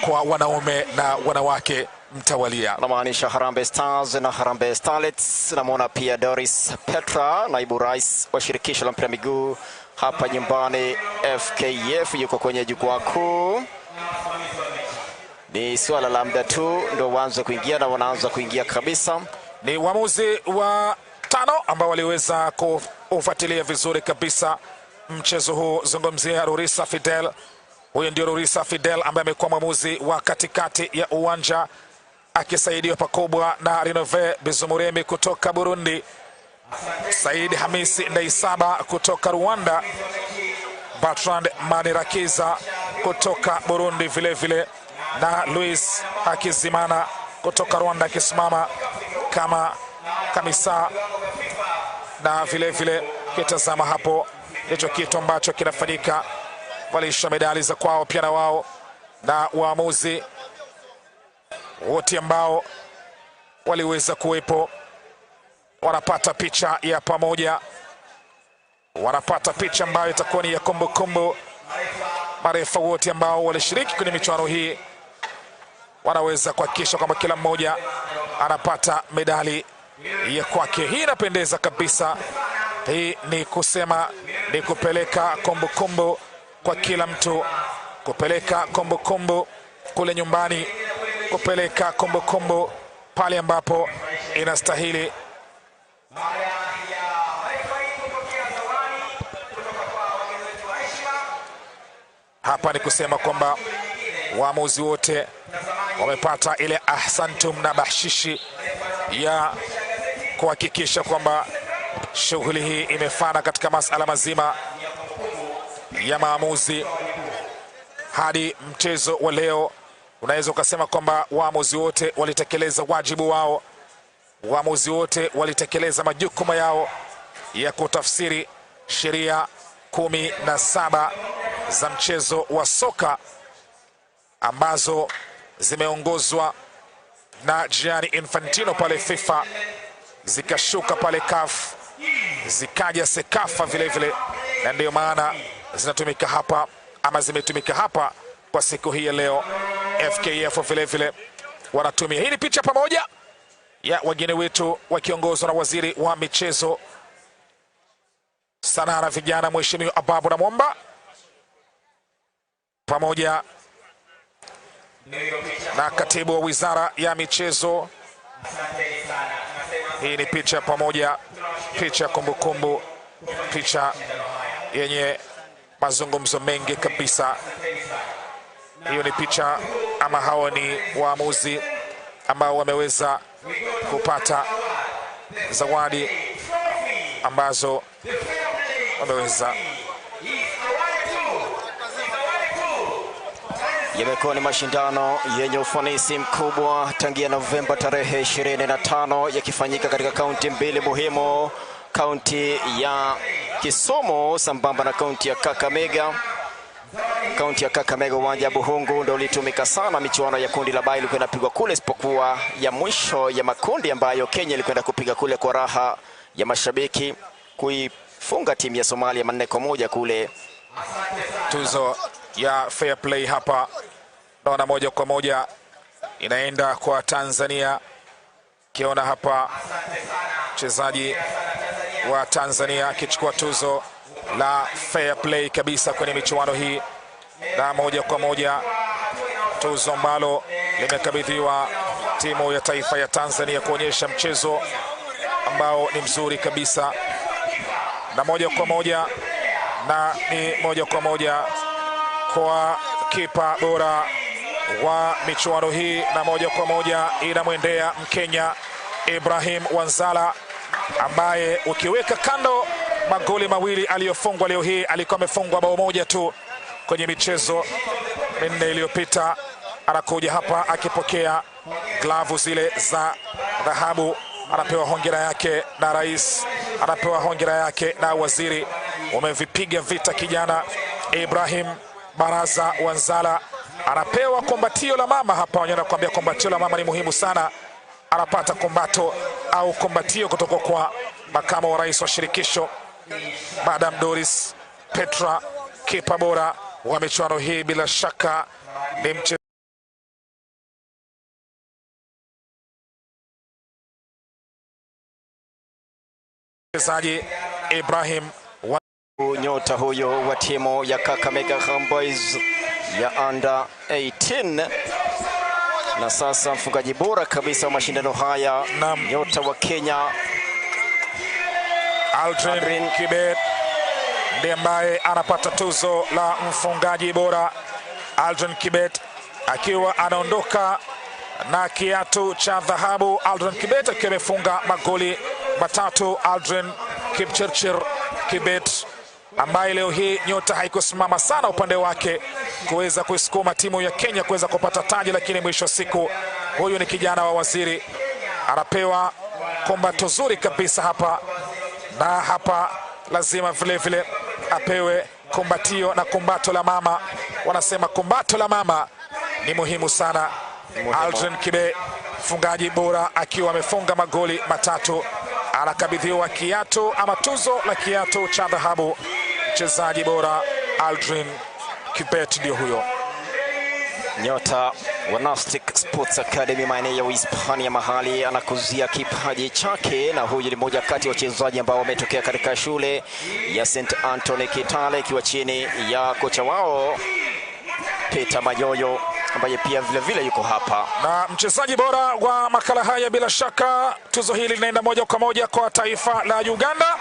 kwa wanaume na wanawake mtawalia. Namaanisha Harambee Stars na Harambee Starlets. Namuona pia Doris Petra, naibu rais wa shirikisho la mpira miguu hapa nyumbani FKF, yuko kwenye jukwaa kuu. Ni swala la muda tu ndio waanze kuingia, na wanaanza kuingia kabisa. Ni uamuzi wa 5 ambao waliweza kufuatilia vizuri kabisa mchezo huu. Zungumzia Rurisa Fidel. Huyo ndio Rurisa Fidel ambaye amekuwa mwamuzi wa katikati ya uwanja akisaidiwa pakubwa na Rinove Bizumuremi kutoka Burundi, Said Hamisi Ndaisaba kutoka Rwanda, Bertrand Manirakiza kutoka Burundi vile vile na Luis Hakizimana kutoka Rwanda akisimama kama kamisa. Na vile vile kitazama hapo hicho kitu ambacho kinafanyika, walisha medali za kwao pia na wao, na waamuzi wote ambao waliweza kuwepo wanapata picha ya pamoja, wanapata picha ambayo itakuwa ni ya kumbukumbu. Marefa wote ambao walishiriki kwenye michuano hii wanaweza kuhakikisha kwamba kila mmoja anapata medali ya kwake. Hii inapendeza kabisa. Hii ni kusema ni kupeleka kumbukumbu kwa kila mtu, kupeleka kumbukumbu kule nyumbani, kupeleka kumbukumbu pale ambapo inastahili. Hapa ni kusema kwamba waamuzi wote wamepata ile ahsantum na bahshishi ya kuhakikisha kwamba shughuli hii imefana katika masala mazima ya maamuzi. Hadi mchezo wa leo unaweza ukasema kwamba waamuzi wote walitekeleza wajibu wao, waamuzi wote walitekeleza majukumu yao ya kutafsiri sheria 17 za mchezo wa soka ambazo zimeongozwa na Gianni Infantino pale FIFA, zikashuka pale CAF, zikaja SEKAFA vile vile, na ndio maana zinatumika hapa ama zimetumika hapa kwa siku hii ya leo. FKF vile vile wanatumia. Hii ni picha pamoja ya wageni wetu wakiongozwa na waziri wa michezo, sanaa na vijana, Mheshimiwa Ababu Namwamba, pamoja na katibu wa wizara ya michezo. Hii ni picha pamoja, picha kumbukumbu, picha yenye mazungumzo mengi kabisa. Hiyo ni picha ama hao ni waamuzi ambao wameweza kupata zawadi ambazo wameweza. Yamekuwa ni mashindano yenye ufanisi mkubwa tangia Novemba tarehe 25 yakifanyika katika kaunti mbili muhimu, kaunti ya Kisumu sambamba na kaunti ya Kakamega. Kaunti ya Kakamega, uwanja wa Buhungu ndio ulitumika sana. Michuano ya kundi la B ilikuwa inapigwa kule, isipokuwa ya mwisho ya makundi ambayo Kenya ilikwenda kupiga kule kwa raha ya mashabiki, kuifunga timu ya Somalia 4-1 kule. Tuzo ya fair play hapa naona moja kwa moja inaenda kwa Tanzania. Kiona hapa mchezaji wa Tanzania akichukua tuzo la fair play kabisa kwenye michuano hii, na moja kwa moja tuzo ambalo limekabidhiwa timu ya taifa ya Tanzania kuonyesha mchezo ambao ni mzuri kabisa, na moja kwa moja na ni moja kwa moja kwa kipa bora wa michuano hii, na moja kwa moja inamwendea Mkenya Ibrahim Wanzala, ambaye ukiweka kando magoli mawili aliyofungwa leo hii, alikuwa amefungwa bao moja tu kwenye michezo minne iliyopita. Anakuja hapa akipokea glavu zile za dhahabu, anapewa hongera yake na rais, anapewa hongera yake na waziri. Wamevipiga vita kijana Ibrahim Baraza Wanzala, anapewa kumbatio la mama hapa. Wenyewe wanakuambia kumbatio la mama ni muhimu sana. Anapata kumbato au kumbatio kutoka kwa makamu wa rais wa shirikisho Madam Doris Petra. Kipa bora wa michuano hii bila shaka ni mchezaji Ibrahim nyota huyo wa timu ya Kakamega Homeboys ya under 18, na sasa mfungaji bora kabisa wa mashindano haya, nyota wa Kenya Aldrin Kibet ndiye ambaye anapata tuzo la mfungaji bora. Aldrin Kibet akiwa anaondoka na kiatu cha dhahabu. Aldrin Kibet akiwa amefunga magoli matatu. Aldrin Kipchirchir Kibet ambaye leo hii nyota haikusimama sana upande wake kuweza kuisukuma timu ya Kenya kuweza kupata taji, lakini mwisho wa siku huyu ni kijana wa waziri, anapewa kombato zuri kabisa hapa, na hapa lazima vile vile apewe kumbatio na kumbato la mama. Wanasema kumbato la mama ni muhimu sana. Aldrin Kibe mfungaji bora akiwa amefunga magoli matatu, anakabidhiwa kiatu ama tuzo la kiatu cha dhahabu. Mchezaji bora Aldrin Kibet ndio huyo, nyota wa Nastic Sports Academy maeneo ya Uhispania, mahali anakuzia kipaji chake, na huyu ni mmoja kati ya wachezaji ambao wametokea katika shule ya St Anthony Kitale, ikiwa chini ya kocha wao Peter Mayoyo ambaye pia vile vile yuko hapa. Na mchezaji bora wa makala haya bila shaka tuzo hili linaenda moja kwa moja kwa taifa la Uganda.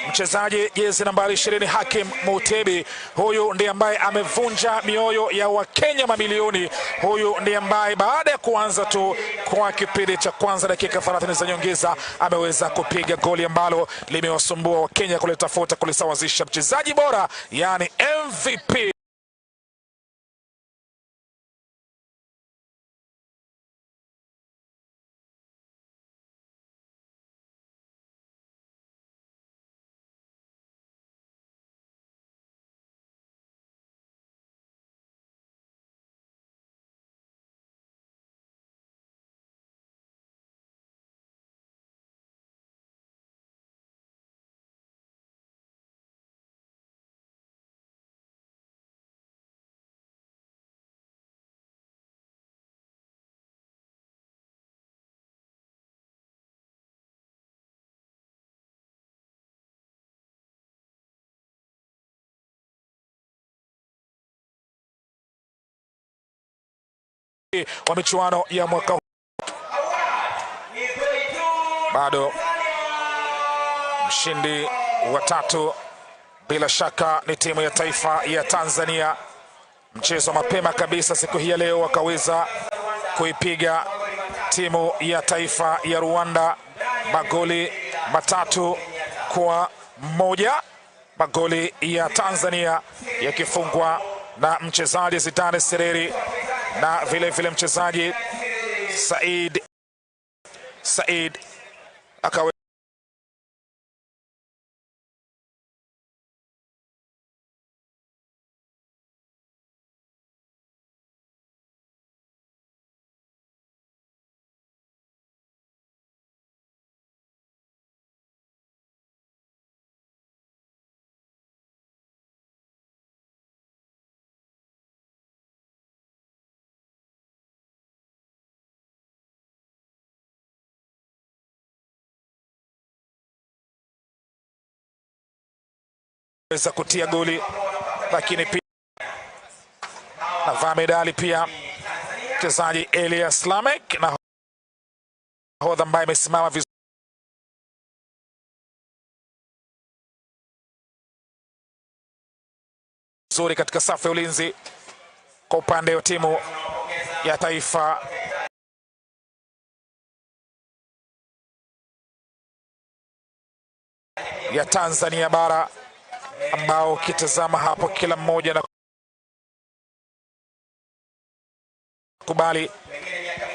Mchezaji jezi nambari 20 Hakim Mutebi, huyu ndiye ambaye amevunja mioyo ya Wakenya mamilioni. Huyu ndiye ambaye baada ya kuanza tu kwa kipindi cha kwanza dakika 30 za nyongeza ameweza kupiga goli ambalo limewasumbua Wakenya kulitafuta kulisawazisha. Mchezaji bora yani MVP wa michuano ya mwaka huu. Bado mshindi wa tatu bila shaka ni timu ya taifa ya Tanzania. Mchezo mapema kabisa siku hii ya leo wakaweza kuipiga timu ya taifa ya Rwanda magoli 3-1. Magoli ya Tanzania yakifungwa na mchezaji Zidane Sereri na vile vile mchezaji Said akaweza kutia goli, lakini pia navaa medali pia mchezaji Elias Lamek, na nahodha ambaye amesimama vizuri katika safu ya ulinzi kwa upande wa timu ya taifa ya Tanzania bara, ambao kitazama hapo kila mmoja na kubali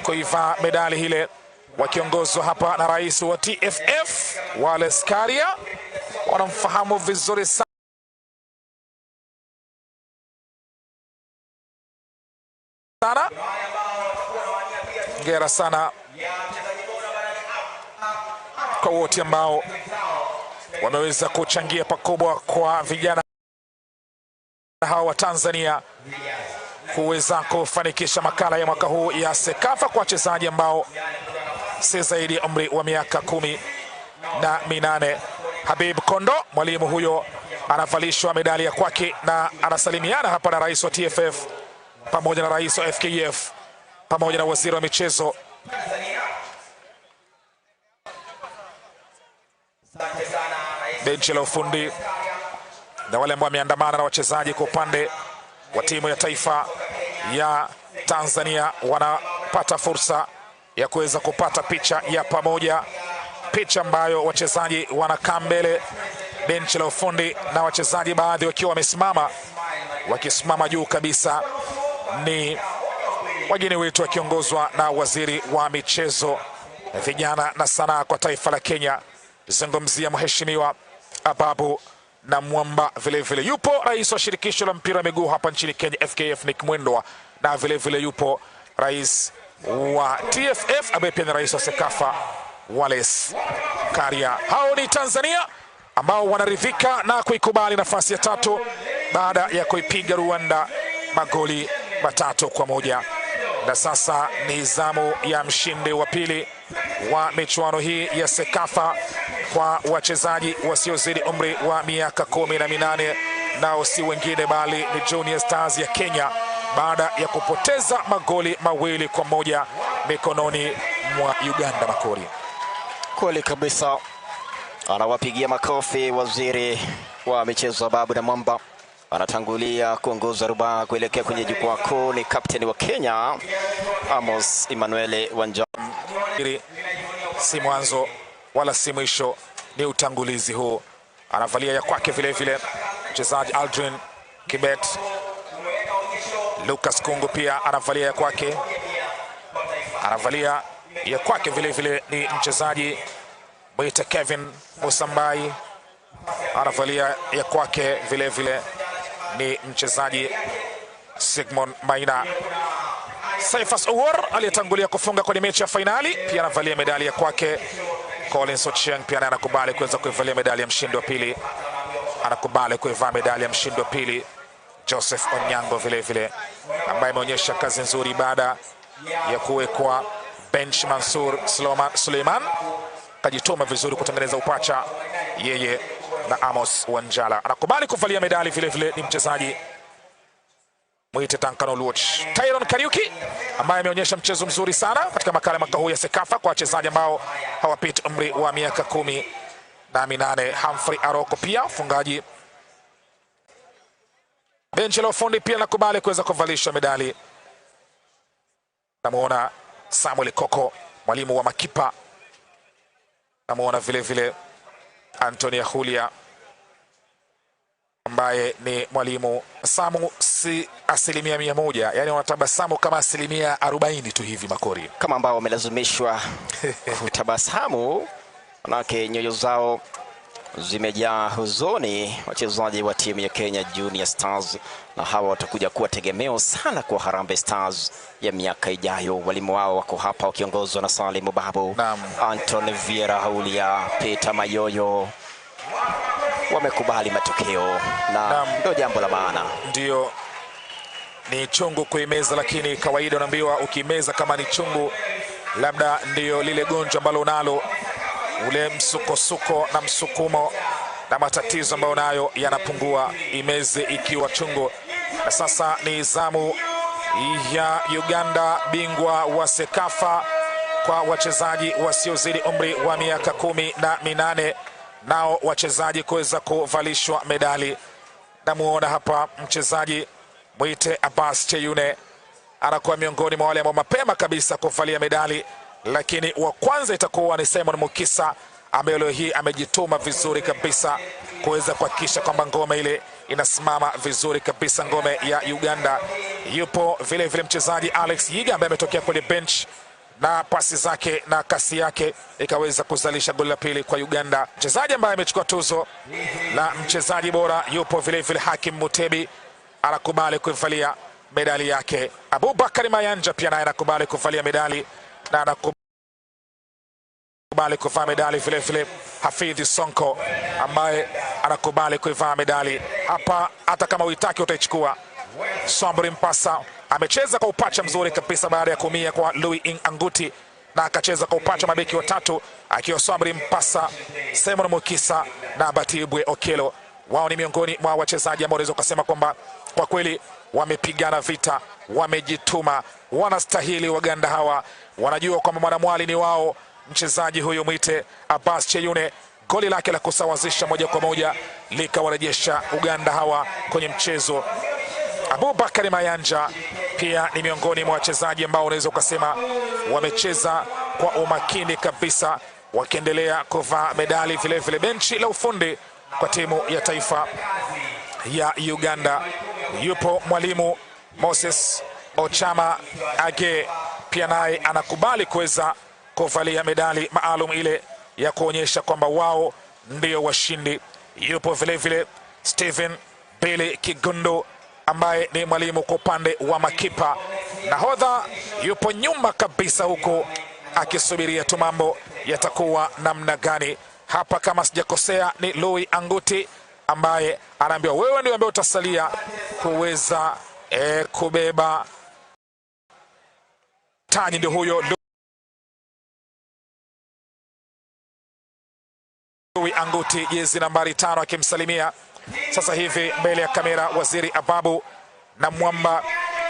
kuivaa medali hile, wakiongozwa hapa na rais wa TFF Wallace Karia. Wanamfahamu vizuri sana Hongera sana kwa wote ambao wameweza kuchangia pakubwa kwa vijana hawa wa Tanzania kuweza kufanikisha makala ya mwaka huu ya CECAFA kwa wachezaji ambao si zaidi ya umri wa miaka 18. Habib Kondo, mwalimu huyo, anavalishwa medali ya kwake na anasalimiana hapa na rais wa TFF pamoja na rais wa FKF pamoja na waziri wa michezo. Benchi la ufundi na wale ambao wameandamana na wachezaji kwa upande wa timu ya taifa ya Tanzania wanapata fursa ya kuweza kupata picha ya pamoja, picha ambayo wachezaji wanakaa mbele, benchi la ufundi na wachezaji baadhi wakiwa wamesimama, wakisimama juu kabisa ni wageni wetu wakiongozwa na waziri wa michezo, vijana na sanaa kwa taifa la Kenya, zungumzia mheshimiwa Ababu na Mwamba. Vile vile yupo rais wa shirikisho la mpira wa miguu hapa nchini Kenya FKF Nick Mwendwa, na vile vile yupo rais wa TFF ambaye pia ni rais wa CECAFA Wallace Karia. Hao ni Tanzania ambao wanaridhika na kuikubali nafasi ya tatu baada ya kuipiga Rwanda magoli 3-1. Na sasa ni zamu ya mshindi wa pili wa michuano hii ya CECAFA kwa wachezaji wasiozidi umri wa miaka 18, nao si wengine bali ni Junior Stars ya Kenya, baada ya kupoteza magoli 2-1 mikononi mwa Uganda. Makori, kweli kabisa, Anawapigia makofi waziri wa michezo Babu na Mwamba. Anatangulia kuongoza rubaa kuelekea kwenye jukwaa kuu ni kapteni wa Kenya Amos Emmanuel Wanja. Si mwanzo wala si mwisho, ni utangulizi huu. Anavalia ya kwake vile vile mchezaji Aldrin Kibet. Lucas Kungu pia anavalia ya kwake, anavalia ya kwake vile vile ni mchezaji Mwita Kevin Musambai, anavalia ya kwake vile vile ni mchezaji Sigmund Maina. Saifas Owor aliyetangulia kufunga kwenye mechi ya fainali pia anavalia medali ya kwake. Collins Ochieng pia naye anakubali kuweza kuivalia medali ya mshindi wa pili, anakubali kuivaa medali ya mshindi wa pili. Joseph Onyango vile vile ambaye ameonyesha kazi nzuri baada ya kuwekwa bench. Mansur Suleiman kajituma vizuri kutengeneza upacha yeye na Amos Wanjala, anakubali kuvalia medali vile vile ni mchezaji Mwite Duncan Oluoch. Tyron Kariuki ambaye ameonyesha mchezo mzuri sana katika makala mwaka huu ya Sekafa kwa wachezaji ambao hawapiti umri wa miaka 18. Humphrey Aroko pia mfungaji. Benchi la ufundi pia nakubali kuweza kuvalishwa medali. Namuona Samuel Koko, mwalimu wa makipa. Namuona vile vile Antonia Julia ambaye ni mwalimu. Samu si 100%, yani wanatabasamu kama 40% tu hivi Makori, kama ambao wamelazimishwa kutabasamu, manake nyoyo zao zimejaa huzuni, wachezaji wa timu ya Kenya Junior Stars, na hawa watakuja kuwa tegemeo sana kwa Harambee Stars ya miaka ijayo. Walimu wao wako hapa wakiongozwa na Salim Babu, Anton Viera Haulia, Peter Mayoyo. Wamekubali matokeo na ndio jambo la maana. Ndio, ni chungu kuimeza, lakini kawaida unaambiwa ukimeza kama ni chungu, labda ndio lile gonjwa ambalo unalo, ule msukosuko na msukumo na matatizo ambayo nayo yanapungua, imeze ikiwa chungu. Na sasa ni zamu ya Uganda, bingwa wa Sekafa kwa wachezaji wasiozidi umri wa miaka 18, nao wachezaji kuweza kuvalishwa medali. Namuona hapa mchezaji Mwite Abbas Cheyune anakuwa miongoni mwa wale ambao mapema kabisa kuvalia medali, lakini wa kwanza itakuwa ni Simon Mukisa ambaye leo hii amejituma vizuri kabisa kuweza kuhakikisha kwamba ngome ile inasimama vizuri kabisa, ngome ya Uganda. Yupo vile vile mchezaji Alex Yiga ambaye ametokea kwenye bench na pasi zake na kasi yake ikaweza kuzalisha goli la pili kwa Uganda. Mchezaji ambaye amechukua tuzo la mchezaji bora yupo vile vile Hakim Mutebi, anakubali kuvalia medali yake. Abubakari Mayanja pia naye anakubali kuvalia medali na anakubali kuvaa medali vile vile Hafidhi Sonko ambaye anakubali kuivaa medali hapa, hata kama uitaki utaichukua. Swambri Mpasa amecheza kwa upacha mzuri kabisa baada ya kuumia kwa Louis Anguti, na akacheza kwa upacha mabeki watatu akiwa Swambri Mpasa, Simon Mukisa na Batibwe Okelo. Wao ni miongoni mwa wachezaji ambao unaweza kusema kwamba kwa kweli wamepigana vita, wamejituma, wanastahili. Waganda hawa wanajua kwamba mwanamwali ni wao. Mchezaji huyu mwite Abbas Cheyune, goli lake la kusawazisha moja kwa moja likawarejesha Uganda hawa kwenye mchezo. Abubakari Mayanja pia ni miongoni mwa wachezaji ambao unaweza ukasema wamecheza kwa umakini kabisa, wakiendelea kuvaa medali. Vile vile benchi la ufundi kwa timu ya taifa ya Uganda yupo mwalimu Moses Ochama Age, pia naye anakubali kuweza kuvalia medali maalum ile ya kuonyesha kwamba wao ndio washindi. Yupo vile vile Stephen Billy Kigundo ambaye ni mwalimu kwa upande wa makipa. Nahodha yupo nyuma kabisa huko akisubiria tu mambo yatakuwa namna gani. Hapa kama sijakosea ni Louis Anguti ambaye anaambiwa wewe ndio ambaye utasalia kuweza kubeba taji. Ndio huyo Louis Anguti, jezi nambari 5, akimsalimia sasa hivi mbele ya kamera Waziri Ababu na Mwamba,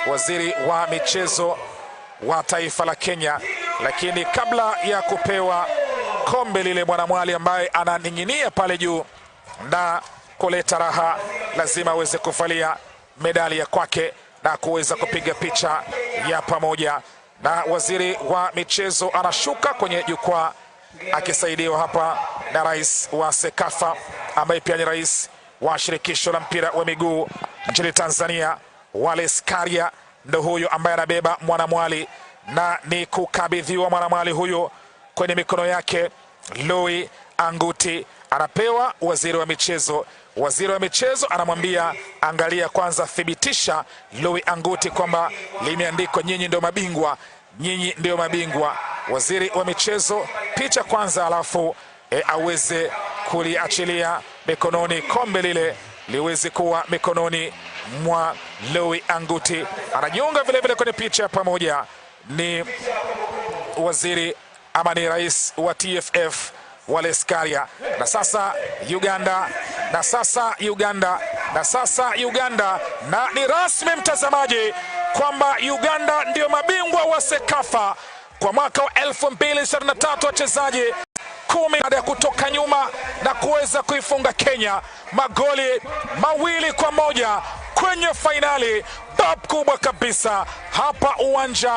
waziri wa michezo wa taifa la Kenya. Lakini kabla ya kupewa kombe lile Mwanamwali ambaye ananing'inia pale juu na kuleta raha, lazima aweze kuvalia medali ya kwake na kuweza kupiga picha ya pamoja. Na waziri wa michezo anashuka kwenye jukwaa akisaidiwa hapa na rais wa Sekafa ambaye pia ni rais wa shirikisho la mpira wa miguu nchini Tanzania, Wallace Karia ndo huyo ambaye anabeba Mwanamwali na ni kukabidhiwa Mwanamwali huyo kwenye mikono yake. Louis Anguti anapewa waziri wa michezo. Waziri wa michezo anamwambia angalia kwanza, thibitisha Louis Anguti kwamba limeandikwa nyinyi ndio mabingwa, nyinyi ndio mabingwa. Waziri wa michezo picha kwanza, alafu aweze kuliachilia mikononi kombe lile liweze kuwa mikononi mwa Louis Anguti. Anajiunga vile vile kwenye picha pamoja ni waziri ama ni rais wa TFF Wallace Karia. Na sasa Uganda, na sasa Uganda, na sasa Uganda, na ni rasmi mtazamaji kwamba Uganda ndio mabingwa wa Sekafa kwa mwaka wa 2023, wachezaji 10 baada ya kutoka nyuma na kuweza kuifunga Kenya magoli 2-1 kwenye fainali bab kubwa kabisa hapa uwanja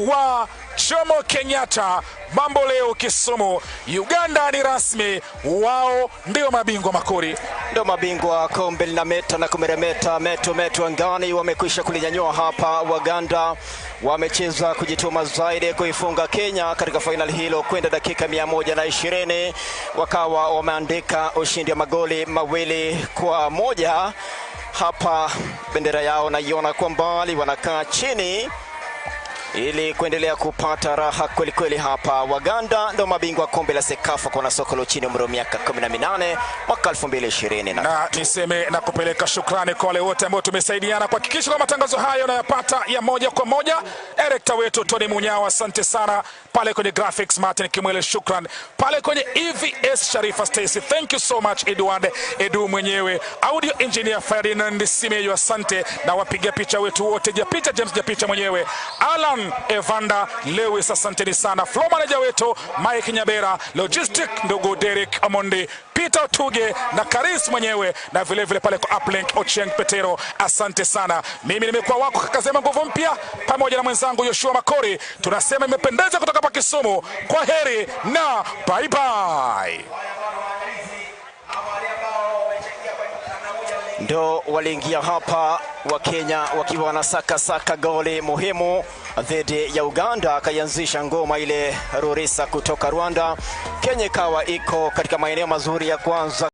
wa Jomo Kenyatta, mambo leo Kisumu. Uganda ni rasmi, wao ndio mabingwa makuri, ndio mabingwa. Kombe linameta na kumeremeta meto meto angani, wamekwisha kulinyanyua hapa. Waganda wamecheza kujituma zaidi kuifunga Kenya katika fainali hilo kwenda dakika 120, wakawa wameandika ushindi wa magoli 2-1. Hapa bendera yao naiona kwa mbali, wanakaa chini ili kuendelea kupata raha kweli kweli hapa. Waganda ndio mabingwa kombe la Sekafa kwa soka la chini umri wa miaka 18 mwaka 2020. Na niseme na kupeleka shukrani kwa wale wote ambao tumesaidiana kuhakikisha kwa matangazo hayo unayapata ya moja kwa moja. Director wetu Tony Munyawa, asante sana. Pale kwenye graphics Martin Kimwele, shukran. Pale kwenye EVS Sharifa Stacy, thank you so much. Edward Edu mwenyewe, audio engineer Ferdinand Simeyo, asante. Na wapiga picha wetu wote, Japicha James Japicha mwenyewe, Alan Evander Lewis, asanteni sana. Floor manager wetu Mike Nyabera, logistic ndugu Derek Amondi, Peter Tuge na Karis mwenyewe, na vile vile pale kwa uplink Ochieng Petero, asante sana. Mimi nimekuwa wako Kakazema Nguvu Mpya pamoja na mwenzangu Yoshua Makori, tunasema imependeza kutoka hapa Kisumu. Kwa heri na bye bye. Ndo waliingia hapa wa Kenya wakiwa wanasaka saka goli muhimu dhidi ya Uganda, akaianzisha ngoma ile Rurisa kutoka Rwanda. Kenya ikawa iko katika maeneo mazuri ya kwanza.